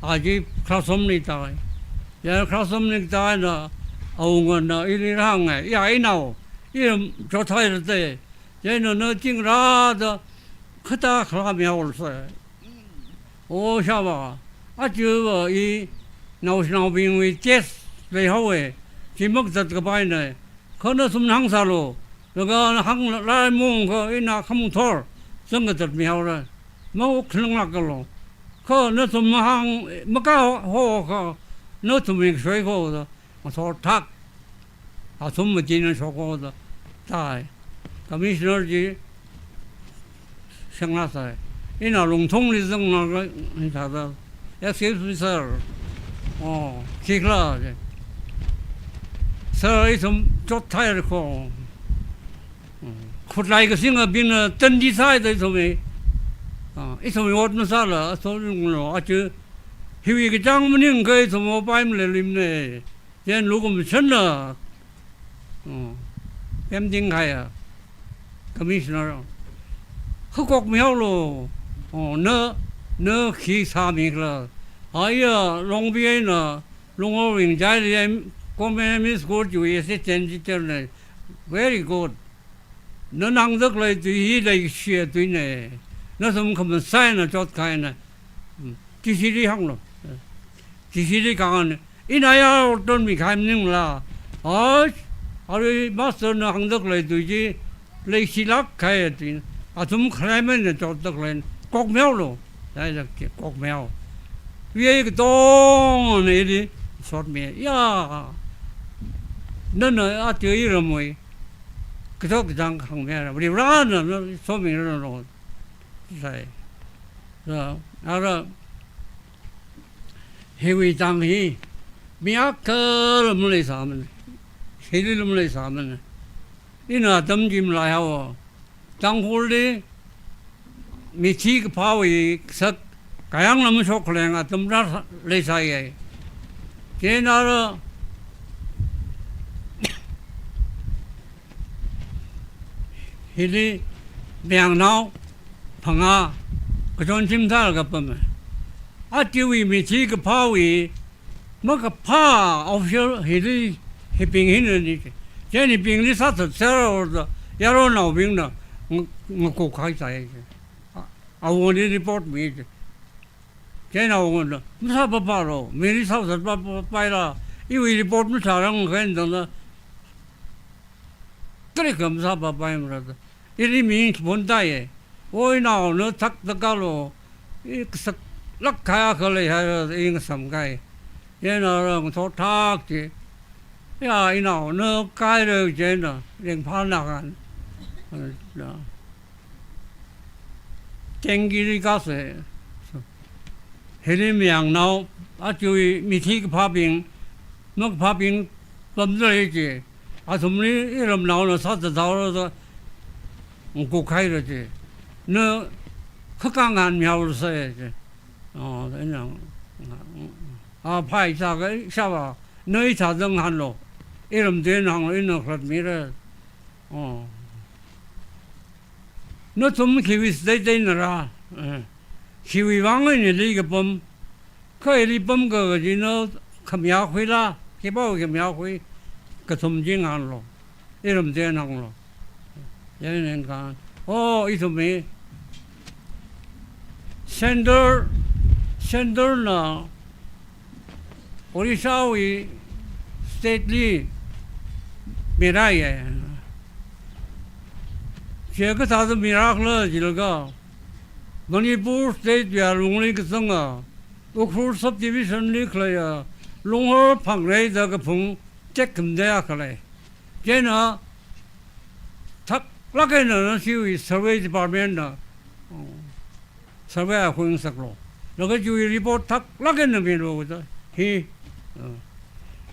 a chi kharasomli tāi. Ya kharasomli tāina, awungana, ili rāhānga, ya inao, i chothaira te, Chieina na chingrāda, khatā khalā mihaosa. O shāva, achiva i, naoshinaobingwui test leihaowa, chi makazat kapaina. Kha nathum hāngsālu, laga hānglai mungkha ina khamthor, zangkazat mihaora. Mawuk khalanglākalu. Kha nathum mahāng, makā hokha, nathumwui kashoi kho da. Ngathor thak. Athum machina shokhaoda. Thai. Commissioner chi shanglāsai. Ina lungthungli zanglaga, ni thāda. Excuse me, sir. Oh, khikhala chi. Sir, ithum chothaira kho. Khutlai kasingabingna tandi sāhaida ithumwui. Ah, ithumwui ot masāla, athumlo, achi. Hiwui kachāng maningakha ithum upai maleimana. Chieina lukhamashanna, oh, pemting kahaiya, commissioner, khakok mihaolu, oh, na, na khi sāmikhala, aya, Longpi eina, Longwui Vingchaili M-, Government M E School chiwui assistant teacher na. Very good. Nana hāngda khalei tui hi leishiya tuina. Nathum khamasai eina chotkahaina. Hmm. T C li hānglu. T C li kahāng. Ina ya order mikahai maningla. Ai, arui master na hāngda khalei tui chi leishilāk kahai tuina. Athum kharāmei eina chotda khalei. Kokmeolu. Dai dak chi kokmeo. Vei katongna ili sotmi. Ya. Nana ati iramwui. Kathok kachāng hāngmira. Varivarana na somiranu. Sai. Sa, ara, hiwui tang hi, mi akhala maleisāmana. Hili maleisāmana. Ina atam chi malaihaowa. Tangkhulli, mithi kaphāwui sak, kayāngna mashok khaleng atam rāleisāya. Chieina ara, hili mayangnao phangā kachon chim thālaga pama. Atiwui mithi kaphāwui makaphā official hili hibing hina ni. Chieina hibingli sāthat sāra order yaronaobingna ng-, ngakukhai sai. A-, awungli report mi. Chieina awungna, masāpapālu, mili sāthatpapaila, iwui report masārang khen dangda. Kali kha masāpapaimara da. Ili mi phun tai. Oi nao, na thakda kalu. I kasaklāk kahai akha leihai, i ngasam kahai. Chieina rang thot thak chi. Ya, inao, na kaira chieina, ringphāna kan. Na. Tengkili kasā. Hili mayangnao, atiwui mithi kaphābing, makaphābing pamda lei chi. Athumli iramnaona sāthathaora da, ngakukhai ra chi. Na khakā ngahānmihaosa chi. Oh, ina, a, phai sāka, shāva, na ithāda ngahānlu. Iram tui eina hānglu, ina khalatmira. Oh. Nathum khiwui state einara, eh, khiwui vang eina ili kapam, kha ili pamka kaji na khamayā khuila, khipāwui khamayā khui, kathum chi ngahānlu, iram tui eina hānglu. Chieina kahāng, oh, ithum hi, Centre, Centre na Orishawui state li mirāya. Chi kathāda mirākhala jilaga, Manipur state wui alungli kazanga, Ukhrul subdivision li khaleiya, Lunghor Phangrei da kaphung tekkhamathei akha lei. Chieina thaklāk eina na chiwui survey department na, oh, survey akha khuingasaklu. Laga chiwui report thaklāk eina milu da. Hi, uh,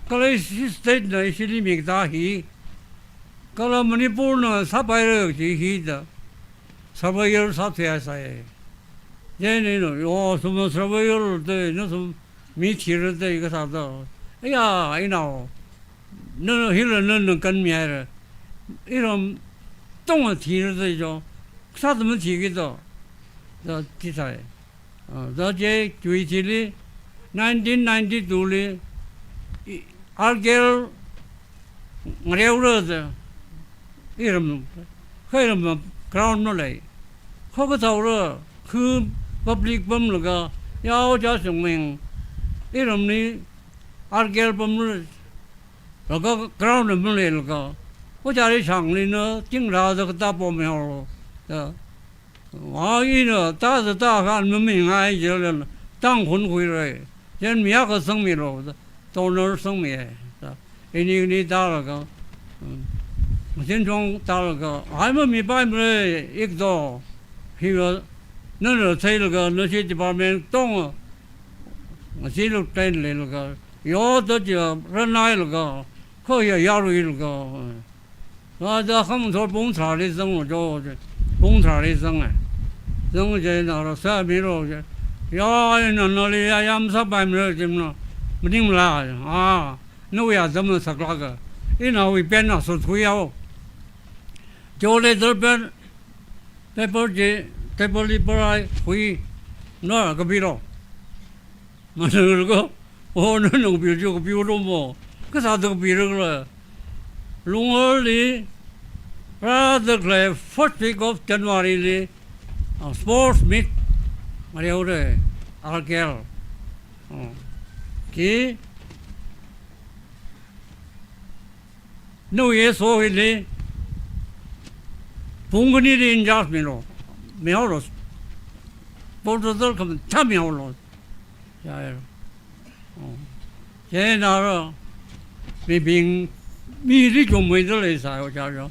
kala ishi state na ishili mikatā hi. Kala Manipur na sāpaira chi hi da. Surveyor sāthuihaisai. Chieina ina, yo, sum surveyor te, nathum mi thira te, kasā da. Aya, inao. Na, hila na, na kanmihaira. Iram tong thira te jo. Kasā da mathiki da. Da thisai. Ah, da chi tui chili nineteen ninety-two li, i, R K L ngareora da, iram, kha iram ground malei. Kha kathaora, khu public pamlaga, yao cha sungming, iramli R K L pamra, laga ground maleilaga, ojāli shāngli na, tingrāda katā pamhaowa da. Wa ina tāda tākhan mamingai jilala, Tangkhul khuira. Chieina mi akha sangmilu, donor sangmi. Ini, ini tālaga, um, Chinchong tālaga, ai mamipaimara, ikdo. Hiva, nana theilaga, nashi department tong, ngasi luk tain leilaga, yo da chi ranailaga, kho ya yaruilaga. Laga khamathor pung tharāli zanglu jo, pung tharāli zanga. Zang chieina rāsāmilu je. Ya, ina nali ya, ya masāpaimara jimna. Maningmala, ah, nawui azam saklāka. Inawui pen na sut khuihao. Jo letter pen, paper chi, table li parai, khui. Na kapilu. Maningmala ko. Oh, nana kapilu chi kapilu mo. Kasāda kapilu khala. Lungalli, rāda khalei first week of January li, ah, sports meet, ngareore, R K L. Oh. Khi, nawui S O hili, pung khanili in-charge milu, mihaolu. Proposal khamathā mihaolu. Ya, ya. Oh. Chieina rā, mibing, mili chungmeida leisai, ojā rā.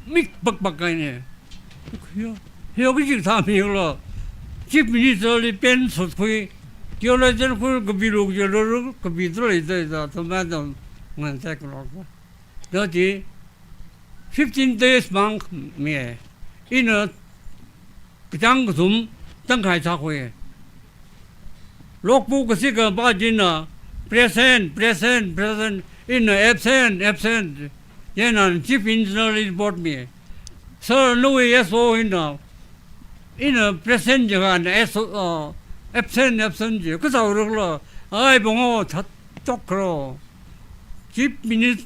Mik pakpak kahaina. Hiya, hiya kaji thāmi lo. Chief Minister li pen sutkhui, theologian khui kapilu, theologian kapida leida, da, da, madam ngan tek lo. Da chi, fifteen days mang mi. Ina kachāng kathum tangkhai sākhui. Logbook kasik kapā china present, present, present, ina absent, absent. Chieina Chief Engineer li report mi. Sir, nawui S O ina, ina present jiakha S O, uh, absent, absent ji. Kasāra khala, ai, bong o, that tok kro. Chief Minis-,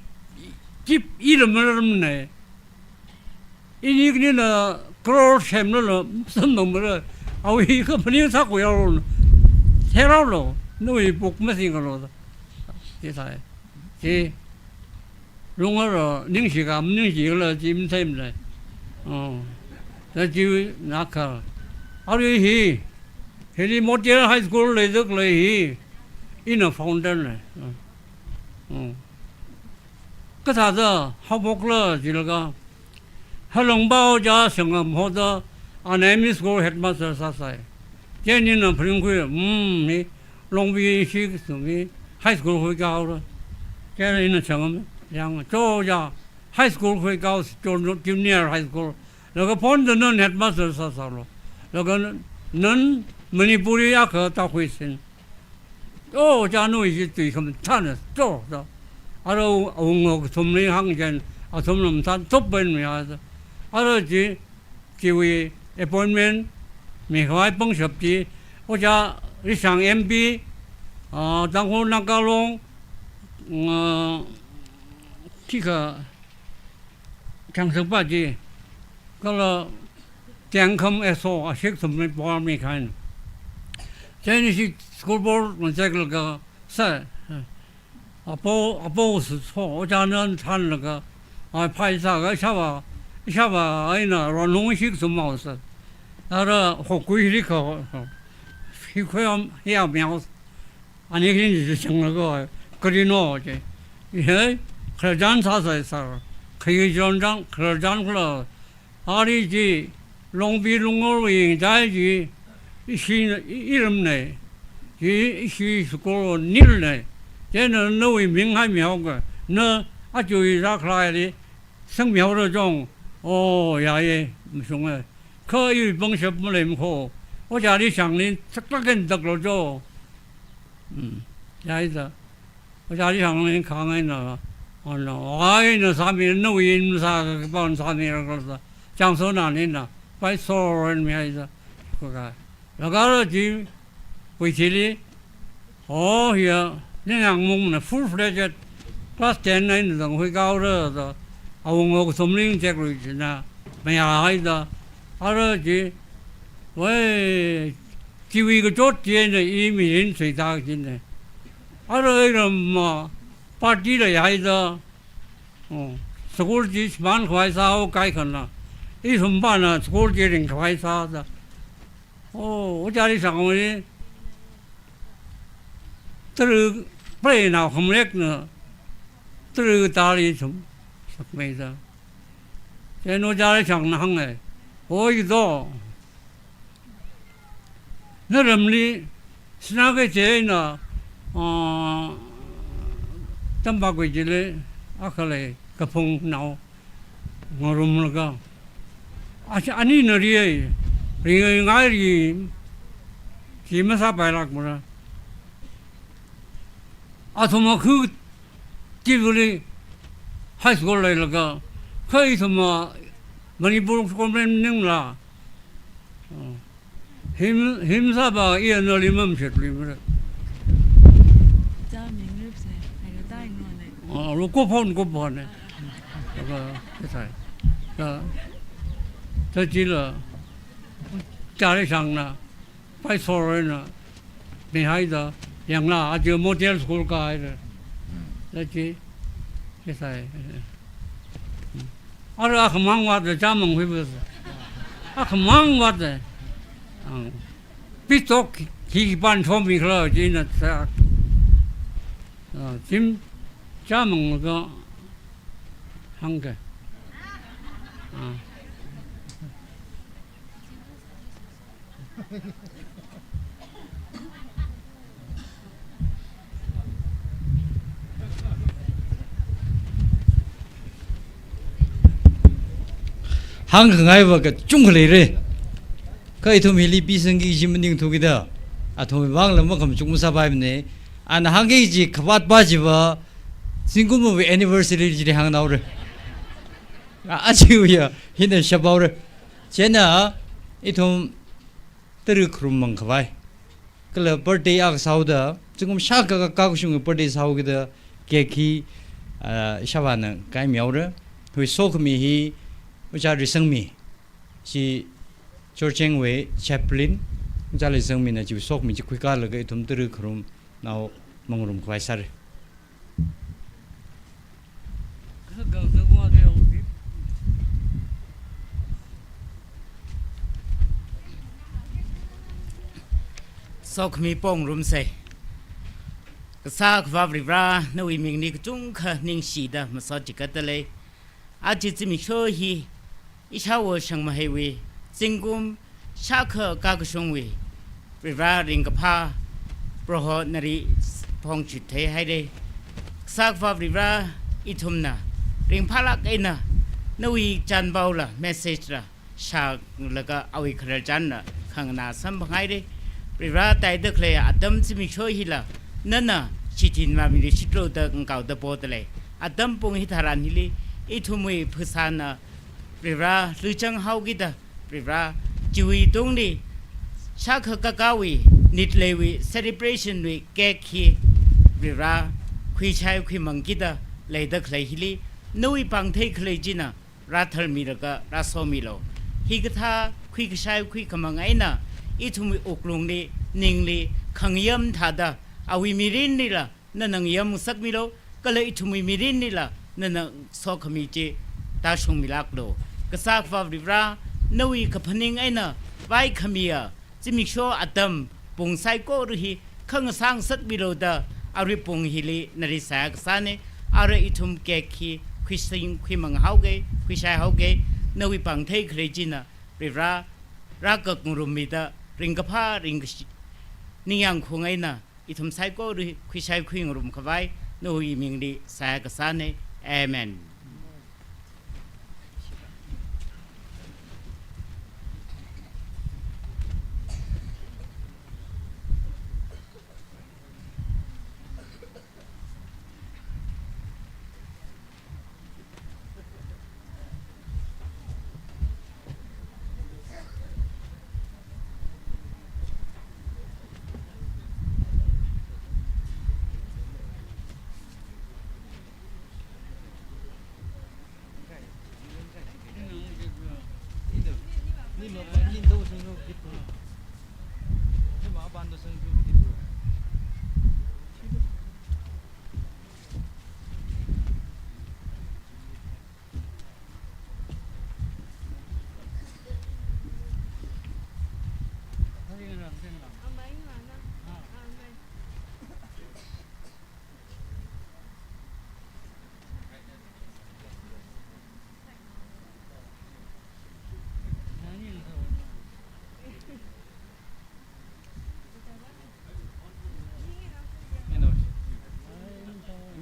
Chief ila maram ne. Ini kani na crore semlala, samdang mara. Awui company sākhuihaolu. Therhaolu. Nawui book masinghaolu. Chi sai. Chi. Lunga rā, ningshi kha, maningshi khala, chi matheimana. Oh. Da chi nakha. Arui hi. Hili Motiya High School leida khalei hi. Ina founder ne. Oh. Oh. Kathāda, haophokla jilaga. Halong bao ja sangam hoda, ana M E school headmaster sāsai. Chieina ina phaning khui, hmm, hi, Longbi shi sumi, high school khuikahao ra. Chieina ina sangam, yang, cho ja, high school khuikahao, cho junior high school. Laga phonda nana headmaster sāsālu. Laga nana Manipuri akha tākhuisin. Oh, ojā nawui chi tui khamathāna, cho, da. Ara awunga kathumli hāngchān, athumna mathān tupben miya, da. Ara chi, chiwui appointment mikhavai pangshap chi, ojā Rishang M P, ah, Tangkhul Naga Long, ah, khikha, Khangsangpa chi, kala Tengkham S O ashik thumli power mikhaina. Chieina ishi school board ngachek laga sa, apo, apo su so, ojāna thānlaga, a phai sāga, ishāvā, ishāvā eina ronung shik thum haosa. Ara hokui hili kha, hikhui am, hiya mihaosa. Ani khin chi chang laga, karino chi. He, khararchan sāsai sāra. Khayi chonchang, khararchan khala. Ari chi, Longbi Lungalwui yingchai chi, ishi, i, iram ne. Chi, ishi school nil ne. Chieina nawui ming haimihaoga. Na, aja i rākhalaili, sangmihaora chong. Oh, ya ye, mashunga. Kha iwui pangshap maleimakho. Ojā Rishangli, saklak eina taklo cho. Hmm. Yaida. Ojā Rishangli khangaina. Ana, aina sāmi, nawui in sā, kapan sāmi, rakal sā. Changso nani na. Pai soren mi aida. Kaka. Laga ara chi, Vaitheili. Oh, hiya, ningyāng mungna full-fledged class ten eina tangkhui kahaora da. Awunga kathumli ngachek lui china. Mayahaida. Ara chi, wai, chiwui kachot chieina i mirin suita kajina. Ara iram ma, party leihaida. Oh, school chi shimānkhavai sāhao kaikhana. Ithumpana school chi ringkhavai sāda. Oh, ojā Rishangwui. Tara preinao khamrekna. Tara tali sum. Sakmeida. Chieina ojā Rishangna hānga. Oi do. Naramli, Sinakeithei eina, ah, Tampakgui chili, akha lei, kaphungnao, ngarumlaga. Ashi, anina ri ai, ri ai ngai ri, chi masāpailākmara. Athum akhu, Tibuli, high school leilaga, kha ithum a, Manipur government ningla. Oh. Him, him sāpa iya nali mamshetluimara. Lo ko phone ko phone ne. Ka, ka sai. Ka, ta chila. Chale shangna. Pai sorena. Mihaida. Yangla, aja model school kahaida. Ta chi. Ka sai. Ara akhamang wat da chamang hui bas. Akhamang wat da. Ang. Pitok ki ban chomi khala jina sa. Ah, chim chamang ga hangga. Ah. Hāngkhangai va kachungkha leira. Kha ithum hili pisangki kaji maningthu kida. Athum vangla makhamachuk masāpaimana. Ana hāngki kaji khavāt pa chiva zingkumwui anniversary chili hāngnaora. A, achiwui ya, hina shaphaora. Chieina ithum tara kharum mang khavai. Kala birthday akha sāhaoda, zingkum shākha kakā kashungwui birthday sāhao kida cake hi, ah, ishāvāna kaimihaora. Hui sokhami hi, Ojā Reisangmi, chi Churchengwui chaplain, Ojā Reisangmina chi sokhami chi khuikalaga ithum tara kharumnao mangarum khavai sāra. Sokhami pongrumsa. Kasā Akhava Varivara, nawui mingli kachungkha ningshida masot chigatda lei. Aja zimiksho hi, ishāwo Shangmaheiwui zingkum shākha kakā kashungwui Varivara ringkaphā Proho nali phongchithei haira. Kasā Akhava Varivara, ithumna ringphālāk eina nawui chānpaola, message la shālaga awui khararchanla khanganā samphang haira. Varivara, taida khalei atam zimiksho hila nana shichinvāmiluishitlu da ngakaoda poda lei. Atam pung hitharan hili ithumwui phasāna Varivara luchang haokida, Varivara, chiwui tungli shākha kakāwui nit leiwui celebration wui cake hi, Varivara, khuishai khuimang kida leida khalei hili, nawui pāngthei khalei china rātharmilaga rāsomilu. Hikathā khuikashai khuikhamang eina ithumwui wuklungli, ningli khangayām thāda, awui mirinlila nana ngayām ngasakmilu, kala ithumwui mirinlila nana sokhami chi tāshungmilāklu. Kasā Akhava Varivara, nawui kaphaning eina vaikhamiya zimiksho atam pung saikora hi khangasā ngasakmilu da, arui pung hili nali seihā kasāna. Ara ithum cake hi khuising khuimang haoga, khuishai haoga, nawui pāngthei khalei china Varivara rākak ngarummida, ringkaphā ringkashi ningyāng khung eina ithum saikora khuishai khuingarum khavai nawui mingli seihā kasāna. Amen.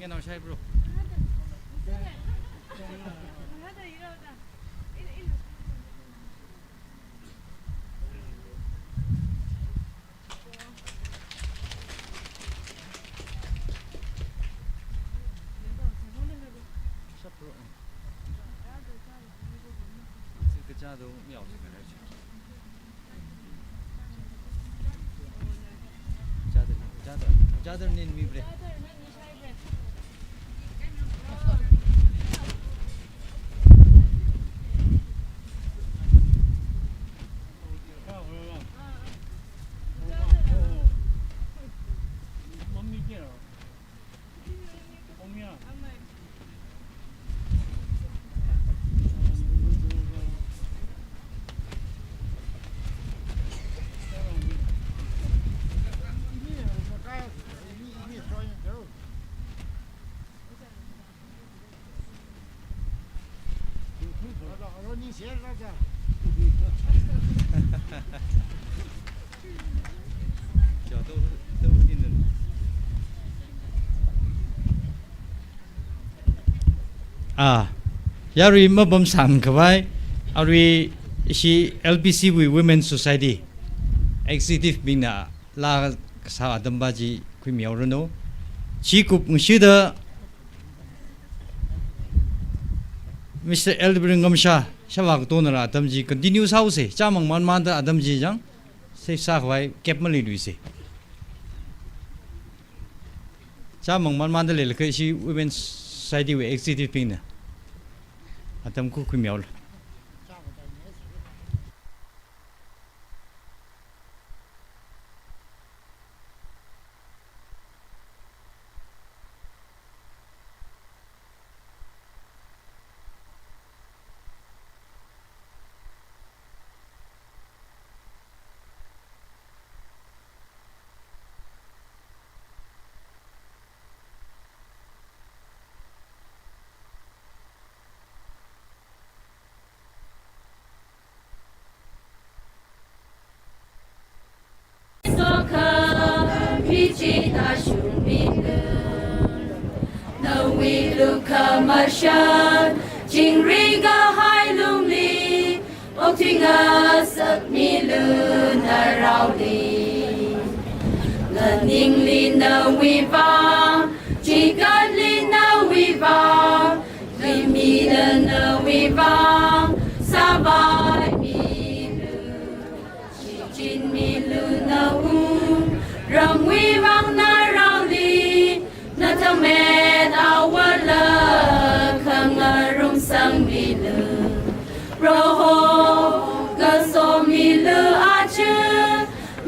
Ngena shai, bro. Ah, yarui mapamsang khavai, arui ishi L B C wui Women Society Executive bingna laa kasā atam pa chi khuimihaoranu. Chi kupngashida Mister L W Ngamsha, shavā katona rā atam chi continue sāhaosa, chāmang manmanda atam chi chang, sāsā khavai gap maleiluisa. Chāmang manmanda leilakha ishi Women Society wui Executive bingna atam khu khuimihaolu. Sokha michida shungmilu, nawui lukhamashan chingri kahai lungli, okthui ngasakmilu naraoli. Nganingli nawui vang, chikatli nawui vang, rimida nawui vang, sāvaimilu. Shichinmilu nawui ramwui vang naraoli, nathangmet awala khangarum sangmilu. Proho kasomilu aja,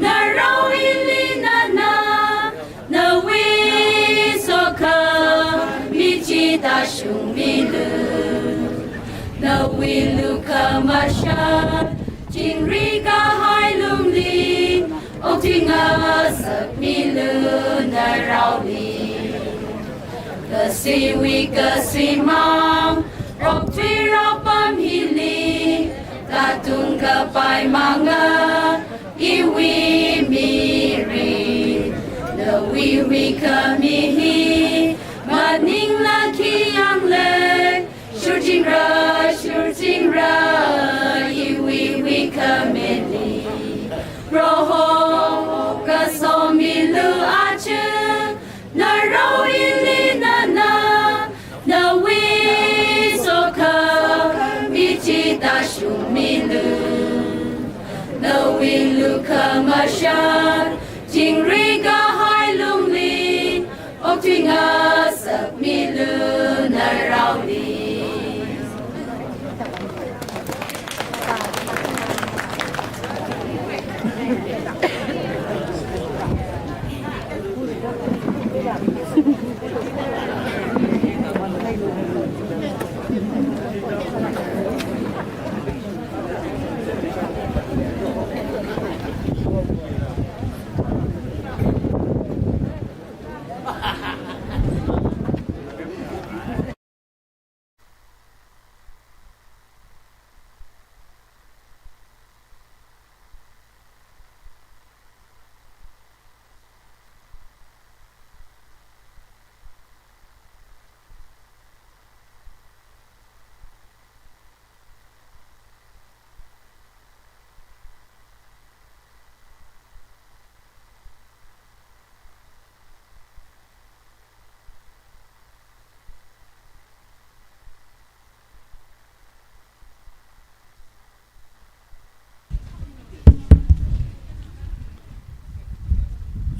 naraoli nana, nawui sokha michida shungmilu. Nawui lukhamashan chingri kahai lungli, okthui ngasakmilu naraoli. Kasiwui kasimang, okthuirao pam hili, katung kapai manga, iwui mirin, nawui huikhami hi, maningla khi yanglei, shurchingra, shurchingra, iwui huikhamili. Proho kasomilu aja, naraoli nana, nawui sokha michida shungmilu. Nawui lukhamashan chingri kahai lungli, okthui ngasakmilu naraoli.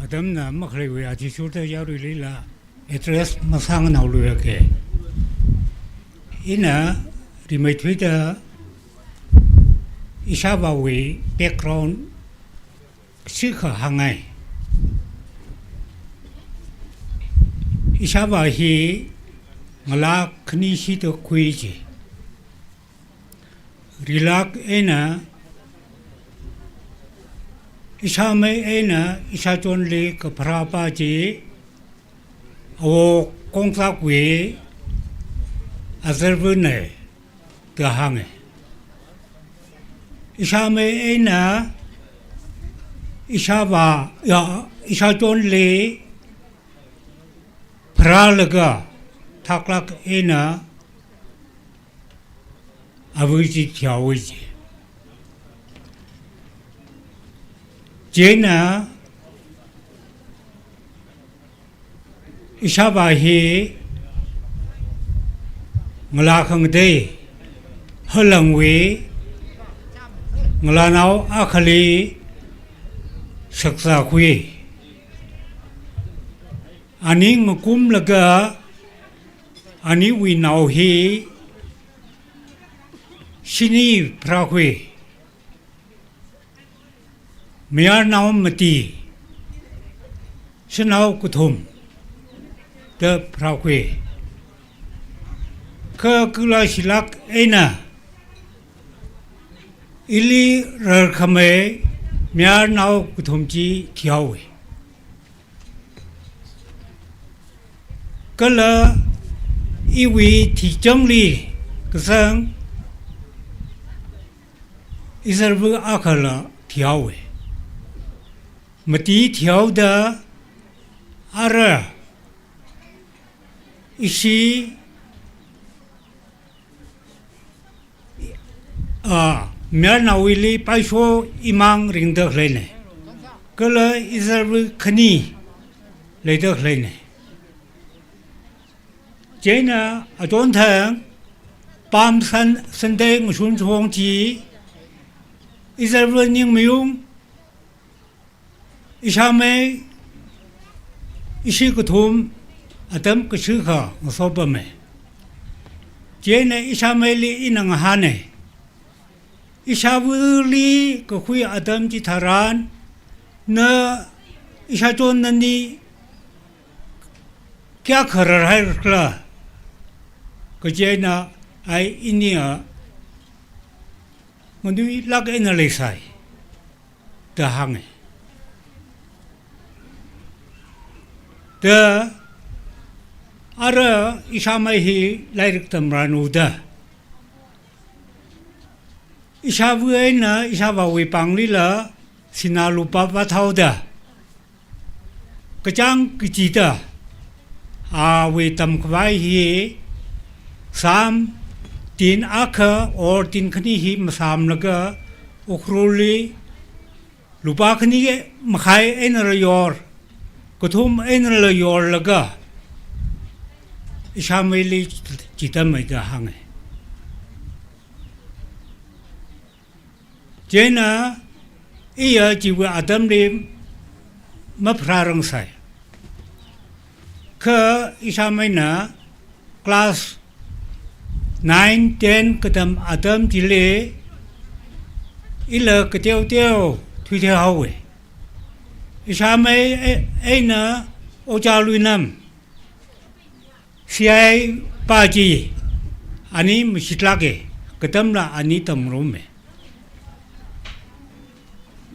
Atamna makhaleiwui athishurda yaruilila address masānganaoluiya ke. Ina rimeithuida ishāvāwui background shikha hāngngai. Ishāvā hi ngalā khani shida khui ji. Rilāk eina, ishāmei eina ishāchonli kapharā pa chi, awo Kongzakwui azarvana da hānga. Ishāmei eina ishāvā, ya, ishāchonli pharālaga thaklāk eina ava chi thihaowa ji. Chieina ishāvā hi ngalā khangatei halangwui ngalānao akhali shakzākhui. Ani ngakumlaga aniwui nao hi shini pharākhui. Mayarnao mati, shanao kathum da pharākhui. Kha kala shilāk eina ili rarkhamei mayarnao kathum chi thihaowa. Kala iwui thichangli kazang izarva akhala thihaowa. Mati thihaoda ara ishi, a, mayarnaowuili paisho imang ringda khaleina. Kala izarva khani leida khaleina. Chieina achonthang Palm Sun-, Sunday ngashun shong chi izarva ningmayung, ishāmei, ishi kathum atam kashikha ngasopama. Chieina ishāmeili ina ngahāna. Ishāvāli kakhui atam chitharan, na ishāchon nani kayākha rarhaira khala? Kaji eina ai iniya nganuilāk eina leisai da hānga. Da ara ishāmei hi lairik tamranu da. Ishāva eina ishāvāwui panglila sinā lupā vāthaoda, kachāng kachida, awui tamkhavai hi sām tin akha or tin khani hi masāmlaga Ukhrulli lupā khani makhai einala yor, kathum einala yorlaga ishāmeili chithāmeida hānga. Chieina iya chiwui atamli mapharārangsai. Kha ishāmeina class nine, ten katam atam chili ila kateoteo thuitheihaowa. Ishāmei e-, eina Ojā Luinam, C I A pa chi ani mashitlāka, katamla ani tamngaruma.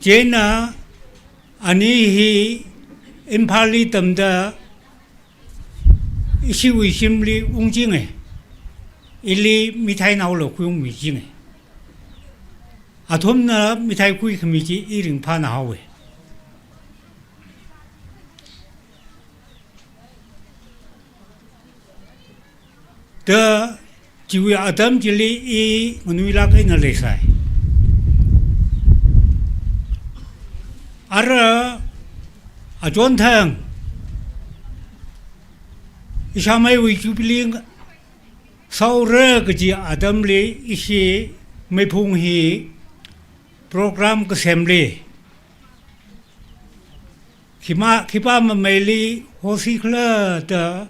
Chieina ani hi Imphalli tamda ishiwui shimli ungchinga, ili mithainaola khuiungmichinga. Athumna mithai khuikhami chi i ringphāna haowa. Da chiwui atam chili i nganuilāk eina leisai. Ara achonthang ishāmeiwui jubilee sāura kaji atamli ishi meiphung hi program kasemli khima, khipā mameili hosi khala da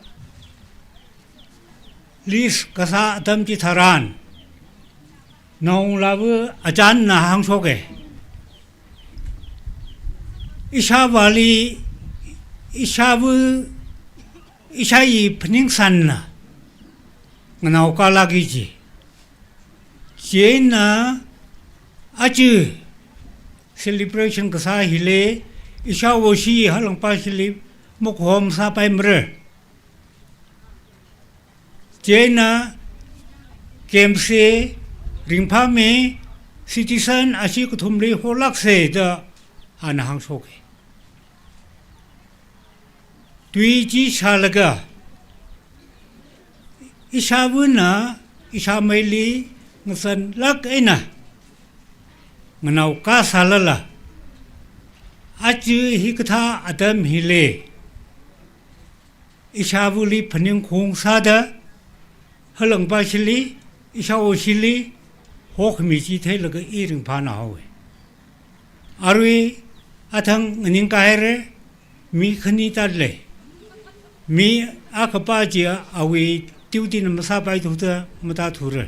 list kasā atam chitharan, naongalāva achānna hāngshoka. Ishāvāli, ishāva, ishāyi phaningsanna nganaokalāka ji. Chieina aja celebration kasā hili ishāvashi halangpāshili makhom sāpaimara. Chieina K M C ringphāmi, citizen ashi kathumli holāksa da ana hāngshoka. Tui chi shālaga, ishāvana ishāmeili ngazanlāk eina nganaokā sālala, aja hikathā atam hili ishāvali phaningkhaung sāda, halangpashili, ishāwoshili hokhami chi theilaga i ringphāna haowa. Arui athang nganingkāhaira, mi khani tāda lei. Mi akhapa chi awui duty na masāpaithuda matāthura.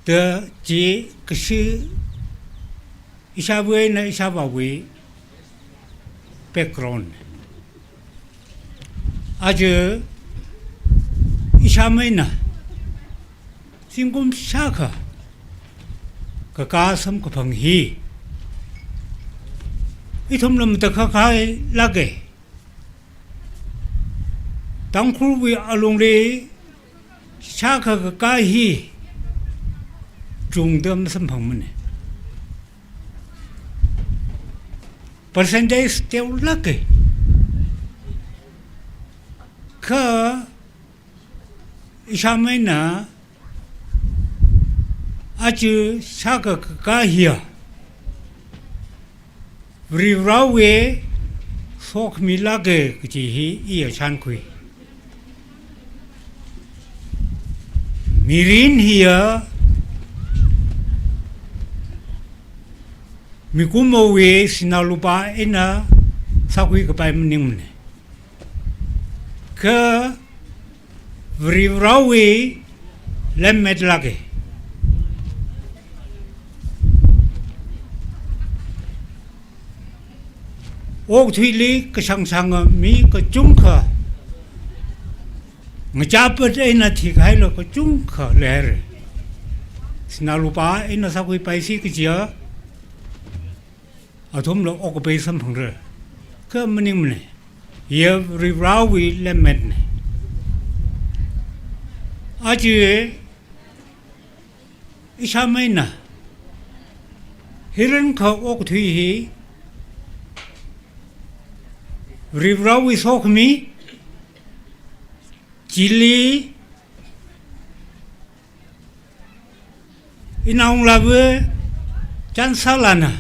Da chi kashi ishāva eina ishāvāwui background. Aja ishāmeina zingkum shākha kakā samkaphang hi ithumla matakhakhailāka. Tangkhulwui alungli shākha kakā hi chungda masamphangmana. Percentage teolāka. Kha ishāmeina aja shākha kakā hiya Varivarawui sokhamilāka kaji hi iya chānkhui. Mirin hiya mikumowui sinā lupā eina sākhuikapai maningmana. Kha Varivarawui lemmetlāka. Okathuili kashangshanga mi kachungkha, ngachāpat eina thikhaila kachungkha leira. Sinā lupā eina sākhuipaisi kajiya athumla okkapai samphangra. Kha maningmana. Hiya Varivarawui lemmetna. Aja ishāmeina hirankha okathui hi Varivarawui sokhami, chili inaongalāva chānsālana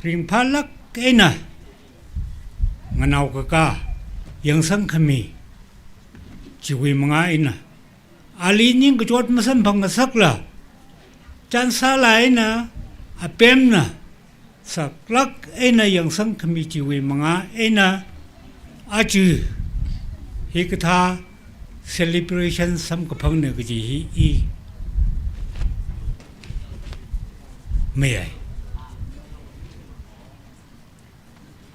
ringphālāk eina nganaokakā yangsangkhami chiwui manga eina, ali ningkachot masamphang ngasakla, chānsāla eina apemna saklāk eina yangsangkhami chiwui manga eina aja hikathā celebration samkaphangna kaji hi i mayai.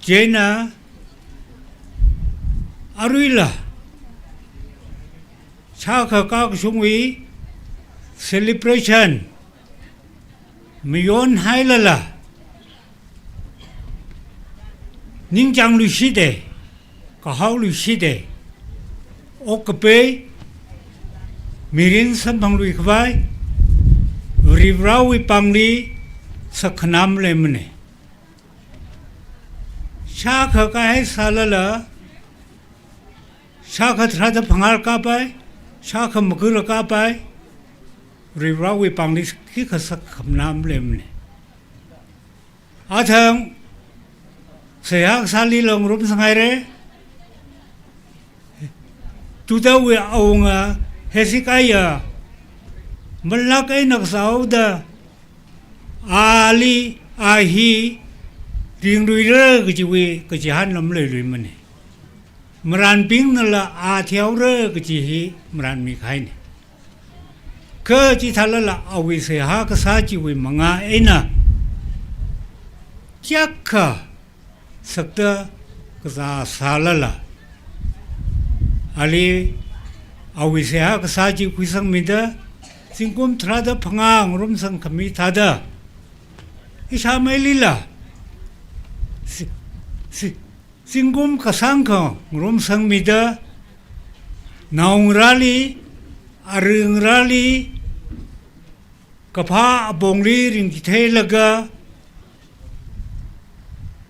Chieina aruila shākha kakā kashungwui celebration mayonhailala, ningchāngluishida, kahaoluishida, okkapai mirin samphangluikhavai Varivarawui pāngli sakkhanā maleimana. Shākha kahai sālala, shākha tharāda phangā kāpai, shākha magara kāpai, Varivarawui pāngli khikha sakkhanā maleimana. Athang seihā kasālila ngarumsanghaira. Judahwui awunga Hezekiah malāk eina kasā haoda, ali a hi ringluira kajiwui kachihānla maleiluimana. Marānbingnala a thihaora kaji hi marānmikahaina. Kha chithālala awui seihā kasā chiwui manga eina chiyākha sakta kazā sālala, ali awui seihā kasā chi khuisangmida, zingkum tharāda phangā ngarumsangkhami thāda, ishāmeilila si, si, zingkum kasāngkha ngarumsangmida, Naongarāli, aringarāli, kaphā apongli ringchitheilaga,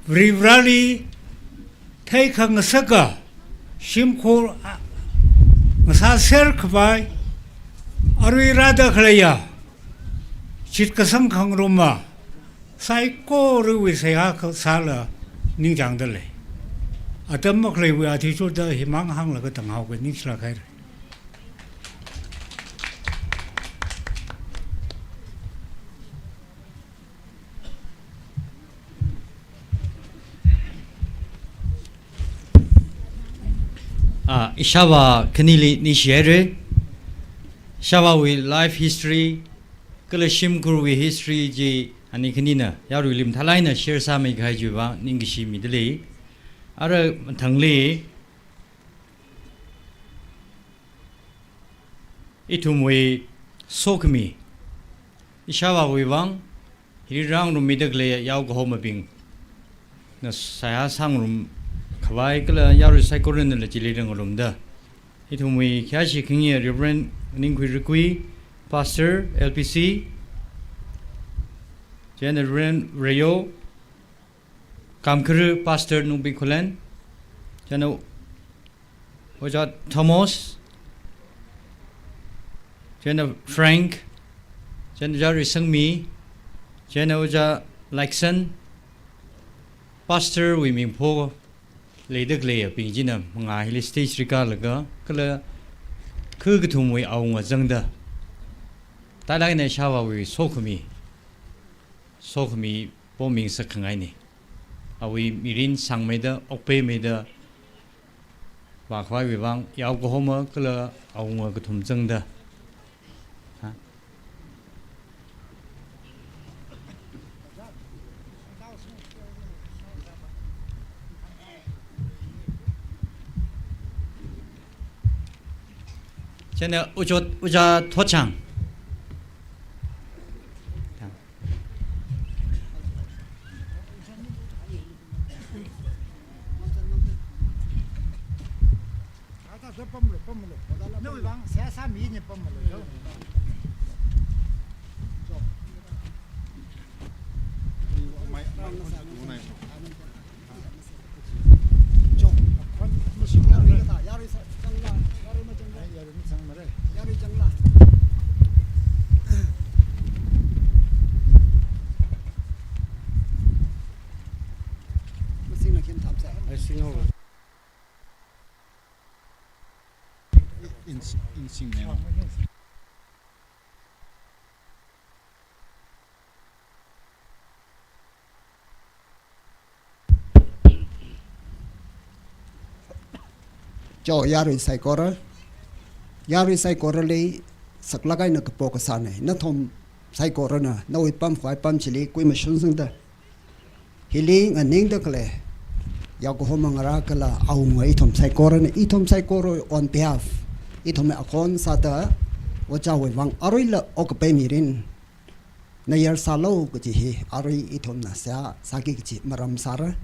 Varivarāli theikhangasaka, shimkhur a, ngasāser khavai, arui rāda khaleiya, shitkasang khangarumva, saikorawui seihā kasāla ningchāngda lei. Atam makhaleiwui athishurda himang hānglaga tanghao kha ningshilāk haira. Ah, ishāvā khanili ningshi haira. Ishāvāwui life history, kala shimkhurwui history chi ani khanina yaruili mathālāk eina share sāmi kahai chiwui vang ningkashi mida lei. Ara mathangli, ithumwui sokhami, ishāvāwui vang, hili rāngarummida khalei yaokahomabingna seihā sāngarum khavai kala yarui saikoranala chili rāngarumda, ithumwui khayāshi khangayi Reverend Ningkhui Rikui, Pastor L P C, chieina Reverend Reyo, Kamkhara Pastor Nungpi Khullen, chieina Ojā Thomas, chieina Frank, chieina Ojā Risangmi, chieina Ojā Laikson, Pastor wui ming pho leida khaleiyabing china mangā hili stage rikalaga, kala kha kathumwui awunga zangda, mathālāk eina ishāvāwui sokhami, sokhami pomi ngasakkhangaina. Awui mirin sangmeida, okpaimeida vākhavaiwui vang, yaokahoma kala awunga kathum zangda. Ha? Chieina Ojā, Ojā Thotchang. Cho, yarui saikora. Yarui saikorali saklāk eina kapo kasāna. Nathum saikorana nawui pamkhavai pam chili kuimashun sangda, hili nganingda khalei yaokahoma ngarā kala awunga ithum saikorana, ithum saikora on behalf, ithum akhon sāda Ojāwui vang aruila okkapai mirin nayar sālu kaji hi arui ithumna seihā sāki kaji maram sāra.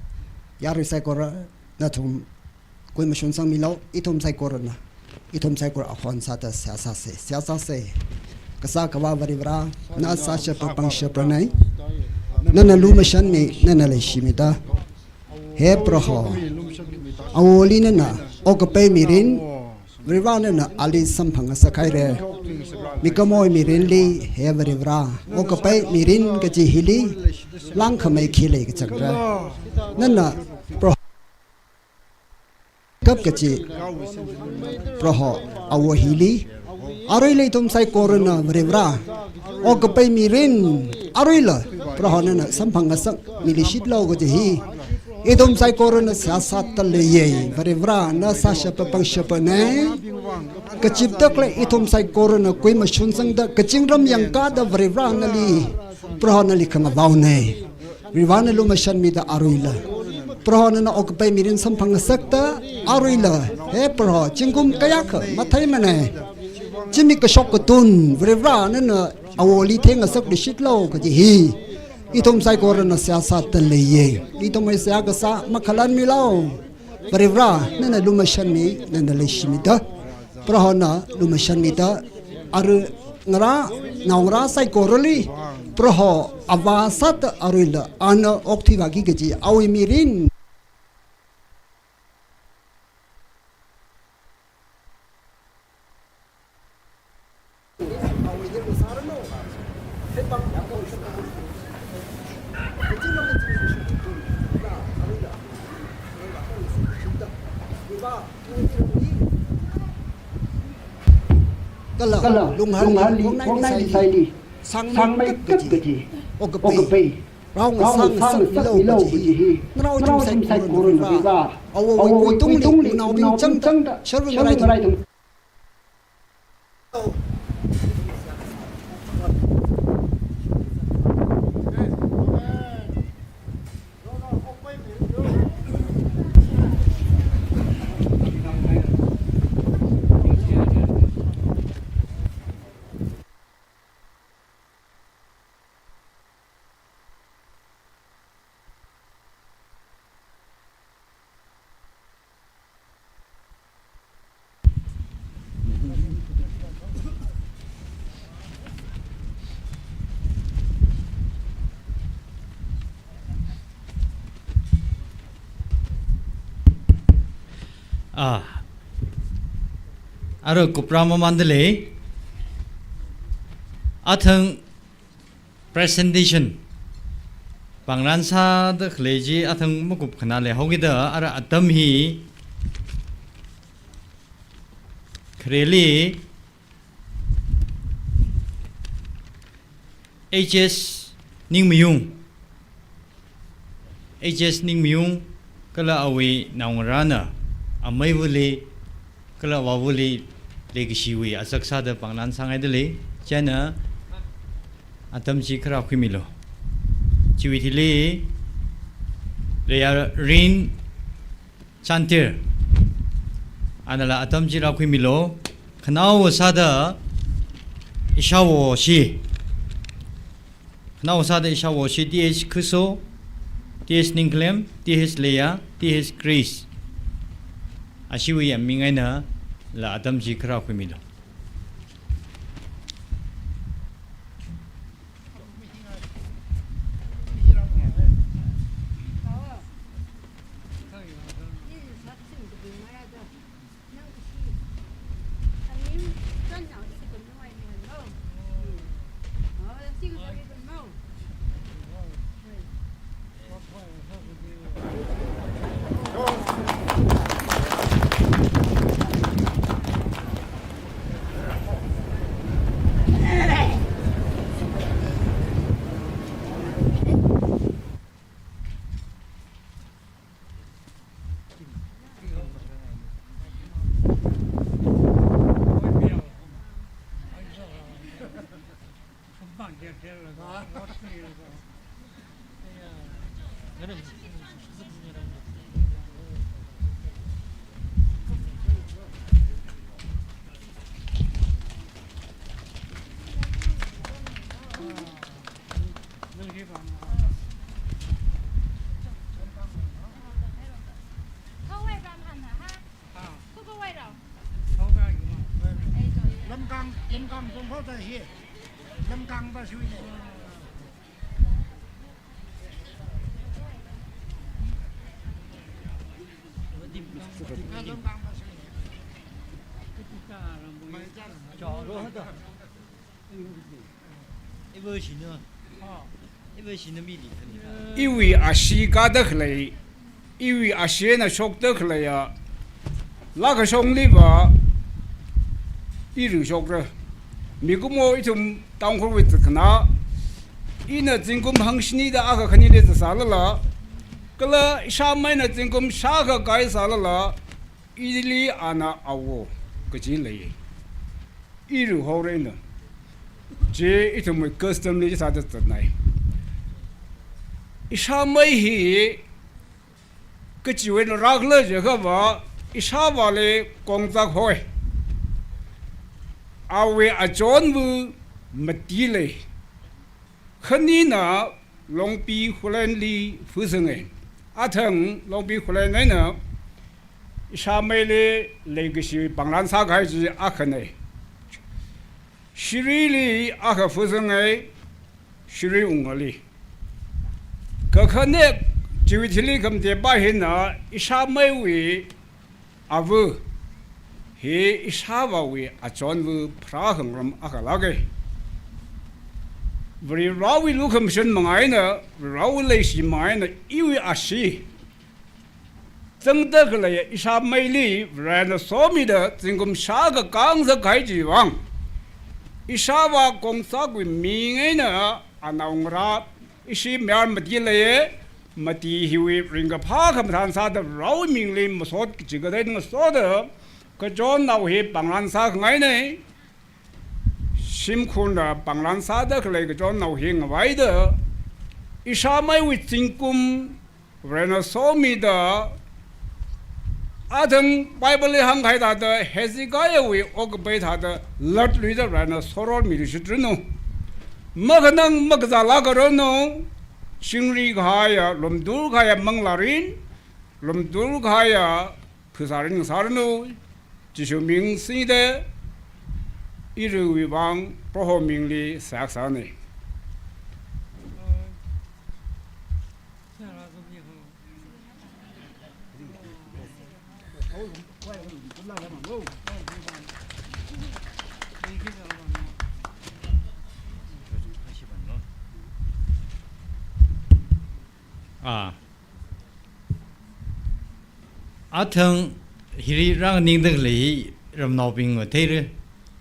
Yarui saikora, nathum kuimashun sangmilu, ithum saikorana, ithum saikora akhon sāda seihā sāsa, seihā sāsa. Kasā Akhava Varivarā, na sāshapa pangshapana. Nana lumashanmi, nana leishimida. He Proho, awoli nana okkapai mirin, Varivarā nana ali samphang ngasakhaira. Mikumowui mirinli, he Varivarā, okkapai mirin kaji hili langkhamei khi lei kachangkha. Nana Proho kap kaji Proho awo hili, aruila ithum saikorana Varivarā, okkapai mirin aruila Proho nana samphang ngasakmi leishitlu kaji hi ithum saikorana seihā sāda leiya. Varivarā, na sāshapa pangshapana. Kachipda khalei ithum saikorana kuimashun sangda, kazingram yangkāda Varivarā nali, Proho nali khangavaona. Varivarā na lumashanmida aruila Proho nana okkapai mirin samphang ngasakta, aruila, he Proho, zingkum kayākha matheimana. Zimik kashok katun, Varivarā nana awoli theng ngasak leishitlu kaji hi ithum saikorana seihā sāda leiya. Ithumwui seihā kasā makhalanmilu. Varivarā, nana lumashanmi, nana leishimida. Prohona lumashanmida, arui ngarā, naongarā saikorali, Proho Avā sāda aruila ana okthuivāki kaji awui mirin. Kala, kala, lunghali, lunghali, khongnaili, khongnaili saili, sāngmei, sāngmei kap, kap kaji, kaji, okapei, okapei, rao ngasang, rao ngasang ngasakmilo, milo kaji, kaji hi, ngarao, ngarao ichum saikorana, ichum saikorana khuirā, khuirā, awowui, awowui kuitungli, kuitungli, unaobing, unaobing changda, changda, sharvāng, sharvāng ngarai, ngarai thang. Ah, arui kupra mamānda lei. Athang presentation pangran sāda khalei chi athang makup khana leihaokida, ara atam hi khareli H S Ningmayung, H S Ningmayung, kala awui naongarāna, ameivali, kala avāvali leikashiwui azak sāda pangran sāngaida lei, chieina atam chi kharā khuimilu. Chiwui thili, Leiyarin Chantir, anala atam chi rākhuimilu. Khanaowa sāda ishāwo shi, Khanaowa sāda ishāwo shi T H Khuso, T H Ningkhalem, T H Leiya, T H Chris. Ashiwui aming einala atam chi kharā khuimilu. Lamkang, Lamkang zong ho ta hi. Lamkang ta shui. Lamkang ta shui. Iwui ashee kada khalei, iwui asheena shokda khaleiya, laa kashongliva iru shokra. Mikumo ithum Tangkhulwui zatkhanā, ina zingkum hangshinida akha khanili zatsālala, kala ishāmeina zingkum shākha kai sālala, ili ana awo kaji lei. Iru haorana. Chi ithumwui custom li sāda zatnai. Ishāmei hi kachiwui eina rākhala jiakhava, ishāvāli Kongzak hoi. Awui achonva mati lei. Khanina Longpi Khullenli phusange. Athang Longpi Khullen eina ishāmeili leikashi panglan sākahai chi akhana. Shirili akha phasanga, shiri wungali. Kakhane chiwui thili khamatepā hina ishāmeiwui ava hi ishāvāwui achonva pharākhangarum akha lāka. Varivarāwui lukhamashan manga eina, Varivarāwui leishi manga eina, iwui ashee zangda khalei ishāmeili Varena somida zingkum shākha kangzak kahai chiwui vang, ishāvā Kongsakwui ming eina anaongarā ishi mayar mati leiya, mati hiwui ringkaphā khamathān sāda Varewui mingli masot kachi kathei ngasoda, kachonnao hi panglan sākhangaina. Shimkhurna panglan sāda khalei kachonnao hi ngavaida, ishāmeiwui zingkum Varena somida, athang Bible li hāngkahai thāda Hezekiahwui okkapai thāda latluida Varena sorol miluishitranu. Makhanang makazālākaranu, chingri kahaiya, lumtur kahaiya manglārin, lumtur kahaiya phasārin ngasāranu, Jishu ming singda, iruiwui vang Proho mingli seihā sāna. Ah. Athang hili rānganingda khalei hi ramnaobingva theira,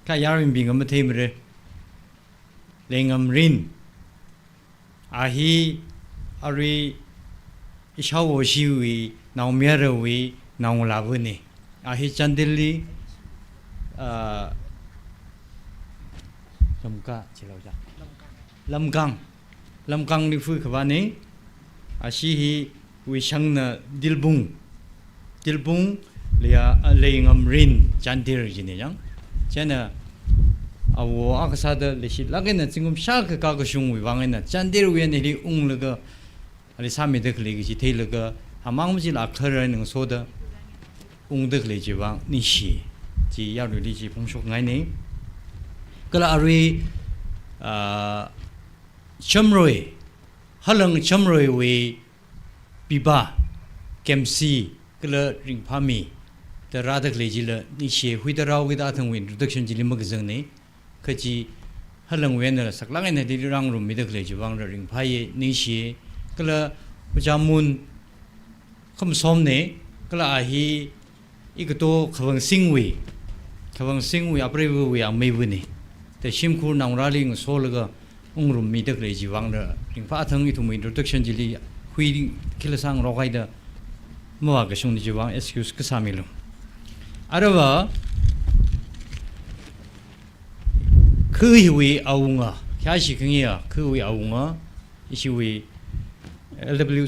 kha yaruibingva matheimara. Leingamrin. A hi arui ishāvāshiwui naomayarawui naongalāvana. A hi Chandelli, ah, Lamka, chilauja. Lamkang. Lamkangli phuikhavāna. Ashee hi Wishangna Dilbung. Dilbung leiya, ah, Leingamrin Chandel jina jang. Chieina awo akha sāda leishilāk eina zingkum shākha kakashungwui vang eina Chandelwui eina hili unglaga, ali sāmida khalei kaji theilaga, amang machila akhara eina ngasoda ungda khalei chiwui vang ningshi. Chi yaruili chi phongshokngaina. Kala arui, ah, Chamroi, Halang Chamroiwui pipā, kemsi, kala ringphāmi da rāda khalei chila ningshi, huida rāhaokida athangwui introduction chili makazangna. Kha chi Halangwui eina saklāk eina hili rāngarummida khalei chiwui vangla ringphāya, ningshiya. Kala Ojā Mun, Khamsomna, kala a hi ikato Khavang Singwui, Khavang Singwui apreivawui ameivana. Da shimkhur naongarāli ngasolaga ungarummida khalei chiwui vangla ringphā, athang ithumwui introduction chili hui khila sāngarokhaida mavākashungna chiwui vang excuse kasā milu. Aruiva, kha hiwui awunga, khayāshi khangayi a, kha hiwui awunga, ishiwui L W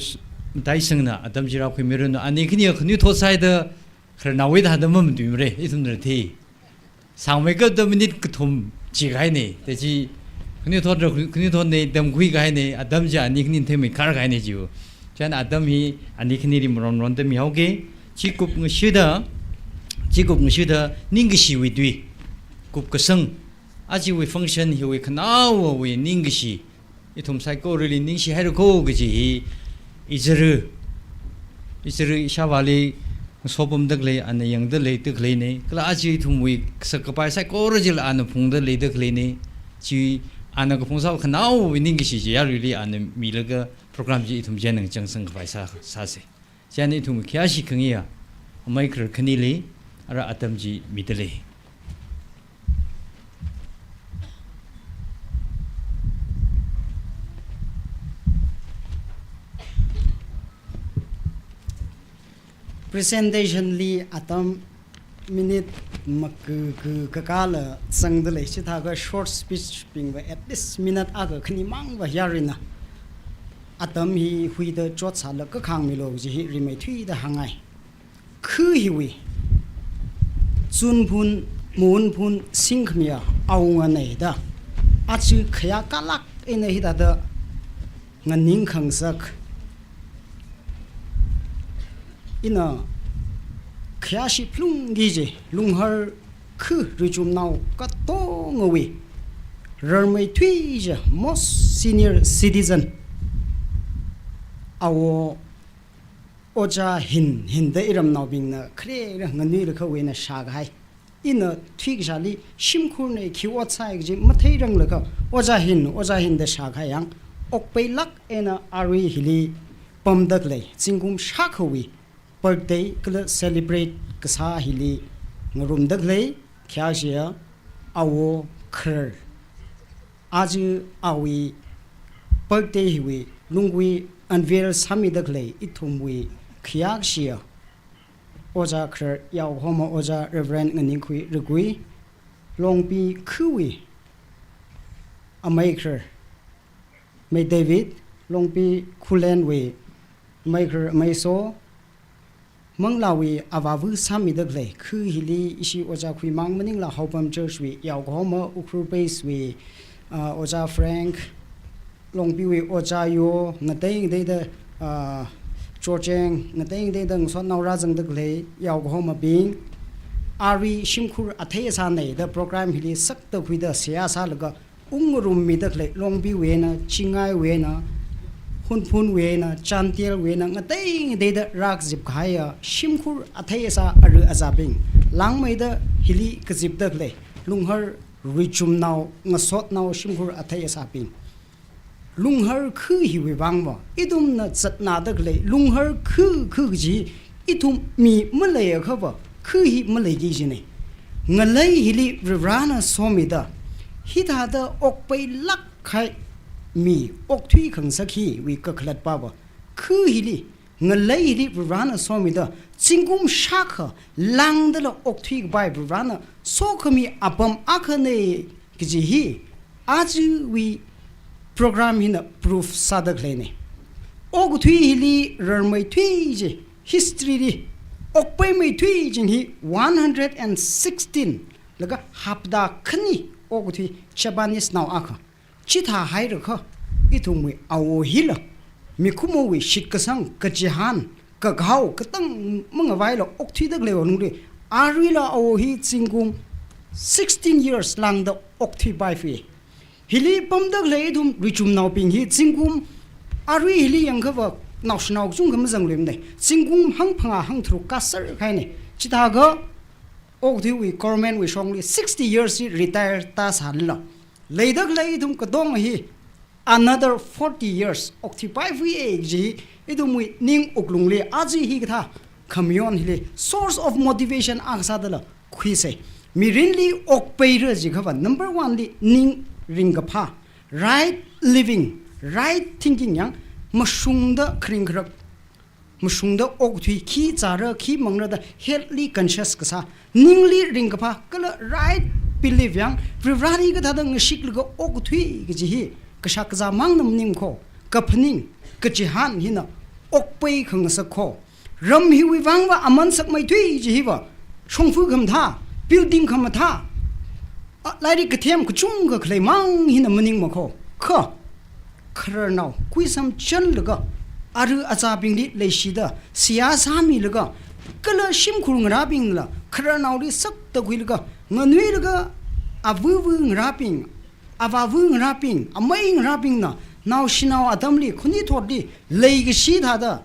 mataisangna atam chi rākhuimiranu, ani khani khanuithot sāhaida khararnaowui thāda mamatuimara, ithumna thei. Sāngmeikapta minute kathum chikahaina, da chi khanuithot rā, khanuithotna tamkhuikahaina, atam chi ani khanina theimeikhar kahaina chiwui. Chieina atam hi ani khanili maronronda mihaoki, chi kupngashuda, chi kupngashuda ningkashiwui tui, kupkasang, ajawui function hiwui khanaowawui ningkashi, ithum saikorali ningshihairako kaji hi, izara, izara ishāvāli ngasopamda khalei, ana yangda leida khaleina, kala aja ithumwui kasak kapai saikora chila ana phungda leida khaleina, chi ana kaphung sāvā khanaowawui ningkashi chi yaruili ana milaga program chi ithum chieina ngachangsang khavai sā, sāsa. Chieina ithum khayāshi khangayi a, amei kharar khanili, ara atam chi midalei. Presentation li atam minute maku ku kakala zangdalei, chithākha short speech bingva at least minute akha khanimangva yaruina atam hi huida chotsālaga khāngmilu kaji hi rimeithuida hāngngai. Kha hiwui chunphun, maunphun singkhamiya awungana da, aja khayākalāk eina hithāda nganingkhangasak. Ina Khayāshi phalungki kaji, Lunghar khu richumnao katongawui rarmeithui kaji, most senior citizen, Awo Ojā Hin, Hin da iramnaobingna kharera nganuilakhawui eina shākahai. Ina thuikashāli shimkhurna khi ot sāi kaji matheiranglakha, Ojā Hin, Ojā Hin da shākahai yang, okpeilāk eina arui hili pamda khalei, zingkum shākhawui birthday kala celebrate kasā hili ngarumda khalei, khayākashiya Awo Kharar. Aja awui birthday hiwui lungwui unveil sāmida khalei ithumwui khayākashiya Ojā Kharar, yaokahoma Ojā Reverend Nganingkhui Ragui, Longpi khuwui amei kharar, Mei David, Longpi Khullenwui amei kharar, Mei So, Manglāwui avāva sāmida khalei, khu hili ishi Ojā Khuimang maningla Haopam Church wui yaokahoma Ukhrul Base wui, ah, Ojā Frank, Longpiwui Ojā Yo, ngatei ngateida, ah, Chocheng, ngatei ngateida ngasotnao rāzangda khalei yaokahomabing, arui shimkhur athei asāna da program hili sakta khuida seihā sālaga ungngarummida khalei, Longpiwui eina, Chingaiwui eina, Hunphunwui eina, Chandelwui eina, ngatei ngateida rākazip kahaiya shimkhur athei asā aru azābing, langmeida hili kazipda khalei Lunghar richumnao, ngasotnao shimkhur athei asābing. Lunghar khu hiwui vangva, ithumna zatnada khalei Lunghar khu, khu kaji, ithum mi maleiakhava, khu hi maleiki kajina. Ngalei hili Varivarana somida, hithāda okpeilāk kahai mi okthui khangasak hiwui kakhalatpava, khu hili, ngalei hili Varivarana somida, zingkum shākha lāngdala okthui kapai Varivarana sokhami apam akhana kaji hi, ajawui program hina proof sāda khaleina. Okathui hili rarmeithui kaji, history li okpeimeithui kaji hi one hundred and sixteen, laga hapta khani okathui Japanese nao akha chithāhairakha, ithumwui Awo hila mikumowui shitkasang, kachihān, kakahao katang mangavaila okthuida khaleiwui lungli, aruila Awo hi zingkum sixteen years lāngda okthuipaifai. Hili pamda khalei ithum richumnaobing hi zingkum, arui hili yangkhava naoshinao kachungkha mazangluimana. Zingkum hangphangā hangtharuk kāser kahaina. Chithākha okathuiwui government wui shongli sixty years hi retire tāsālala, leida khalei ithum katonga hi another forty years okthuipaifuiya kaji hi ithumwui ning wuklungli aja hikathā khamayon hili source of motivation akha sādala khuisa. Mirinli okpeira jiakhava number one li ning ringkaphā, right living, right thinking yang mashungda kharing kharak, mashungda okathui khi zāra, khi mangra da healthli conscious kasā, ningli ringkaphā kala right belief yang Varivarali kathāda ngashiklaga okathui kaji hi kashak kazā mangna maning kho, kaphaning, kachihān hina okpei khangasak kho. Ram hiwui vangva aman sakmeithui kaji hiva shongfa khamathā, building khamathā, a, lairik kathem kachungkha khalei mang hina maningma kho. Kha khararnao kuisamchanlaga, aru azābingli leishida, seihā sāmilaga, kala shimkhur ngarābingla khararnaoli sakta khuilaga, nganuilaga, avava ngarābing, avāva ngarābing, amei ngarābingna naoshinao atamli, khanuithotli leikashi thāda,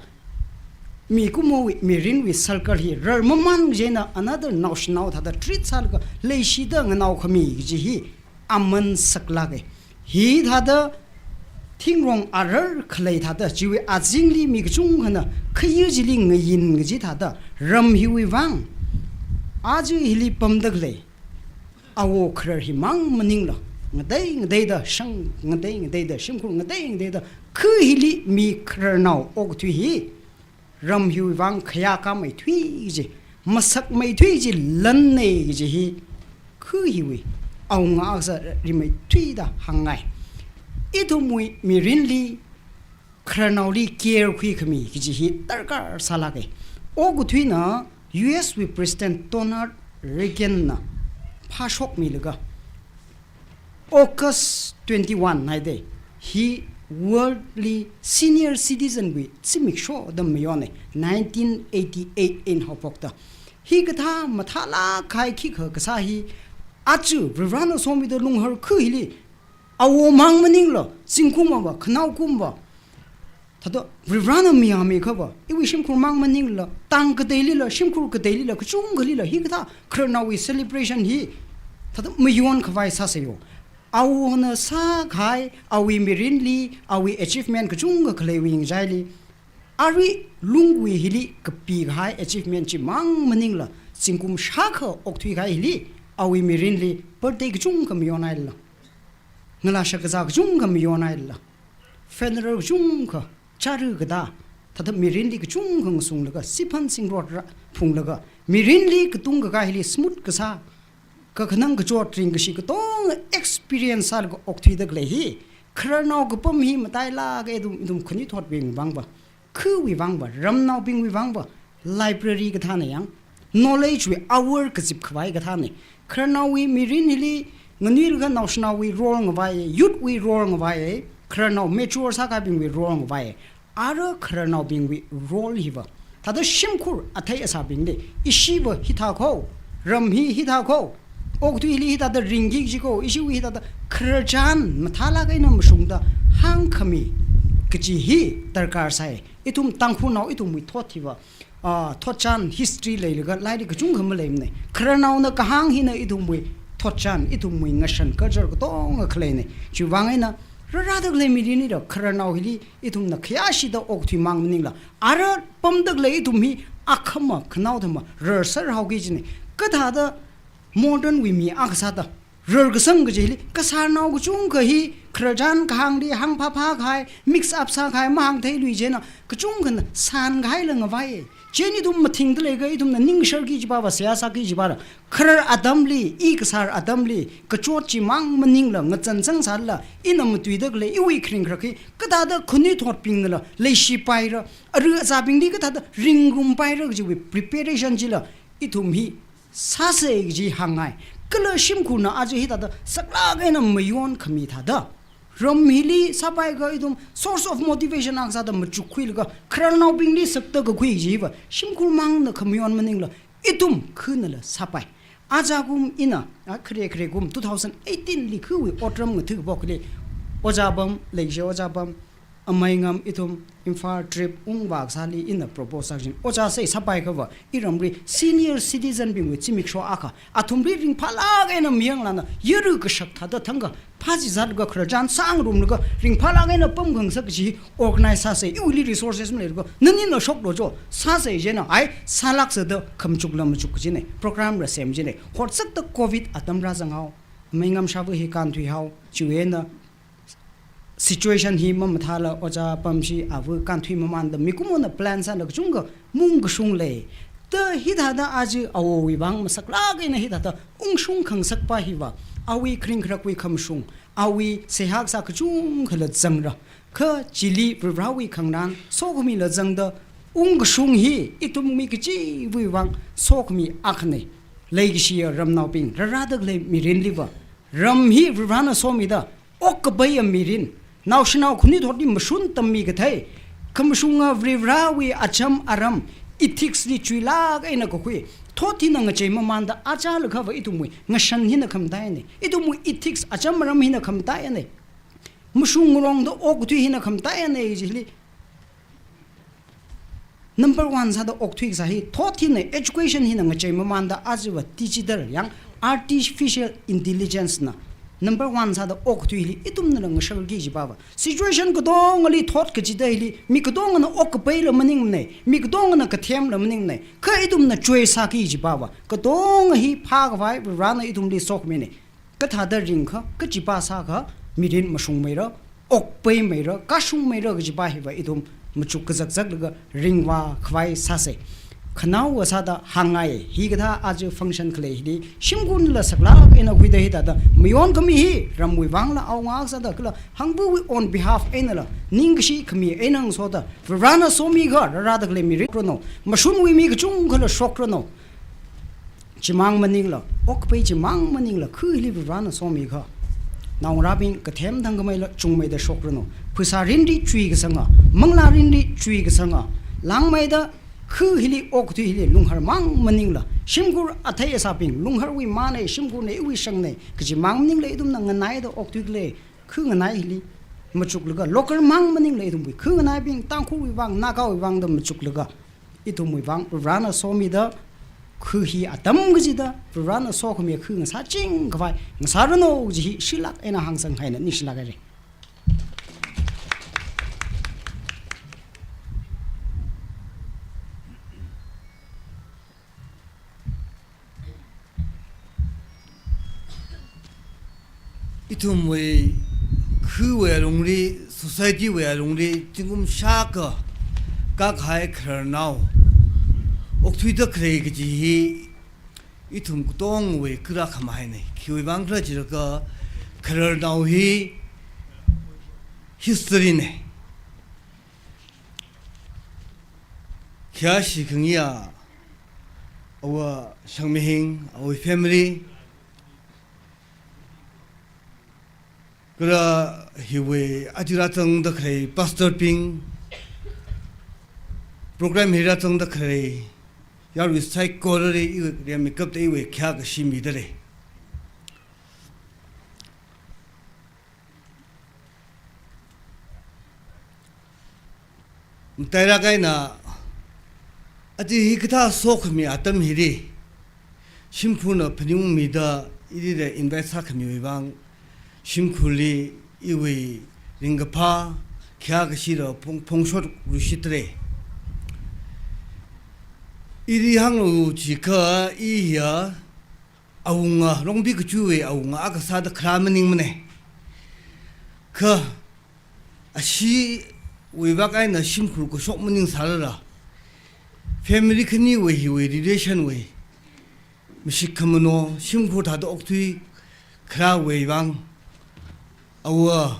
mikumowui, mirinwui circle hi rarmaman kajina, another naoshinao thāda treat sālaga leishida nganaokhami kaji hi aman saklāka. Hithāda thingrong arar khalei thāda, chiwui azingli mi kachungkhana khayui chili ngayin kaji thāda, ram hiwui vang aja hili pamda khalei Awo Kharar himang maningla, ngatei ngateida shang, ngatei ngateida shimkhur, ngatei ngateida khu hili mi khararnao okathui hi ram hiwui vang khayā kāmeithui kaji, masakmeithui kaji lanna kaji hi khu hiwui awunga akha sā rimeithuida hāngngai. Ithumwui mirinli khararnaoli care khuikhami kaji hi darkar sālāka. Okathuina U S wui President Ronald Reagan na phāshokmilaga, August twenty-one haida hi world li senior citizen wui zimiksho da mayona, nineteen eighty-eight eina haophokta. Hikathā mathālāk kahai khikha kasā hi, aja Varivarana somida lunghar khu hili, awomang maningla, zingkum va, khanaokum va, thāda Varivarana mayāmikhava, iwui shimkhurmang maningla, tang kateilila, shimkhur kateilila, kachungkhalila, hikathā khararnaowui celebration hi, thāda mayonkhavai sāseiyo. Awona sākahai, awui mirinli, awui achievement kachungkha khaleiwui ngachaili, arui lungwui hili kapikahai achievement chimang maningla, zingkum shākha okthuikahai hili, awui mirinli birthday kachungkha mayonhailala, ngalā shakazā kachungkha mayonhailala, funeral kachungkha, chara katā, thāda mirinli kachungkha ngasunglaga, siphan singrot rā phunglaga, mirinli katung kakā hili smooth kasā, kakhanang kachot ringkashi katonga experience sālaga okthuida khalei hi, khararnao kapam hi matailāk eina ithum, ithum khanuithotbing vangva, khawui vangva, ramnaobingwui vangva, library kathāna yang, knowledge wui hour kazipkhavai kathāna. Khararnaowui mirin hili, nganuilakha naoshinaowui role ngavai, youth wui role ngavai, khararnao mature sākahaibingwui role ngavai, ara khararnaobingwui role hiva, thāda shimkhur athei asābingli, ishiva hithā kho, ram hi hithā kho, okathuili hithāda ringki kaji kho, ishiwui hithāda khararchan mathālāk eina mashungda hāngkhami kaji hi darkar sai. Ithum Tangkhulnao ithumwui thot hiva, ah, thotchan history leilaga lairik kachungkha maleimana. Khararnaona kahāng hina ithumwui thotchan, ithumwui ngashan culture katonga khaleina. Chiwui vang eina rārada khalei mirinli da khararnao hili ithumna khayāshida okthuimang maningla, ara pamda khalei ithum hi akhama khanaothama rarserhaoki kajina. Kathāda modern wui mi akha sāda rarkasang kaji hili, kasārnao kachungkha hi khararchan kahāngli hāngphāphā kahai, mix up sākahai, mahāngtheilui chieina, kachungkhana sankahaila ngavai. Chieina ithum mathingda leiakha ithumna ningsharki kajipava, seihā sāki kajipava, kharar atamli, i kasār atamli, kachot chimang maningla, ngazan zangsālala, ina matuida khalei iwui kharing kharak hi, kathāda khanuithotbingnala leishipaira, ara azābingli kathāda ringrumpaira kajiwui preparation chila, ithum hi sāsei kaji hāngngai. Kala shimkhurna aja hithāda saklāk eina mayonkhami thāda, ram hili sāpaiakha ithum source of motivation akha sāda machukkhuilaga, khararnaobingli sakta kakhui kajiva, shimkhurmangna khamayon maningla, ithum khanala sāpai. Ajakum ina, a, khare kharekum two thousand eighteen li khawui otram ngatha kaphokli, Ojā Pam, leikashi Ojā Pam, amei ngam ithum Imphal trip ungvā kasāli ina propose sākajina. Ojā sei sāpaiakhava, iramli senior citizen bingwui zimiksho akha, athumli ringphālāk eina mayanglana, yara kashak thāda thangkha phāsi zatlaga khararchan sāngarumlaga ringphālāk eina pamkhangasak kaji organize sāsei, iwuili resources maleilaga, nanina shoklo jo, sāsei chieina, ai, sālāksa da khamachukla machuk kajina, program la sem kajina. Hotsakta covid atam rāzanghao, amei ngam shavā hi kānthuihao, chiwui eina situation hi mamathāla Ojā Pamshi avā kānthui mamanda mikumona plan sālaga kachungkha mung kashung lei. Da hithāda aja awowui vang masaklāk eina hithāda ungshung khangasakpa hiva, awui kharing kharakwui khamashung, awui seihā kasā kachungkhala zangra. Kha chili Varivarawui khangarān sokhamila zangda ung kashung hi ithum mi kachiva̱wui vang sokhami akhana. Leikashiya ramnaobing, rārada khalei mirinliva, ram hi Varivarana somida, okkapaiya mirin, naoshinao khanuithotli mashun tammi kathei, khamashunga Varivarawui acham aram, ethics li chuilāk eina kakhui, thot hina ngachei mamanda achālakhava ithumwui ngashan hina khamataiyana, ithumwui ethics acham aram hina khamataiyana, mashungrongda okathui hina khamataiyana jili. Number one sāda okthui kasā hi, thot hina, education hina ngachei mamanda ajava digital yang artificial intelligence na number one sāda okthuili ithumnala ngasharki kajipava. Situation katongali thot kachida hili, mi katongana okkapaila maningmana, mi katongana kathemla maningmana, kha ithumna choice sāki kajipava, katonga hi phākhavai Varivarana ithumli sokmina. Kathāda ringkha, kachipa sākha, mirin mashungmeira, okpaimeira, kashungmeira kajipa hiva ithum machuk kazakzaklaga ringvākhavai sāsa. Khanaowa sāda hāngngai, hikathā aja function khalei hili, shimkhurla saklāk eina khuida hithāda mayonkhami hi, ramwui vangla awungak sāda kala, hangvawui on behalf einala, ningkashi khami eina ngasoda, Varivarana somikha, rārada khalei mirin shokranu, mashunwui mi kachungkhala shokranu. Chimang maningla, okpai chimang maningla, khuili Varivarana somikha. Naongarābing kathem thangkhameila chungmeida shokranu. Phasā rinli chuikasanga, manglā rinli chuikasanga, langmeida Khu hili, okathui hili lunghar mang maningla, shimkhur athei asābing, lungharwui mana, shimkhurna, iwui shangna kaji mang maningla, ithumna nganaida okthuikhala, khu nganai hili machuklaga, local mang maningla ithumwui khu nganaibing, Tangkhulwui vang, Nagawui vang da machuklaga, ithumwui vang Varena somida, khu hi atam kachida Varena sokhami khu ngasāching khavai ngasāranu kaji hi shilāk eina hāngsanghaina, ningshilāk haira. Ithumwui khuwui alungli, society wui alungli, zingkum shākha kākahai khararnao okthuida khalei kaji hi ithum katongawui kura khamahaina. Khiwui vang khala jilaga, khararnao hi history na. Khayāshi khangayi, awui shangmihing, awui family, kala hiwui aja rāzangda khalei pastor bing, program hi rāzangda khalei yarui saikorali, iwui rimeikapta iwui khayākashi mida lei. Matailāk eina, aja hikathā sokhami atam hili, shimkhurna phaningungmida ilila invite sākhamiwui vang, shimkhurli iwui ringkaphā, khayākashi la phong, phongshokluishitra. Ili hānglu jiakha, i hiya awunga, Rongpi kachiwui awunga akha sāda kharā maningmana. Kha ashiwui vak eina shimkhur kashok maningsālala, family khaniwui hiwui relation wui mashik khamano, shimkhur thāda okthui kharāwui vang, awui,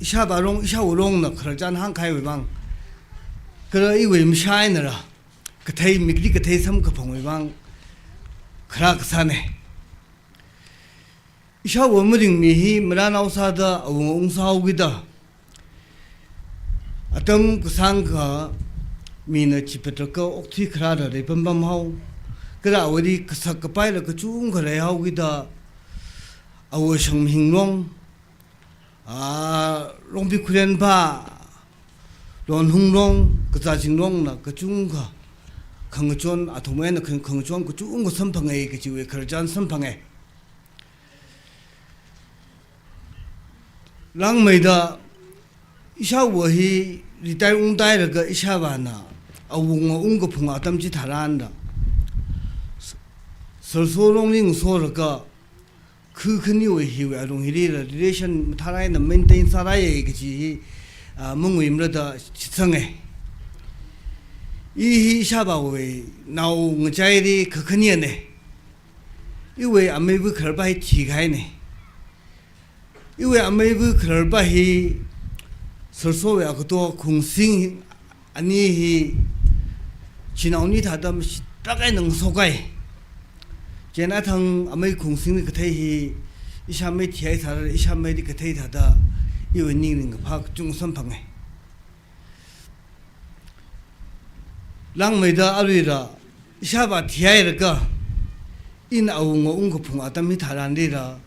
ishāvā rong, ishāwo rongna khararchan hāngkahaiwui vang, kala iwui mashā einala kathei, mikli kathei samkaphangwui vang kharā kasāna. Ishāwo maringmi hi marānao sāda awunga ungsāhaokida, atam kasāngkha mina chipatraga okthui kharāla leipam pamhao. Kala awuili kasak kapaila kachungkha leihaokida, awui shangmihing rong, a, Rongpi Khullen pā, Lonhung rong, Kazaching rongna kachungkha khangachon, athum eina khang-, khangachon kachungkha samphanga kajiwui khararchan samphanga. Langmeida ishāwo hi retire ungtailaga ishāvāna awunga ungkaphung atam chitharanla, s-, Salso rongli ngasolaga, khu khaniwui hiwui alung hilila relation mathālāk eina maintain sālāka kaji hi, a, manguimara da shitsanga. I hi ishāvāwui nao ngachaili kakhanena. Iwui ameiva khararpā hi thikahaina. Iwui ameiva khararpā hi Salsowui agato Khungsing hi, ani hi chinaoni thāda mashitrak eina ngasokhai. Chieina athang amei Khungsingli kathei hi ishāmei thihai sāra, ishāmeili kathei thāda iwui ning ringkaphā kachungkha samphanga. Langmeida aruila ishāvā thihailaga, ina awunga ungkaphung atam hitharanlila,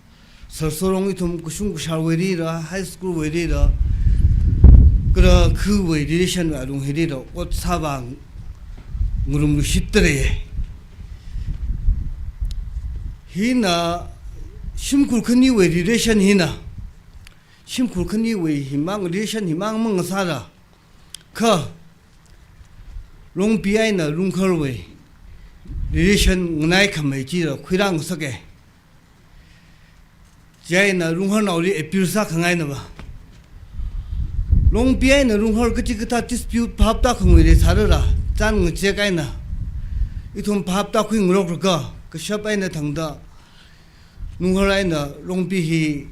Salso rong ithum kashung kasharwuilila, high school wuilila, kala khuwui relation wui alung hilila, ot sāvā ngarumluishitra. Hina shimkhur khaniwui relation hina, shimkhur khaniwui himang relation himang mangasāla, kha Rongpi eina Rungkharwui relation nganaikhamei chila khuirāngasaka. Chieina Rungkharnaoli appeal sākhangaina va. Rongpi eina Rungkhar kachikathā dispute phaptākhanguili sārala, chān ngachek eina ithum phaptākhui ngaroklaga, kashap eina thangda Rungkhar eina Rongpi hi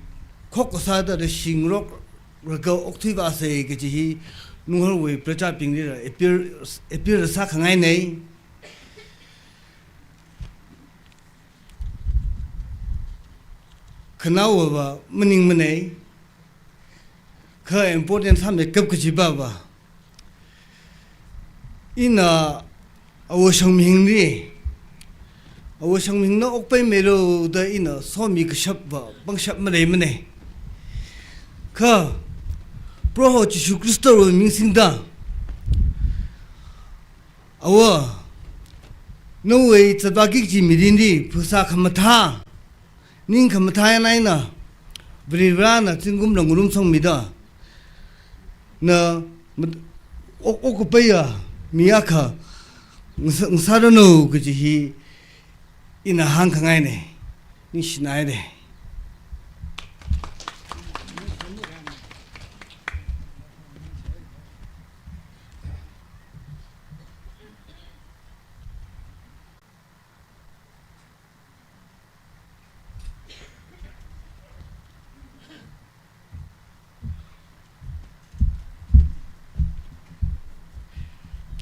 khokkha sāda rāshingaroklaga okthuivāsa kaji hi Rungkharwui prajabinglila appeal, appeal sākhangaina. Khanaowa va maningmana, kha important sāmeikap kajiva va, ina Awo Shangmihingli, Awo Shangmihingna okpaimeira da ina somi kashapva pangshap maleimana. Kha, Proho Jishu Khristawui ming singda, Awo, nawui zatvāki kaji mirinli phasā khamathā, ning khamathā eina, Varivarana zingkumla ngarumsangmida, na mat-, ok, okkapaiya mi akha ngasa-, ngasāranu kaji hi ina hāngkhangaina, ningshinaina.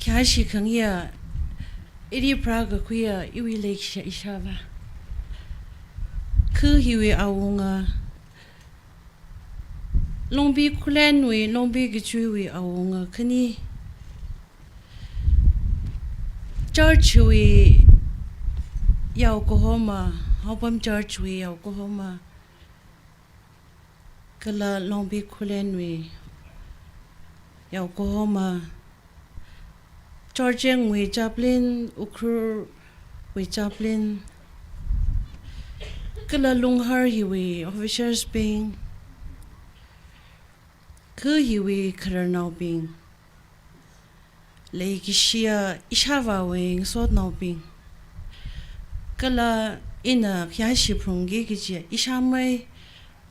Khayāshi khangayi, ili pharākakhuiya iwui leikashi ishāvā. Kha hiwui awunga, Longpi Khullenwui, Longpi Kachuiwui awunga khani. Church wui yaokahoma, Haopam Church wui yaokahoma, kala Longpi Khullenwui yaokahoma, Church Yangwui chaplain, Ukhrulwui chaplain, kala Lunghar hiwui officers bing, kha hiwui khararnaobing, leikashiya ishāvāwui ngasotnaobing, kala ina khayāshi pharungki kaji ishāmei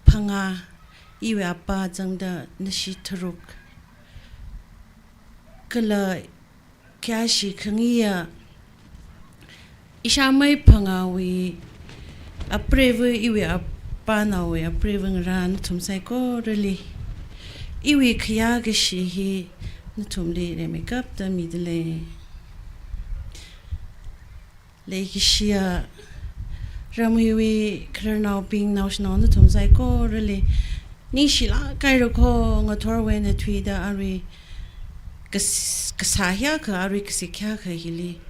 phangā, iwui apā zangda nashi tharuk, kala khayāshi khangayi, ishāmei phangāwui apreiva, iwui apānaowui apreiva ngarā nathum saikorali, iwui khayākashi hi nathumli rimeikapta midalei. Leikashiya ramwuiwui khararnaobing naoshinao nathum saikorali ningshilāk haira kho, ngathorwui eina thuida arui kas-, kasā hiyākha, arui kasik hiyākha hili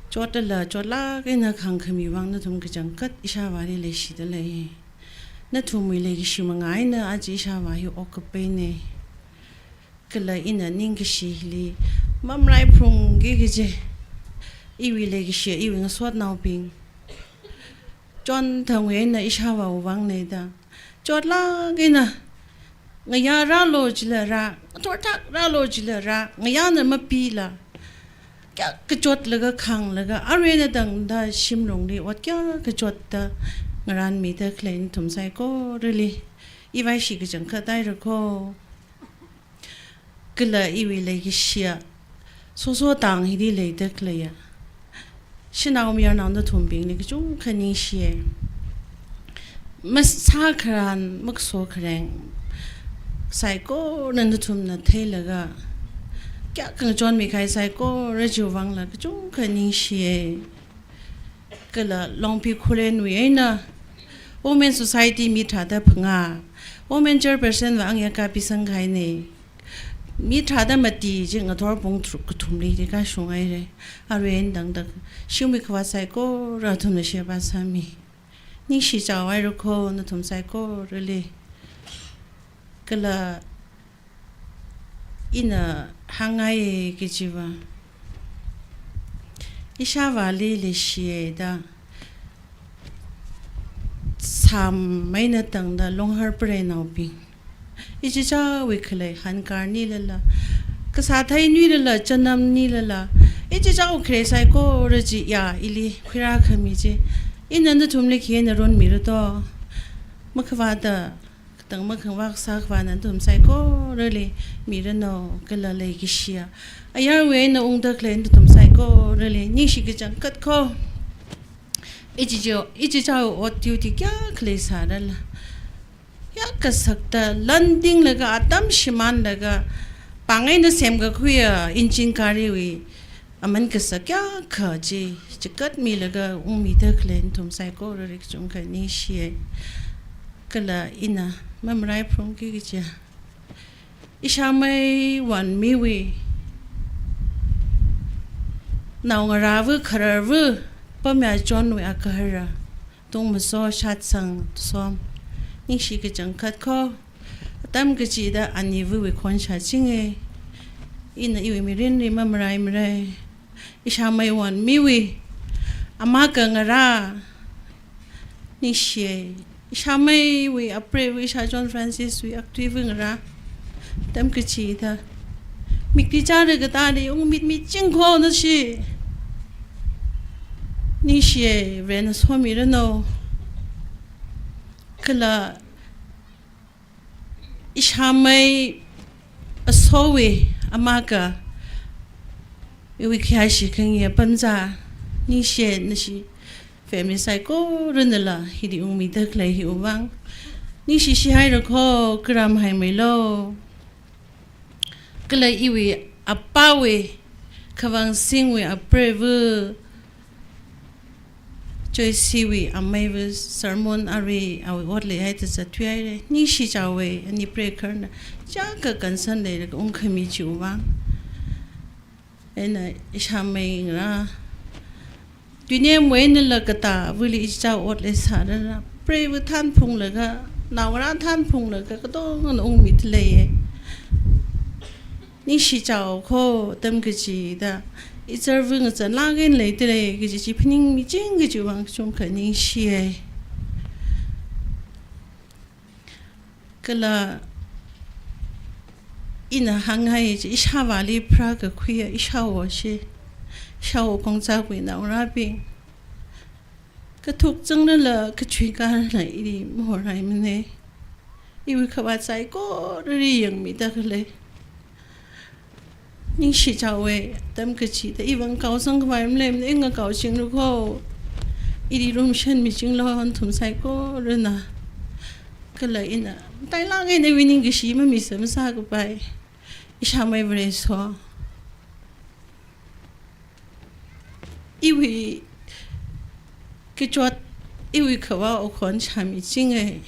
chotlala chotlāk eina khāngkhami vang nathum kachangkhat ishāvāli leishidalei. Nathumwui leikashi manga eina aja ishāvā hi okkapaina. Kala ina ningkashi hili mamaraiphungki kaji, iwui leikashi, iwui ngasotnaobing, chonthangwui eina ishāvāwui vangna da, chotlāk eina ngayā rālu jila rā, ngathor thak rālu jila rā, ngayāna mapila, kayākha chotlaga khānglaga, arui eina tangda shimlungli ot kayākha chotta ngarānmida khalei nathum saikorali ivāshi kachangkhat haira kho. Kala iwui leikashiya soso tang hili leida khaleiya shanao mayarnao nathumbingli kachungkha ningshiya. Masā kharān, makaso khareng saikorana nathumna theilaga, kayākha ngachonmi kahai saikora chiwui vangla kachungkha ningshiya. Kala Longpi Khullenwui eina Women Society mi tharāda phangā, Women Chairperson va angya kapisang kahaina. Mi tharāda mati chi ngathor pung tharuk kathumli rikashung haira. Arui eina tangda shimwui khavāt saikora athumna sheba sāmi. Ningshi chao haira kho nathum saikorali. Kala ina hāngngai kajiva, ishāvāli leishiya da, sāmei eina tangda Lunghar preinaobing, ichichāwui khalei hankarnilala, kasā theinuilala, chanamnilala, ichichāwui khalei saikora chi ya ili khuirākhami chi ina nathumli khi eina runmira to. Makhavāta katang makhangvak sākhavāna nathum saikorali miranu, kala leikashiya ayarwui eina ungda khalei nathum saikorali ningshi kachangkhat kho. Ichichao, ichichao ot duty kayākha leisārala, ya kasakta landing laga, atam shimānlaga, pāng eina semkakhuiya engine gariwui aman kasak kayākha chi chikatmilaga ungmida khalei nathum saikorali kachungkha ningshiya. Kala ina mamaraiphungki kajiya, ishāmei Wanmiwui naongarāva khararva pamya chonwui agahara, tungmaso shatsang tusom, ningshi kachangkhat kho, atam kachida aniva wui khon shāchinge. Ina iwui mirinli mamrai marai, ishāmei won miwui amaka ngarā, ningshiye. Ishāmeiwui apreiva ishā John Francis wui aktuiva ngarā, atam kachida mikti chara katāli ungmit miching kho nashi. Ningshiye, Varena somiranu. Kala ishāmei asowui amaka, iwui khayāshi khangayi apam zā, ningshiye nashi family saikoranala hili ungmida khalei hiwui vang. Ningshi shihaira kho, karam haimeilu. Kala iwui apāwui, Khavang Singhwui apreiva, Joyce wui ameiva sermon arui awui ot leihaida zatthuihaire. Ningshi chaowe, ani preikarna chaka concern leilaga ungkhami chiwui vang. Eina ishāmei ngarā, tuinemwui einala katāvali ichichā ot leisālala, preiva thanphunglaga, naongarā thanphunglaga, katongana ungmida leiye. Ningshi chao kho, atam kachida izarva ngazanlāk eina leida lei kaji chi phaning miching kajiwui vang kachungkha ningshiye. Kala ina hāngngai chi, ishāvāli pharākakhuiya ishāwo shi, ishāwo Khongzakvai naongarābing. Kathuk zanglala kachui karana ili mahoraimane. Iwui khavāt saikorali yangmida khalei. Ningshi chaowe, atam kachida iwui vang kaosang khavai maleimane, ngakaochinglu kho. Ili lumashan michinglu nathum saikorana. Kala ina matailāk eina iwui ningkashi mamisā masākapai ishāmei Vareso. Iwui kachot, iwui khavā okhon shāmichinge.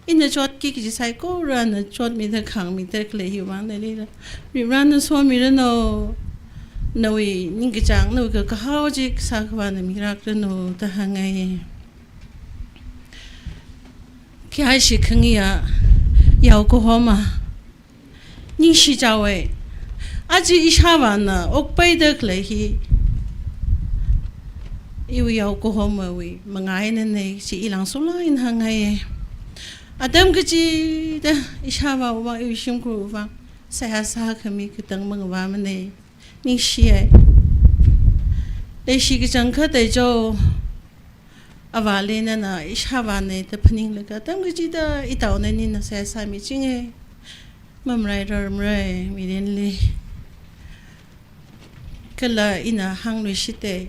Ina chotki kaji saikorana chotmida khāngmida khalei hiwui vang dalila, Varivarana somiranu. Nawui ningkachāng, nawui kakahao chi Kasā Akhavāna milakranu da hāngngai. Khayāshi khangayiya yao kahoma. Ningshi chaowe. Aja ishāvāna okpaida khalei hi iwui yao kahomawui mangā einane chi ilang sula eina hāngngaiye. Atam kachida ishāvāwui vang, iwui shimkhurwui vang seihā sākhami katang mangavāmane. Ningshiye. Leishi kachangkhat tei jo. Avāli nana ishāvāne da phaninglaga, atam kachida itaona nina seihā sāmichinge. Mamrai rarmrai mirinli. Kala ina hāngluishite.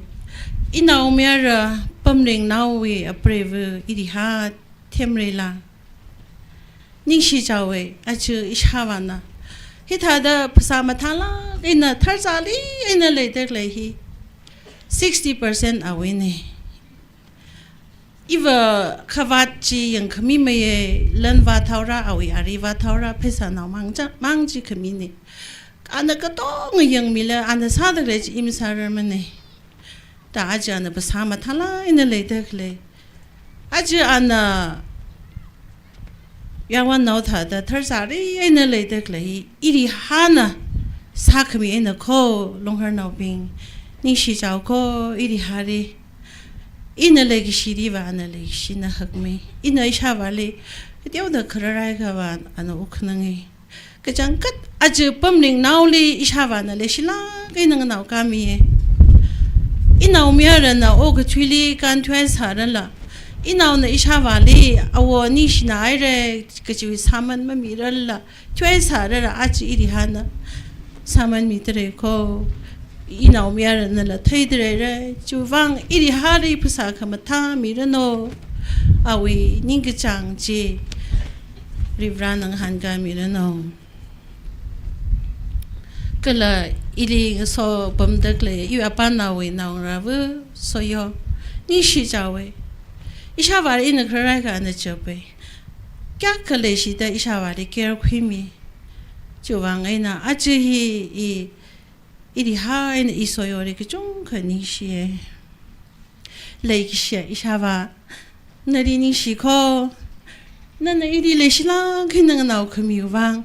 Inaomayara Pamringnaowui apreiva iriha themrila. Ningshi chaowe, aja ishāvāna hithāda phasā mathālāk eina tharzāli eina leida khalei hi sixty percent awuine. Iva khavāt chi yangkhami meiye, lan vāthaora, awui ari vāthaora, phasānao mang cha, mang chi khamine. Ana katonga yangmila, ana sāda khalei chi i masārarmane. Ta aja ana phasā mathālāk eina leida khalei. Aja ana yāngvānnao thāda tharzāli eina leida khalei hi irihana sākhami eina kho, Longharnaobing. Ningshi chao kho, irihali. Ina leikashiliva ana leikashina hakmei. Ina ishāvāli kateoda khararhai khavā ana wukkhanange. Kachangkhat aja Pamringnaoli ishāvāna leishilāk eina nganaokamiye. Inaomayarana okathuili kānthuihai sārala, inaona ishāvāli awo ningshinahaire kajiwui sāman mamirala, thuihai sārala aja irihana sāman midalei kho. Inaomayaranala theidaleire, chiwui vang irihali phasā khamathā miranu. Awui ningkachāng chi Varivarana ngahānkamiranu. Kala ili ngaso pamda khalei, iwui apānaowui naongarāva Soyo. Ningshi chaowe. Ishāvāli ina khararhai kha ana chapei. Kayākha leishida ishāvāli care khuimi. Chiwui vang eina aja hi i Ili haina i soyori kachungkha ningshiya. Leikashiya ishāvā, nali ningshi kho. Nana ili leishilāk eina nganaokhamiwui vang,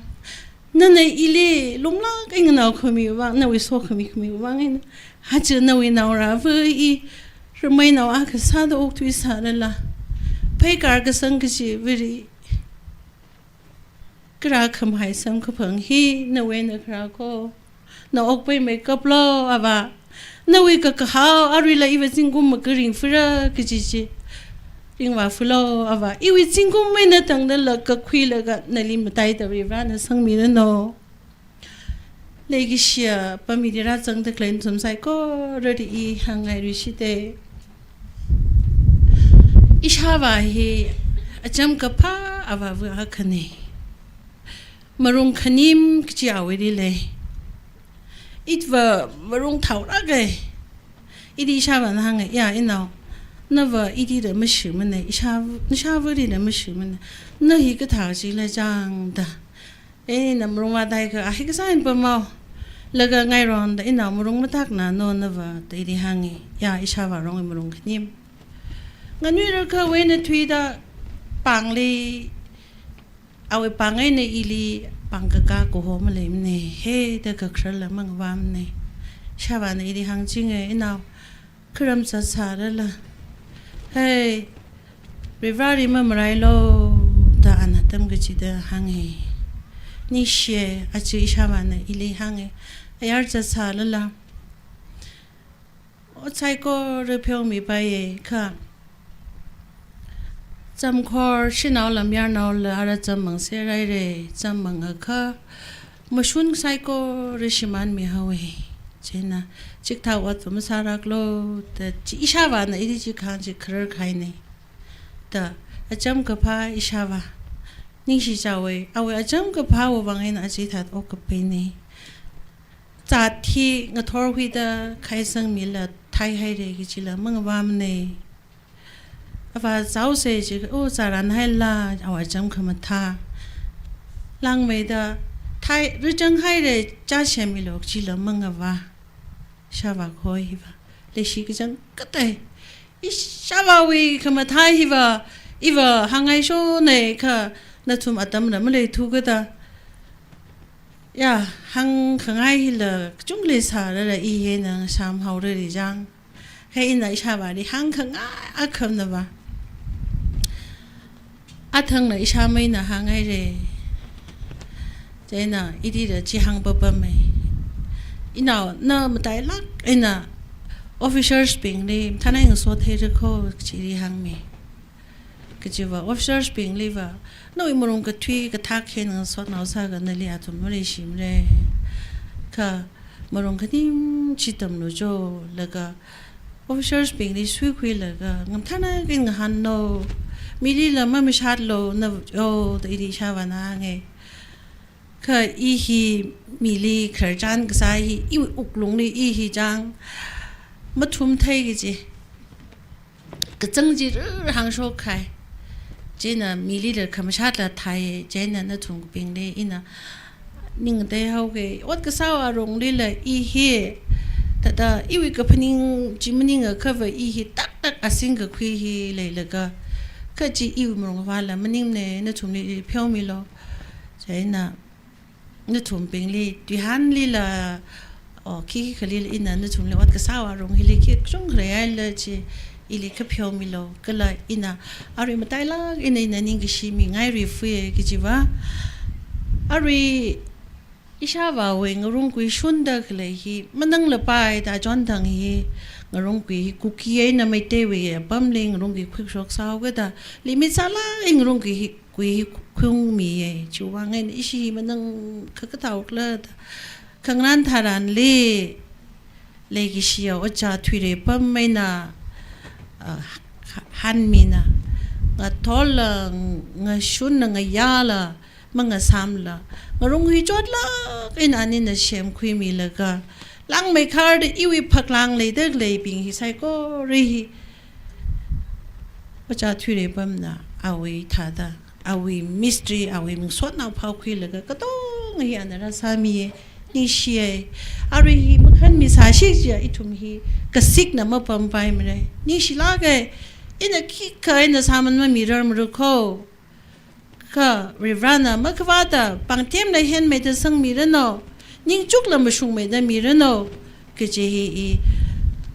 nana ili lumlāk eina nganaokhamiwui vang, nawui sokhami khamiwui vang eina, haja nawui naorāva i rameinao akha sāda okthuisālala, pheikar kasang kachiva̱li kharā khamahai samkaphang hi nawui eina kharā kho. Na okpaimeikaplu, Avā. Nawui kakahao aruila iva zingkum makaring fura kaji chi ringvā fulu, Avā. Iwui zingkum eina tangdala kakhuilaga nali mataida Varivarāna sangmiranu. Leikashiya apam hili rāzangda khalei nathum saikorali i hāngngairishite. Ishāvā hi acham kaphā avāva akhane. Marung khanim kachi awuili lei. Iva marung thaorāke. Ili ishāvāna hānge, ya inao, nava ilila mashimane, ishā, nashāvalila mashimane. Na hi kathā chila chāngda. Ina marung vādaikha, a hi kasā eina pamao. Laga ngaironda inao marung mataknano nava, da ili hānge. Ya ishāvā rong marung khanim. Nganuirakha awui eina thuida pāngli, awui pāng eina ili pāng kakā kaho maleimane, heda kakhararla mangavāmane. Ishāvāna ili hāngchinge, inao, kharam zatsālala, hei, Varivarāli mamarailu, da ana atam kachida hānge. Ningshiya, aja ishāvāna ili hānge. Ayar zatsālala, ot saikora pheomipaiya kha. Chamkhor shanao lam yarnaola ara chammang serhaire, chammangakha mashun saikora shimānmihaowe. Chieina chikathā otva masāraklu, da chi ishāvāna ili chi kahāng chi kharar kahaine. Da acham kaphā ishāvā. Ningshi chaowe, awui acham kaphāwui vang eina aja hithāda okkapaine. Zat hi ngathor huida khaisangmila thaihaire kachila mangavāmane. Avā zaose chi, o, zaranhaila, awui acham khamathā. Langmeida thai, rachang haire, chāshemmilu kachila mangavā. Ishāvā kho hiva. Leishi kachangkhatai. Ishāvāwui khamathā hiva, iva hāngngaishone kha, nathum atamna maleithu kachida. Ya, hāngkhangai hila kachungkha leisālala i hina sāmhaorali chang. Hei ina ishāvāli hāngkhangai akhamna va. Athangna ishāmeina hānghaire. Chieina ilila chi hāngpapame. Inao, na matailāk eina officers bingli mathānai ngasot haira kho, chili hāngmi. Kajiva officers bingliva, nawui marung kathui kathak hi ngasotnao sāga nali athum maleishimare. Kha marung khanim chi tamlu jo, laga officers bingli suikhuilaga, ngamthana kin ngahānlu, milila mamashatlu, na jo, da ili ishāvāna hānge. Kha i hi mili khararchan kasā hi, iwui wuklungli i hi chang, mathumthei kaji. Kachang chi rur hāngshok kahai. Chieina milila khamashatla thai, chieina nathum bingli ina ning teihaoke, ot kasāwui arunglila i hi, thāda iwui kaphaning chi maningakhava i hi taktak azingkakhui hi leilaga, kha chi iwui marungvāla maningmane, nathumli pheomilu. Chieina nathum bingli, tuihānlila, o, khikhalila ina nathumli ot kasāwui arung hili khi kachungkha leihaila chi, ili kha pheomilu, kala ina arui matailāk eina ina ningkashi mingairifui kajiva. Arui ishāvāwui ngarumkui shunda khalei hi, mananglapai da chonthang hi, ngarumkui hi Kuki eina Meiteiwui apamli ngarumkui khuishok sāhaokida, limit sālāk eina ngarumkui hi, kui hi khuiungmiya, chiwui vang eina ishi hi manang kha kathāokhala da. Khangarān tharanli, leikashiya ojā Thuirepam eina, ah, ha-, hānmina. Ngathorla, ngashunla, ngayāla, mangasāmla, ngarumkui chotlāk eina anina semkhuimilaga, langmeikharda iwui phaklang leida khaleibing hi saikora hi, ojā Thuirepamna awui thāda, awui mystery, awui ming sotnao phaokhuilaga katonga hi ana rāsāmiya. ningshiya. Arui hi makhanmisāsi kaja ithum hi kasikna mapampaimara. Ningshilāka. Ina khikha eina sāman mamirarmara kho. Kha Varivarana makhavāta pāngtemla henmeida sangmiranu, ningchukla mashungmeida miranu, kaji hi i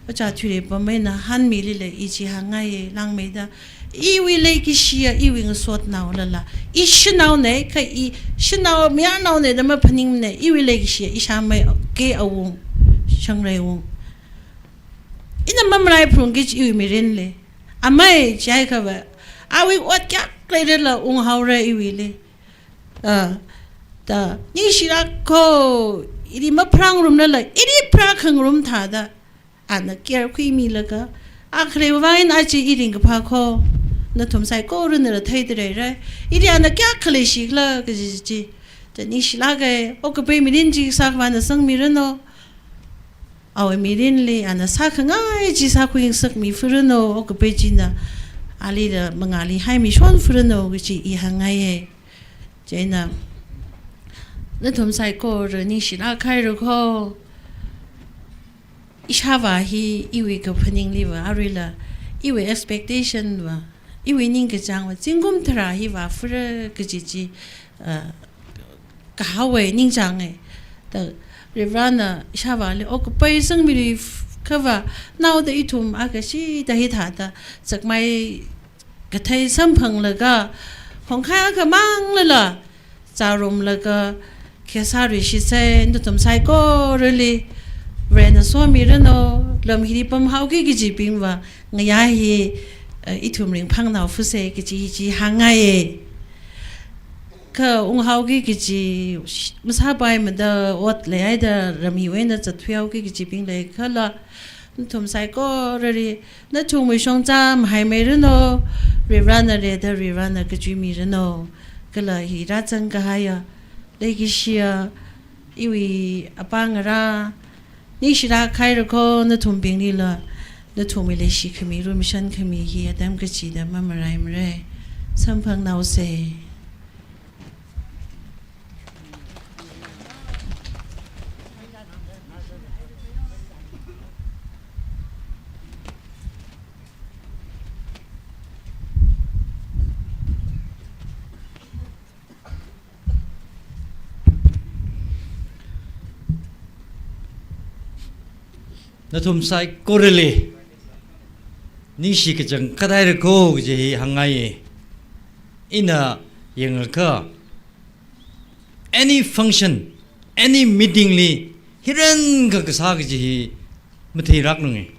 Ojā Thuiripam eina hanmilila i chi hāngngaiya, langmeida. Iwui leikashiya, iwui ngasotnaolala, i shanaona, kha i shanao mayarnaona da maphaningmana, iwui leikashiya, ishāmei ke awung, Shangreiwung. Ina mamalaiphalungki kaji iwui mirinli. Amei chiakha va, awui ot kayākha leirala unghaora iwuili. Ah, da, ningshilāk kho, ili mapharāngarumlala, ili pharākhangarum thāda, ana care khuimilaga, a khaleiwui vang eina aja i ringkaphā kho, nathum saikoranala theida leira. Ili ana kayākha leishikhala kaji chi. Da ningshilāka, okapei mirin chi kasā akhavāna sangmiranu. Awui mirinli ana sākhangai chi sākhuingasakmi furanu, okapei china alila mangāli haimi shon furanu kaji i hāngngaiya. Chieina nathum saikora ningshilāk haira kho. Ishāvā hi iwui kaphaningliva, aruila iwui expectation va, iwui ningkachāngva, zingkum tharā hi vāfura kaji chi, ah, kahaowa, ningchānga. Da Varivarana ishāvāli okapei sangmilui f-, khava, naoda ithum akha shida hithāda, zakmai kathei samphanglaga, hongkhai akha mānglala, chārumlaga, khisāri shise, nathum saikorali, Varena somiranu, lam hili pamhaoki kajibingva, ngayā hi, eh, ithum ringphāngnao fuse kaji hi chi hāngngaiya. Kha unghaoki kaji, masāpaimada ot leihaida, ram hiwui eina zatthuihaoki kajibing leikhala, nathum saikorali, nathumwui shongza mahaimeiranu, Varivarana rida Varivarana kachuimiranu, kala hi rāzangkahaiya, leikashiya, iwui apāngarā, ningshilāk haira kho nathumbinglila, nathumwui leishi khami, ruimashan khami hi atam kachida mamalaimara. Samphangnaose. Nathum saikorali ningshi kachangkhat haira kho kaji hi hāngngaiya. Ina yangakha, any function, any meeting li, hirankha kasā kaji hi matheilāknunga.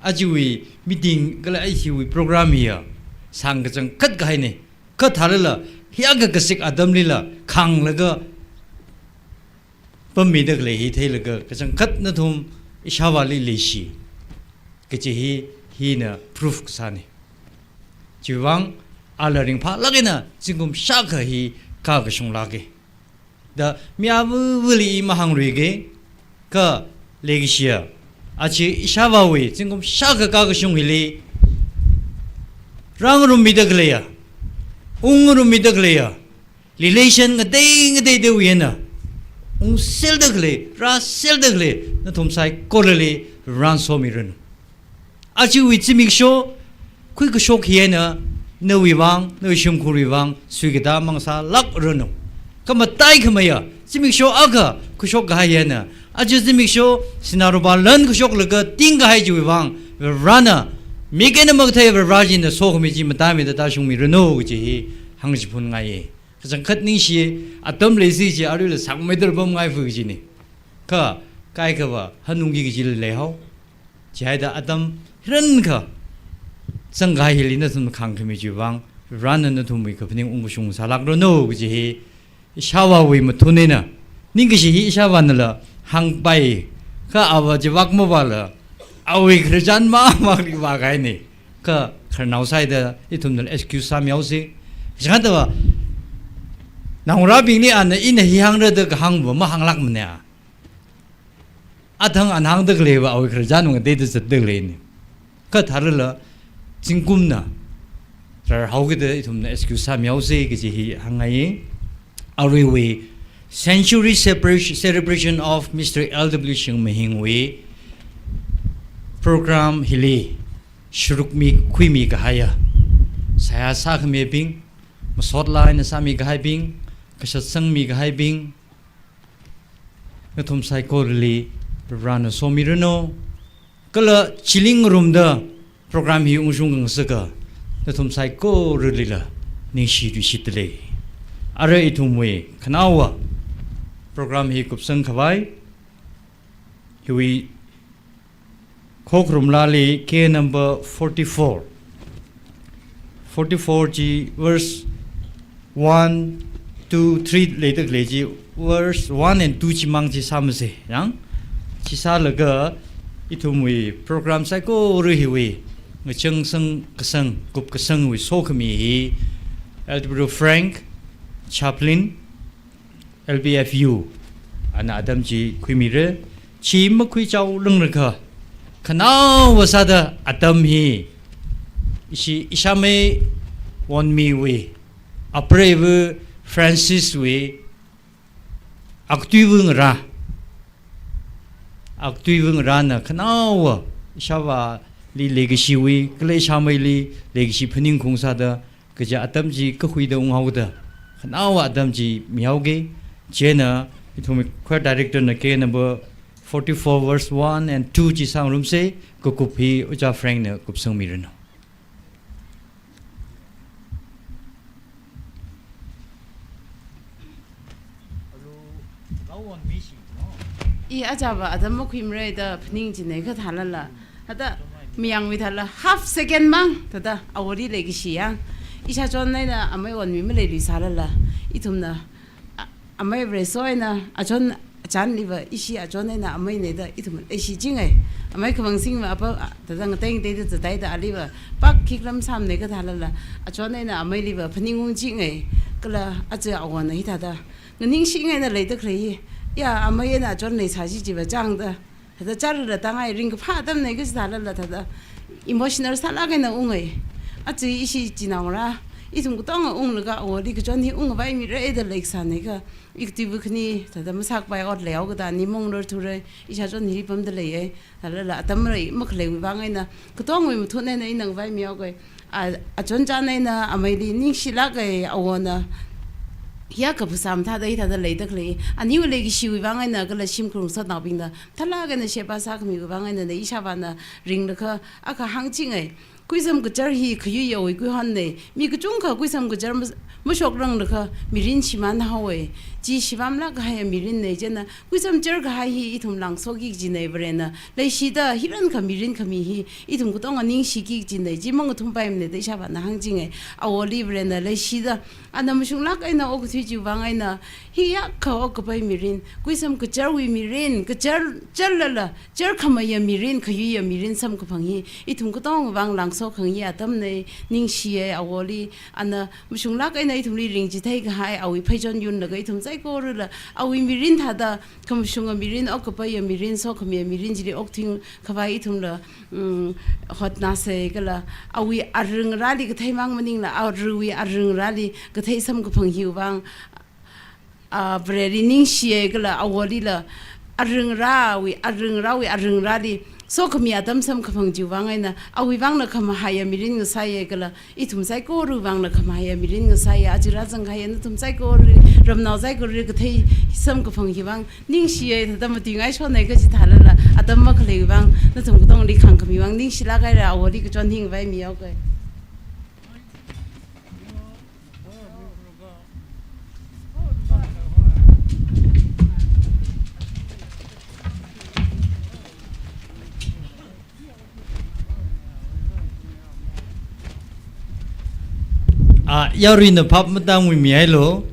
Ajawui meeting kala ahiwui program hiya, sāng kachangkhat kahaina. Kha thālala, hiyākha kasik atamlila, khānglaga, pammida khalei hi theilaga, kachangkhat nathum ishāvāli leishi kaji hi, hina proof kasāna. Chiwuivang, ala ringphālāk eina, zingkum shākha hi kakashunglāka. Da mi avāvali i mahāngluika, kha leikashiya, aja ishāvāwui zingkum shākha kakashung hili, rāngarummida khaleiya, ungngarummida khaleiya, relation ngatei ngateidawui eina ungserda khalei, rāserda khalei, nathum saikorali Varena somiranu. Ajawui zimiksho khuikashok hi eina nawui vang, nawui shimkhurwui vang suikatā mangasālākranu. Kha mataikhameiya zimiksho akha khuishok kahai eina, aja zimiksho sinā lupā lan khuishoklaga tingkahai chiwui vang, Varena, mik eina makathei Vare china sokhami chi mataimeida tāshungmiranu kaji hi hāngchiphunngai. Kachangkhat ningshi, atam leisi chi aruila sāngmeida pamngai fu kajina. Kha, kaikhava hanungki kajila leihao. Chihaida atam hirankha zangkahai hili nathum khāngkhami chiwuivang, Varena nathumwui kaphaning ungkashung sālākranu kaji hi ishāvāwui mathun eina ningkashi hi ishāvānala hāngpai, kha avā chivak mavāla, awui khararchan mavāli vākahaina. Kha khararnao sāhaida ithumnala excuse sāmihaosa. Chithāva, naongarābingli ana ina hi hāngra da kahāngva mahānglākmana. Athang ana hāngda khaleiva awui khararchan ngateida zatda khaleina. Kha thālala zingkumna rarhaokida ithumna excuse sāmihaosa kaji hi hāngngai. Aruiwui Century celebration, celebration of Mister L W Shingmahingwui program hili sharuk mikhuimi kahaiya, seihā sākhamibing, masot laa eina sāmi kahaibing, kashatsangmi kahaibing, nathum saikorali Prohona somiranu. Kala chili ngarumda program hi ungshung ngasaka nathum saikoralila ningshi tuishit lei. Arui ithumwui khanaowa program hi kupsang khavai, hiwui Khokharum laali K number forty-four. Forty-four chi verse one, two, three leida khalei chi, verse one and two chimang chi sāmase, yang? Chi sālaga ithumwui program saikora hiwui ngachangsang kasang, kupkasangwui sokhami hi Elder Frank Chaplin, L B F U, ana atam chi khuimira. Chi makhuichao lungrakha, khanaowa sāda atam hi ishi ishāmei Wonmiwui, apreiva Franciswui, aktuiva ngarā, aktuiva ngarāna khanaowa ishāvāli leikashiwui, kala ishāmeili leikashi phaningkhaung sāda, kaja atam chi kakhuida unghaoda, khanaowa atam chi mihaoki. Chieina ithumwui choir director na K number forty-four verse one and two chi sāngarumse, kakup hi Ojā Frank na kupsangmiranu. I achāva atam makhuimara da phaningchinga kathālala, hithāda mayangwui thāla half second mang thāda awoli leikashi yang, ishāchon eina amei Wonmi maleiluisālala, ithumna, a-, amei Vareshi eina achon, achānliva ishi achon eina ameina da ithum leishichinga. Amei Khamang Singva apa, a, thāda ngatei ngateida zataida aliva pak khikha lam sāmana kathālala, achon eina ameiliva phaningungchinga. Kala aja awona hithāda nganingshingaina leida khalei hi, ya, amei eina achon leisāshi chiva chāngda, thāda chārala tāngai ringkaphā atamna kaji thālala thāda emotional sālāk eina unga. Aja ishi chinaongarā, ithum katonga unglaga awoli kachon hi ungpaimira da leikasāna kha, iktivu khani thāda masākapai ot leihaokada nimong rarthura, ishāchon hi pamda leiya. Thālala atam rei makhaleiwui vang eina, katongawui mathun eina ina ngavaimihaoka. A, achon chān eina ameili ningshilāka, awona hiyākha phasā mathāda hithāda leida khalei, aniwui leikashiwui vang eina kala shimkhur ngasotnaobingna thālāk eina sheba sākhamiwui vang eina ishāvāna ringlaga akha hāngchinga. Kuisam kachar hi khayui yaowui kuihonna. Mi kachungkha kuisam kachar mas-, mashokranglakha mirin shimānhaowa. Chi shimānlāk kahaiya mirinna, chieina kuisam char kahai hi ithum langsoki kajina, Varena leishida hirankha mirin khami hi ithum katonga ningshiki kajina, chi mangathumpaimana da ishāvāna hāngchinga. Awoli Varena leishida, ana mashunglāk eina okathui chiwui vang eina, hiyākha okkapai mirin, kuisam kacharwui mirin, kachar, charlala, charkhameiya mirin, khayuiya mirin samkaphang hi ithum katonga vang langsokhangaiya atamna, ningshiya awoli. Ana mashunglāk eina ithumli ringchithei kahai awui pheichon yunlaga ithum saikorala awui mirin thāda, khamashunga mirin, okkapaiya mirin, sokhameiya mirin chili okthuikhavai ithumla, mm, hotnāsa kala awui arangrāli katheimang maningla, aruiwui arangrāli kathei samkaphang hiwui vang, a, Vareli ningshiya kala awolila arangrāwui, arangrāwui arangrāli sokhami atam samkaphang chiwui vang eina, awui vangna khamahaiya mirin ngasāya kala ithum saikorawui vangna khamahaiya mirin ngasāya, aja rāzangkahaiya nathum saikora, ramnao saikora kathei samkaphang hiwui vang ningshiya, thāda matuingaishonna kaji thālala, atam makhaleiwui vang, nathum katongli khāngkhamiwui vang ningshilāk haira, awoli kachon hi ngavaimihaoka. A, yaruina phap matangmimihailu.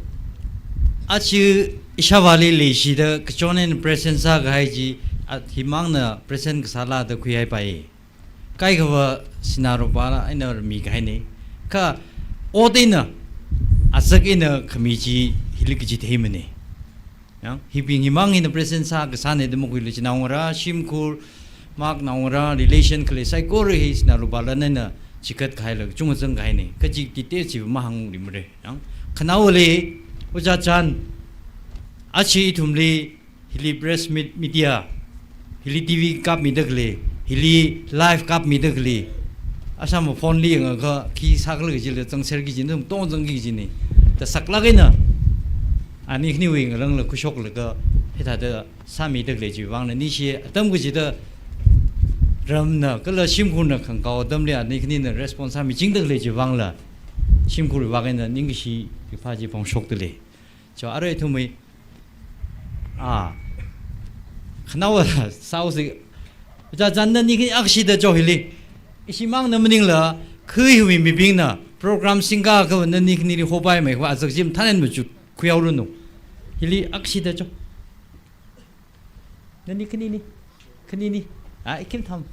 Aja ishāvāli leishida kachon eina present sākahai chi, a, himangna present kasāla da khuihaipai. Kaikhava sinā rupāla eina mikahaina. Kha ot eina, azak eina khami chi hili kachitheimana. Yang, hibing himang hina present sākasāna da makhuilu, chinaongarā, shimkhur, maknaongarā, relation khalei saikora hi sinā rupāla eina chikat kahaila kachungkha zangkahaina. Kaji detail chi mahāngluimara. Yang, khanaowali, Ojā Chan, Achi ithumli, hili press meet, media, hili T V kapmida khalei, hili live kapmida khalei, asam phone li yangakha khi sākhala kajila zangserki kajina, tongzangki kajina da saklāk eina, ani khaniwui ngarangla khuishoklaga, hithāda sāmida khalei chiwui vangna, nishi atam kachida ramna kala shimkhurna khangkao atamli ani khanina response sāmichingda khalei chiwui vangla, shimkhurwui vang eina ningkashi khipā chi phongshokda lei. Cho, arui ithumwui, ah, khanaowa sāusi, cha chan nani khi akshida cho hili. Ishimangna maningla, khuihui mibingna, program singkakha nani khanili hopaimei khuwa azak jim thanen machut khuihaoranu. Hili akshida cho. Nani khanini, khanini. Ah, ikhim tham.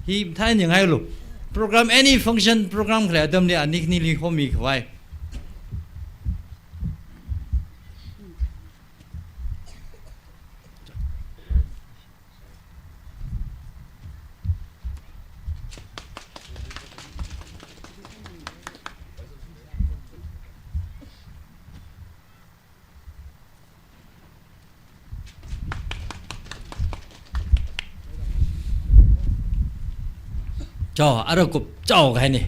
Hi thanen yanghailu. Program, any function program khalei atamli ani khanili homi khavai. Cho, ara kup, cho, kahaini.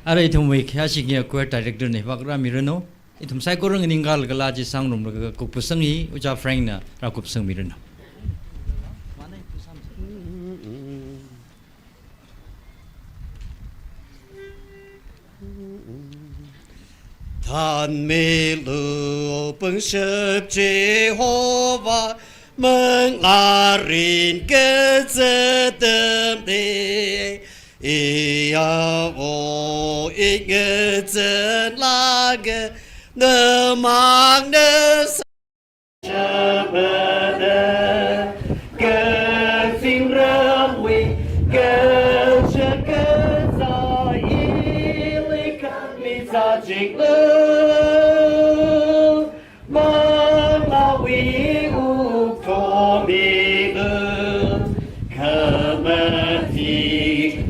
Ara ithumwui khayāshi ngi choir director ni, vākrāmiranu. Ithum saikora nganingkalaga laa chi sāngarumlaga kupsang hi, Ojā Frank na rākupsangmiranu. Thanmilu pangshap Jehovah, manglā rin kazat atamli, iya o i ngazanlaga, ngamang nasa Shabada, kazingramwui, kashakazā ili kami zachiklu, manglāwui wukthomilu, khamati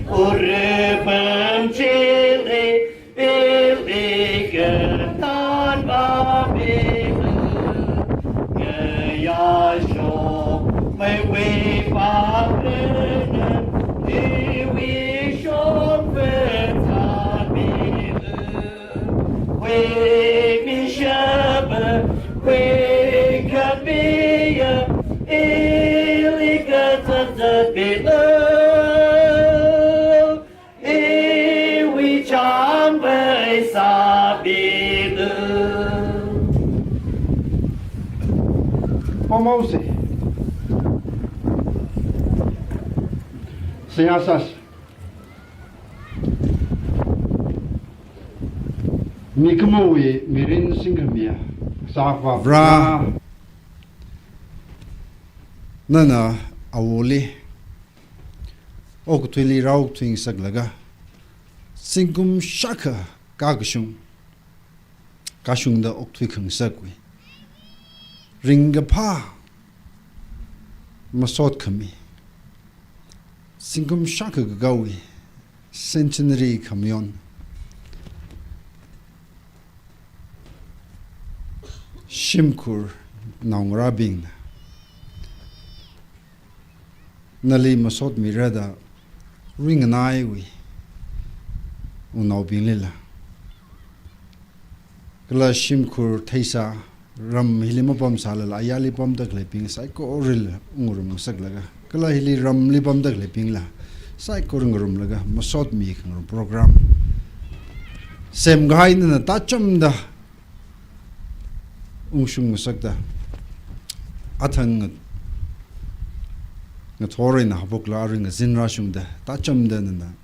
urupam chili, ili katan bamilu, ngayāshok meiwui pāngrenan, iwui shok phetan milu, huimi shaba, hui kamiya, ili kazat zatmilu, iwui chāngmei sāmilu. Pamausi. Seihā sāsa. Mikumowui mirin singkhamiya. Sākhavā Varā, nana awoli okathuili rāokthuingasaklaga, zingkum shākha kakashung, kashungda okthui khangasakwui ringkaphā masot khami, zingkum shākha kakāwui centenary khamayon shimkhur naongarābingna nali masotmira da ringanaiwui wungnaobinglila, kala shimkhur theisā ram hili mapamsālala ayarli pamda khaleibing saikorali ngarumngasaklaga, kala hili ramli pamda khaleibingla saikora ngarumlaga masotmi khangarum program semkahai nana tāchamda ungshung ngasakta, athang nga-, ngathor eina haophokla arui ngazin rāshungda, tāchamda nana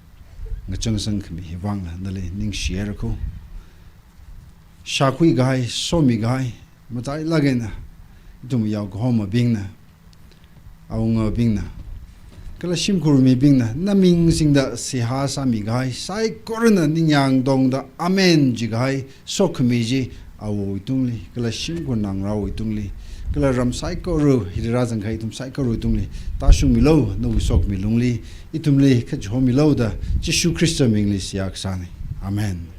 ngachangsang khami hi vangla nali ningshihaira kho. Shākhuikahai, somikahai, matailāk eina ithum yaokahomabingna, awungabingna, kala shimkhur mibingna, naming singda seihā sāmikahai, saikorana ningyāng tongda amen jikahai sokhami chi awowui tungli, kala shimkhur naongarāwui tungli, kala ram saikora hili rāzangkahai ithum saikorawui tungli tāshungmilu, nawui sokhami lungli ithumli kachihomilo da Jishu Khrista mingli seihā kasāna. Amen.